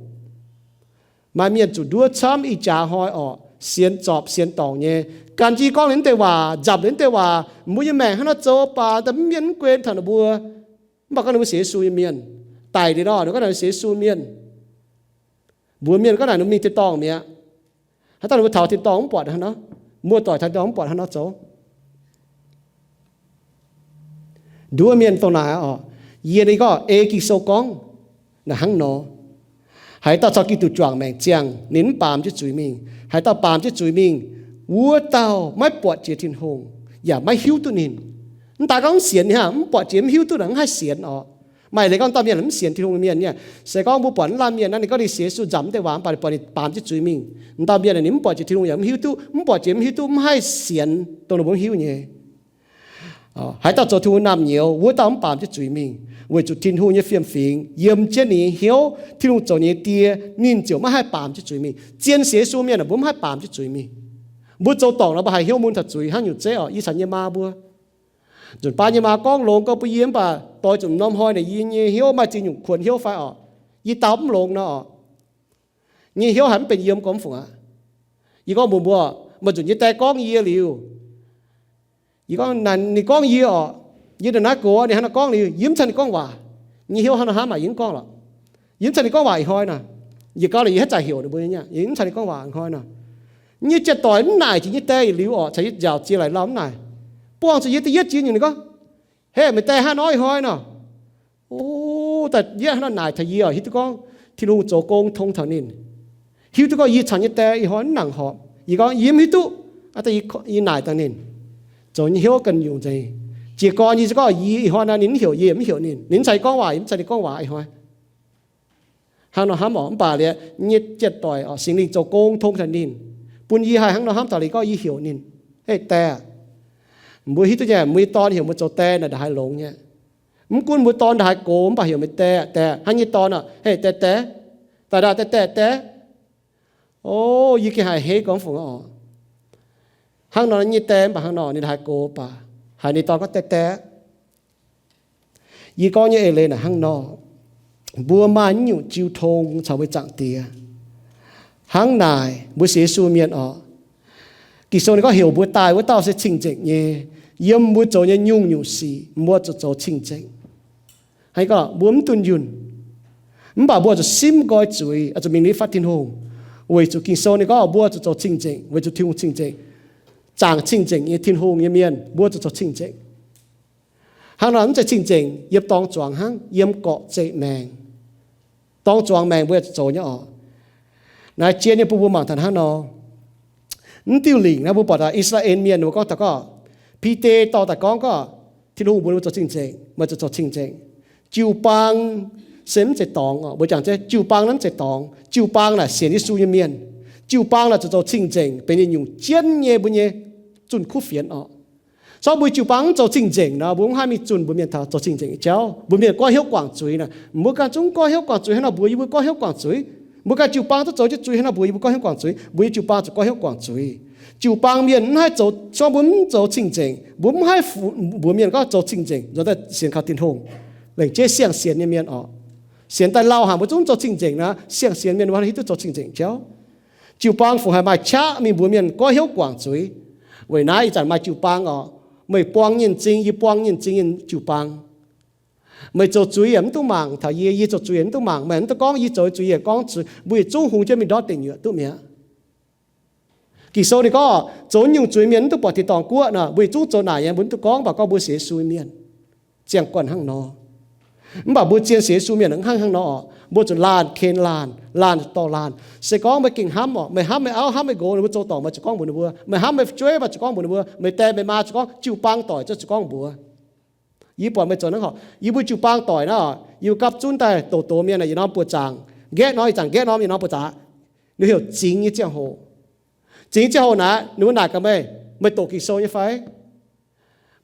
Maaih mienh zuqc nduov camv ih jaax hnoi orqc, sienx zorpc sienx dorngc nyei. Gan jienv gorngv liuz mv deix waac, nzamc liuz mv deix waac, mbuo nyei maengc hnangv nor zoux baac daaih mv mienh mv guen taux ninh mbuo. Mv baac gorngv ninh mbuo sienx Yesu nyei mienh, daic liuz nor ninh gorngv ninh sienx Yesu mienh. Mbuox mienh gorngv naaic ninh mingh tin-dorngh mi'aqv. Haaix dauh ninh mbuo taux tin-dorngh mv buatc hnangv nor, muoz-doic taux tin-dorngh mv buatc hnangv nor zoux. Nduov mienh dongh naaic orqc. Yie ninh gorngv ei Ging-Sou gorngv naaic hnangv nor. Haaix dauh caux Giduc juangc maengc ziangh, ninh mv baamz jienv zuiz mingh. Haaix dauh baamz jienv zuiz mingh, wuov dauh maiv buatc jiex Tin-Hungh, yaac maiv hiuv duqv ninh. Mv daaih gorngv mv sienx ninh hnangv, mv buatc jiex mv hiuv duqv naaic mv haih sienx orqc. Maaih leiz gorngv dauh mienh mv sienx Tin-Hungh mienh nyei. Se gorngv mbuo buatc wuov laanh mienh naaiv, ninh gorngv ninh sienx Yesu nzamc mv deix waac mv baac ninh buatc ninh baamz jienv zuiz mingh. Dauh mienh ninh mv buatc jiex Tin-Hungh yaac mv hiuv duqv, mv buatc jiex mv hiuv duqv, mv haih sienx dongh ninh mbuo mv hiuv nyei. Haaix dauh zoux Tin-Hungh naamh nyouz, wuov dauh mv baamz jienv zuiz mingh, weic zuqc Tin-Hungh nyei fiem-fingx yiem jienv ninh nyei hnyouv. Tin-Hungh zoux ninh nyei Die, ninh ziouc maiv haih baamz jienv zuiz mingh. Zien sienx Yesu mienh aah, mbuo mv haih baamz jienv zuiz mingh. Mbuo zoux dorngc nor mbuo haiz hnyouv mun taux zuiz hnangv nyungc zeiv orqc. Yie caux yie nyei maa mbuo nzunc baav yie nyei maa gorngv longx gorx bun yie, mv baac doix zuqc norm hnoi naaic yie nyei hnyouv maaih ziex nyungc kuonx hnyouv fai orqc. Yie dau mv longx nor orqc, nyei hnyouv haiz mv benx yiem gormx fungc aqv. Yie gorngv mbuox mbuo, maaih nzunc nyei die gorngv yie liuz, yie gorngv naaic ninh gorngv yie orqc, yie naaic naaiv gox ninh hnangv naaiv gorngv liuz, yie mv caux ninh gorngv waac. Nyei hnyouv hnangv nor hnamv maaic yie mv gorngv lorqc. Yie mv caux ninh gorngv waac ih hnoi nor. Yie gauh lorqc yie haaix zanc heuc ninh mbuo nyei, yie mv caux ninh gorngv waac ih hnoi nor. Nyei jiex doic mv naaic jiex nyei die liuz orqc, caux yie nziaauc ziex laaic lauh mv naaic, buangh zuqc yie da'yietv jiex nyungc ninh gorngv, Hei, meih die hnangv nor ih hnoi nor. O, da'yietv hnangv nor naaic taux yie orqc, hiuv duqv gorngv Tin-Hungh zoux gong tong taux ninh. Hiuv duqv gorngv yie caux nyei die ih hnoi mv nangc horpc. Yie gorngv yie mv hiuv duqv. Yie naaic daaih ninh, zoux nyei hnyouv ganh nyungc nzengc. Jiez gorn yie za'gengh, yie ih hnoi naaiv ninh mv heuc yie, mv heuc ninh, ninh mv caux yie gorngv waac, yie mv caux ninh gorngv waac ih hnoi. Hnangv nor hnamv orqc, mv baac liuz nyei jien-doic orqc, Singx Lingh zoux gong tong taux ninh, bun yie haih hnangv nor hnamv taux liuz gorngv yie heuc ninh, Hei, die aac. Mbuo hiuv duqv nyei, mbuo nyei dorn heuc mbuo zoux die naaic, ndongc haaix longx nyei. Mv gunv mbuo dorn ndongc haaix gox, mv baac heuc meih die, die, hnangv nyei dorn orqc, Hei, die, die, daaih, daaih, die, die, die. O, yie gengh haih heiv gorngv fungc orqc. Hnangv nor nyei die mv baac hnangv nor ninh ndongc haaix gox baac haiz ninh dorn gorngv die, die. Yie gorngv nyei eix leiz naaic hnangv nor, mbuo maaih naaiv nyungc jiu tong caux mbuo Zaangc Diex. Hnangv naaic mbuo sienx Yesu mienh orqc, Ging-Sou ninh gorngv heuc mbuo daaih wuov dauh se cing-nzengc nyei. Yiem mbuo zoux nyei nyungc-nyungc sic mbuo zuqc zoux cing-nzengc. Hnangv gorngv mbuo mv dunh yunh, mv baac mbuo zuqc simv nqoi zuiz, zuqc mingh nitv fatv Tin-Hungh, weic zuqc Ging-Sou ninh gorngv mbuo zuqc zoux cing-nzengc weic zuqc Tin-Hungh cing-nzengc. Zaangc cing-nzengc nyei Tin-Hungh nyei mienh mbuo zuqc zoux cing-nzengc. Hnangv nor mv zeiz cing-nzengc yiem dorng zuangx hnangv, yiem gorqv-zeqc maengc. Dorng zuangx maengc mbuo yaac zoux nyei orqc. Naaiv jien nyei bun mbuo mangc taux hnangv nor, mv diuh lingc naaiv mbuo buatc taux I^saa^laa^en Mienh mbuo gorngv taux gorngv, Bide dorh daaih gorngv gorngv, Tin-Hungh mbuox mbuo zoux cing-nzengc, meih zuqc zoux cing-nzengc. Jiu-baang se mv zeiz dorngx orqc. Mbuo jangx jienv jiu-baang naaiv mv zeiz dorngx. Jiu-baang naaic sienx Yesu nyei mienh. Jiu-baang naaic zuqc zoux cing-nzengc benx yietc nyungc jienv nyei mbuo nyei zunh kuv fienx orqc. Corc mbuo jiu-baang mv zoux cing-nzengc nor, mbuo mv haih mingh zunh mbuo mienh taux zoux cing-nzengc nyei jauv. Mbuo mienh goiv hnyouv guangc zuiz naaic, mbuo ganh zungv goiv hnyouv guangc zuiz hnangv nor mbuox yie mbuo goiv hnyouv guangc zuiz. Mbuo ganh jiu-baang duqv zoux jienv zuiz hnangv nor mbuox yie mbuo goiv hnyouv guangc zuiz. Mbuo nyei jiu-baang zuqc goiv hnyouv guangc zuiz. Jiu-baang mienh mv haih zoux, corc mbuo mv zoux cing-nzengc, mbuo mv haih fu-, mbuox mienh gorngv zoux cing-nzengc nzuonx daaih sienx kaux Tin-Hungh. Laengz jienv siang-sienx nyei mienh orqc, sienx daaih lauh haic mbuo zungv zoux cing-nzengc nor, siang-sienx mienh mbuo hiuv duqv zoux cing-nzengc jauv. Jiu-baang fungc haih maaih qaqv mingh mbuox mienh goiv hnyouv guangc zuiz. Weic naaiv ih zanc maaih jiu-baang orqc, meih buang nyei m'zing, yie buang nyei m'zing nyei jiu-baang. Meih zoux zuiz yaac mv dungx mangc taux yie, yie zoux zuiz yaac mv dungx mangc meih. Mv dungx gorngv yie zoux zuiz, yie gorngv zuiz, mbuo yietc zungv hungx jienv mingh ndortv deic nyuoqc duqv mi'aqv. Ging-Sou ninh gorngv, zoux nyungc zuiz mienh mv dungx buatc tin-dorngh guoqv nor. Mbuo yietc zungv zoux naaic nyei, mbuo mv dungx gorngv, mv baac gorngv mbuo sienx Yesu nyei mienh ziangh guanh hnangv nor. Mv baac mbuo zien sienx Yesu mienh hnangv hnangv nor orqc, mbuo zuqc laanh ken laanh, laanh dorh laanh. Se gorngv meih gengh hnamv orqc, meih hnamv meih auv, hnamv meih nqox, ninh mbuo zoux dorngc, meih zuqc gorngv mbuox ninh mbuo. Meih hnamv meih fu'jueiv, meih zuqc gorngv mbuox ninh mbuo. Meih die meih maa zuqc gorngv, jiu-baang doic zuqc gorngv mbuox. Yie buatc meih zoux hnangv orqc. Yie mbuo jiu-baang doic naaiv orqc, yie mbuo gapv zunv daaih doqc doqc mienh, yietc norm buoqc zaangc, nqaeqv norm, ih zanc nqaeqv norm, yietc norm buoqc zaangc. Ninh heuc zingx nyei ziangh hoc. Zingx nyei ziangh hoc naaic, ninh mbuo naaic gaax meih, meih doqc Ging-Sou nyei fai?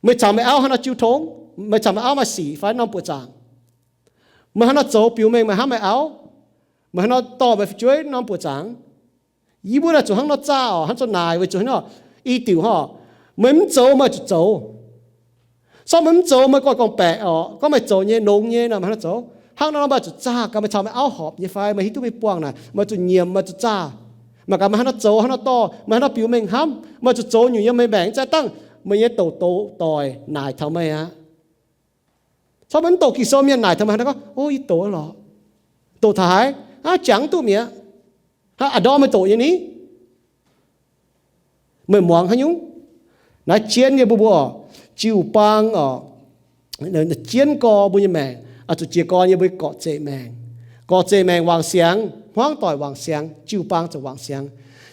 Meih caux meih auv haaix nor jiu tong? Meih caux meih auv maaih sic fai norm buoqc zaangc? Meih haaix nor zoux biux mengh meih hnamv meih auv? Meih haaix nor dorh meih fu'jueiv norm buoqc zaangc? Yie mbuo naaic zuqc hnangv nor zaah orqc, hnangv nor naaic weic zuqc hnangv nor, i diuc hnangv orqc, meih mv zoux meih zuqc zoux. Sorng meih mv zoux meih gorngv-baeqc orqc, gorngv meih zoux nyei, longx nyei nor meih hnangv nor zoux. Hnangv nor meih zuqc zaah gaax, meih caux meih auv horpc nyei fai, meih hiuv duqv meih buangh naaic, meih zuqc nyiemc, meih zuqc zaah. Mangc gaax meih hnangv nor zoux, hnangv nor dorh, meih hnangv nor biux mengh hnamv, meih zuqc zoux nyungc yiem meih maengc, za'gengh dangh meih nyei doqc doqc doic naaic taux meih aqv. Corc mbuo mv doqc Ging-Sou mienh naaic taux meih hnangv gorngv, O, yie doqc lorqc. Doqc taux haaix? Aav, jangx mv duqv mi'aqv. Hnangv a'ndorm meih doqc nyei ni? Meih muangx haaix nyungc? Naaiv jienv nyei mbuo, mbuo jiu-baang orqc, jienv gorx mbuo nyei maengc, zuqc jiez gorn nyei mbuo gorqv-zeqc maengc. Gorqv-zeqc maengc wangc siangx, hmuangv doic wangc siangx, jiu-baang ziouc wangc siangx.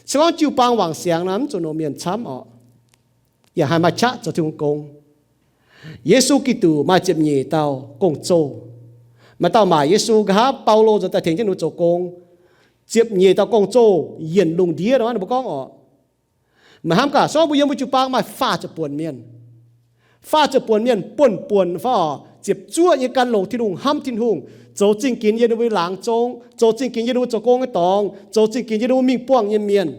Se gorngv jiu-baang wangc siangx nor, mv zuqc longc mienh camv orqc, yaac haih maaih qaqv zoux Tin-Hungh gong. Yesu Giduc maaih ziepc nyeic dauh gong-zoh. Maaih dauh maaic Yesu nqa'haav Baulo nzuonx daaih tengx jienv ninh mbuo zoux gong. Ziepc nyeic dauh gong-zoh yienc lungh ndiev nor, ninh mbuo gorngv orqc, meih hnamv gaax, se gorngv mbuo yiem mbuo jiu-baang maaih faah ziepc buonc mienh, faah ziepc buonc mienh buonv-buonc fai orqc, ziepc zuoqv nyei gan longc Tin-Hungh, hnamv Tin-Hungh, zoux zingh ginx yiem ninh mbuo laangz zong, zoux zingh ginx yiem ninh mbuo zoux gong nyei dorngx, zoux zingh ginx yiem ninh mbuo mingh buangh nyei mienh.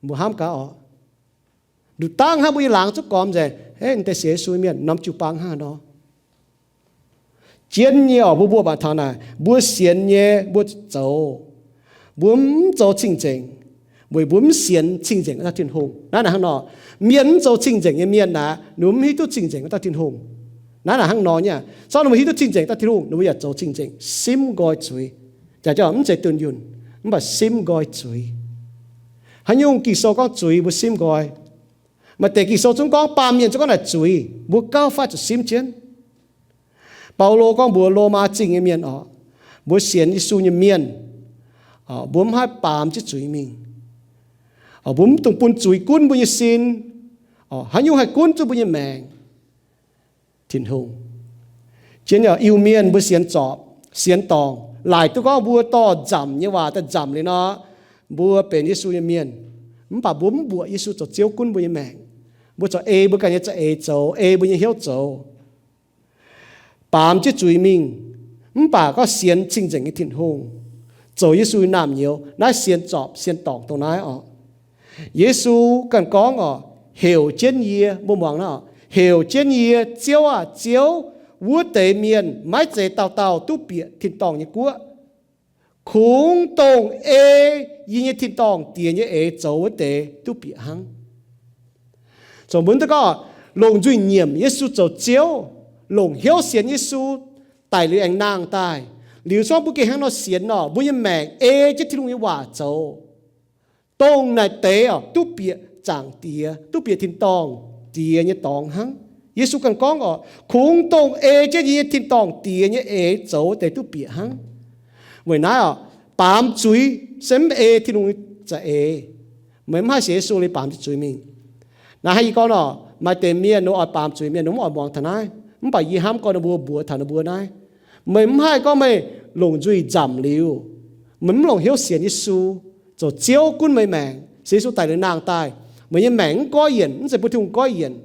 Mbuo hnamv gaax orqc, nduqc dangh hnangv mbuo nyei laangz zuqc gormx nzengc, Hei, naaiv deix sienx Yesu mienh norm jiu-baang hnangv haaix nor? Jienv nyei orqc, mbuo mbuo mangc taux naaic, mbuo sienx nyei mbuo zoux, mbuo mv zoux cing-nzengc, weic mbuo mv sienx cing-nzengc dauh Tin-Hungh. Naaiv naaic hnangv nor, mienh mv zoux cing-nzengc nyei mienh naaic, ninh mbuo mv hiuv duqv cing-nzengc dauh Tin-Hungh. Naaiv naaic hnangv nor nyei. Corc ninh mbuo hiuv duqv cing-nzengc dauh Tin-Hungh, ninh mbuo yaac zoux cing-nzengc, simv nqoi zuiz. Jaax jauv mv zeiz dunh yunh, mv baac simv nqoi zuiz. Haaix nyungc Ging-Sou gorngv zuiz mbuo simv nqoi? Maaih deix Ging-Sou zungv gorngv baamh mienh zungv gorngv naaic zuiz, mbuo gauh faix zuqc simv jienv. Baulo gorngv mbuox Lomaa Zingh nyei mienh orqc, mbuo sienx Yesu nyei mienh, mbuo mv haih baamz jienv zuiz mingh. Mbuo mv dungx bun zuiz gunv mbuo nyei sin, Haaix nyungc haih gunv zuqc mbuo nyei maengc? Tin-Hungh. Jienv Iu-Mienh mbuo sienx zorpc, sienx dorngc, laaic duqv gorngv mbuo dorh nzamc nyei waac daaih nzamc liuz nor, mbuo benx Yesu nyei mienh. Mv baac mbuo mv mbuoqc Yesu zoux Ziouv gunv mbuo nyei maengc. Mbuo corc ei mbuo ganh nyei za'eix zoux, ei mbuo nyei hnyouv zoux, baamz jienv zuiz mingh. Mv baac gorngv sienx cing-nzengc nyei Tin-Hungh, zoux Yesu nyei naamh nyouz, naaiv sienx zorpc sienx dorngc dongh naaiv oc. Yesu ganh gorngv oc, heuc jienv yie, mbuo muangx naaiv oc, heuc jienv yie, Ziouv aah, Ziouv, wuov deix mienh maiv zeiz dauh dauh duqv bieqc tin-dorngh nyei guoqv. Kungx dongh ei yie nyei tin-dorngh Diex nyei eix zoux wuov deix duqv bieqc hnangv. Zoux mbuo duqv gorngv longc nzuih nyiemc Yesu zoux Ziouv, longc hnyouv sienx Yesu, daic liuz aengx nangh daaih. Liuz zorngv mbuo gengh hnangv nor sienx nor, mbuo nyei maengc ei jienv Tin-Hungh nyei waac zoux. Dongh naaic deix oc duqv bieqc Zaangc Diex, duqv bieqc tin-dorngh Diex nyei dorngx hnangv. Yesu ganh gorngv oc, kungx dongh ei jienv yie nyei tin-dorngh Diex nyei eix zoux deix duqv bieqc hnangv. Weic naaiv oc, baamz zuiz se mv ei Tin-Hungh za'eix. Meih mv haih sienx Yesu liuz baamz jienv zuiz mingh. Naaiv hnangv yie gorngv nor, maaih deix mienh ninh oix baamz zuiz mienh ninh mv oix muangx taux naaiv. Mv baac yie hnamv gorngv ninh mbuo mbuox taux ninh mbuo naaiv, meih mv haih gorngv meih longc nzuih nzamc liuz, meih mv longc hnyouv sienx Yesu zoux Ziouv gunv meih maengc, sienx Yesu daic liuz nangh daaih, meih nyei maengc mv goiv yienc, mv zeiz bun Tin-Hungh goiv yienc.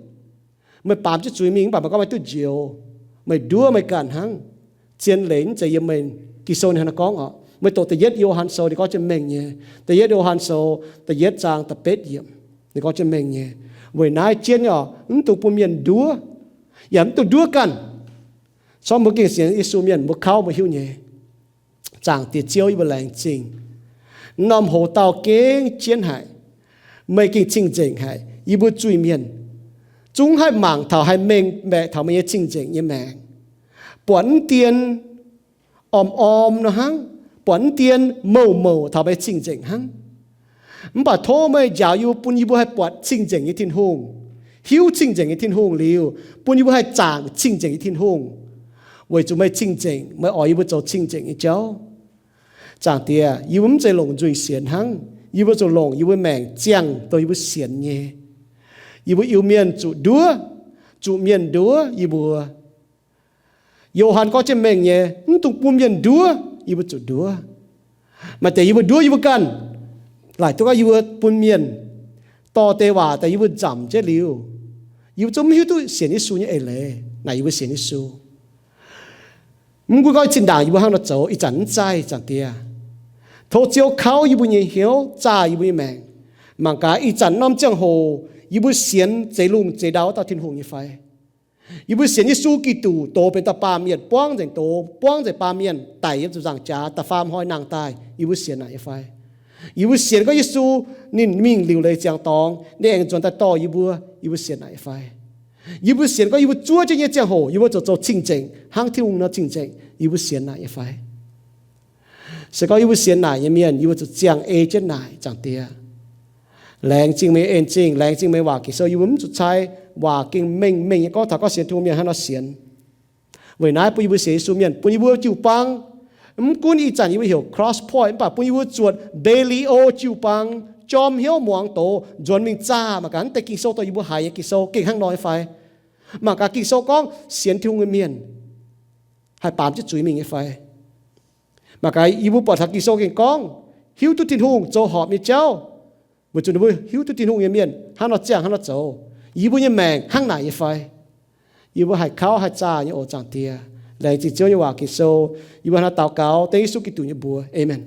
Meih baamz jienv zuiz mingh mv baac meih gorngv meih duqv njoux, meih nduov meih ganh hnangv. Zien leiz mv zeiz yiem meih. Ging-Sou ninh hnangv naaiv gorngv oc, meih doqc da'yietv Yo^han Sou ninh gorngv jienv mengh nyei. Da'yietv Yo^han Sou da'yietv zaang da'betv yiemc ninh gorngv jienv mengh nyei. Weic naaiv jienv oc, mv dungx bun mienh nduov, yaac mv dungx nduov ganh. Corc mbuo gengh sienx Yesu mienh mbuo kauv mbuo hiuv nyei. Zaangc Diex Ziouv, yie mbuo laengz zingh. Norm hoz dauh gengh jienv haic. Meih gengh cing-nzengc haic. Yie mbuo zuiz-mienh zungv haih mangc taux, haih mengh mbaeqc taux meih nyei cing-nzengc nyei maengc. Buatc mv dien orm-orm nor hnangv, buatc mv dien mouc-mouc taux meih cing-nzengc hnangv. Mv baac tov meih njaaux yie mbuo, bun yie mbuo haih buatc cing-nzengc nyei Tin-Hungh, hiuv cing-nzengc nyei Tin-Hungh liuz, bun yie mbuo haih zaangc cing-nzengc nyei Tin-Hungh, weic zuqc meih cing-nzengc, meih oix yie mbuo zoux cing-nzengc nyei jauv. Zaangc Diex, yie mbuo mv zeiz longc nzuih sienx hnangv. Yie mbuo zuqc longc yie mbuo maengc ziangh dongh yie mbuo sienx nyei. Yie mbuo Iu-Mienh zuqc nduov, zuqc mienh nduov yie mbuo. Yo^han gorngv jienv mengh nyei, mv dungx bun mienh nduov, yie mbuo zuqc nduov. Maaih deix yie mbuo nduov yie mbuo ganh, laaic duqv gorngv yie mbuo bun mienh dorh deix waac daaih yie mbuo nzamc jienv liuz, yie mbuo zungv mv hiuv duqv sienx Yesu nyei eix leiz naaic yie mbuo sienx Yesu. Mv gunv gorngv zinh ndaangc yie mbuo hnangv nor zoux, ih zanc mv zaih, Zaangc Diex, tov Ziouv kauv yie mbuo nyei hnyouv, zaah yie mbuo nyei maengc. Mangc gaax ih zanc norm ziangh hoc yie mbuo sienx zeix lungh zeix ndau wuov dauh Tin-Hungh nyei fai? Yie mbuo sienx Yesu Giduc doz benx dauh baamh mienh, buangv nzengc doz, buangv nzengc baamh mienh, daic yiem ziepc nzaangc jaax, da'faam hnoi nangh daaih, yie mbuo sienx naaic nyei fai? Yie mbuo sienx gorngv Yesu ninh mingh liuc leiz ziangx dorngx, ninh aengx nzuonx daaih dorh yie mbuo, yie mbuo sienx naaic nyei fai? Yie mbuo sienx gorngv yie mbuo zuov jienv nyei ziangh hoc yie mbuo zuqc zoux cing-nzengc hnangv Tin-Hungh nor cing-nzengc, yie mbuo sienx naaic nyei fai? Se gorngv yie mbuo sienx naaic nyei mienh, yie mbuo zuqc ziangh ei jienv naaic, Zaangc Diex. Laengz zingh meih en zingh, laengz zingh meih waac Ging-Sou, yie mbuo mv zuqc cai waac gengh mengh mengh nyei gorngv taux gorngv sienx Tin-Hungh mienh hnangv nor sienx. Weic naaiv bun yie mbuo sienx Yesu mienh, bun yie mbuo jiu-baang, mv gunv ih zanc yie mbuo heuc Cross Point, mv baac bun yie mbuo zuotc Bailey O jiu-baang, jorm hnyouv muangx doz, nzuonx mingh zaah mangc gaax naaiv deix Ging-Sou dongh yie mbuo haiz nyei Ging-Sou gengh hnangv nor nyei fai. Mangc gaax Ging-Sou gorngv sienx Tin-Hungh nyei mienh haih baamz jienv zuiz mingh nyei fai. Mangc gaax yie mbuo buatc taux Ging-Sou gengh gorngv hiuv duqv Tin-Hungh zoux horpc nyei jauv, weic zuqc ninh mbuo hiuv duqv Tin-Hungh nyei mienh hnangv nor ziangh hnangv nor zoux. Yie mbuo nyei maengc hnangv naaic nyei fai? Yie mbuo haih kauv haih zaah nyei oc, Zaangc Diex. Laengz zingh Ziouv nyei waac Ging-Sou. Yie mbuo hnangv naaiv daux gaux dengv Yesu Giduc nyei mbuox. Aamen.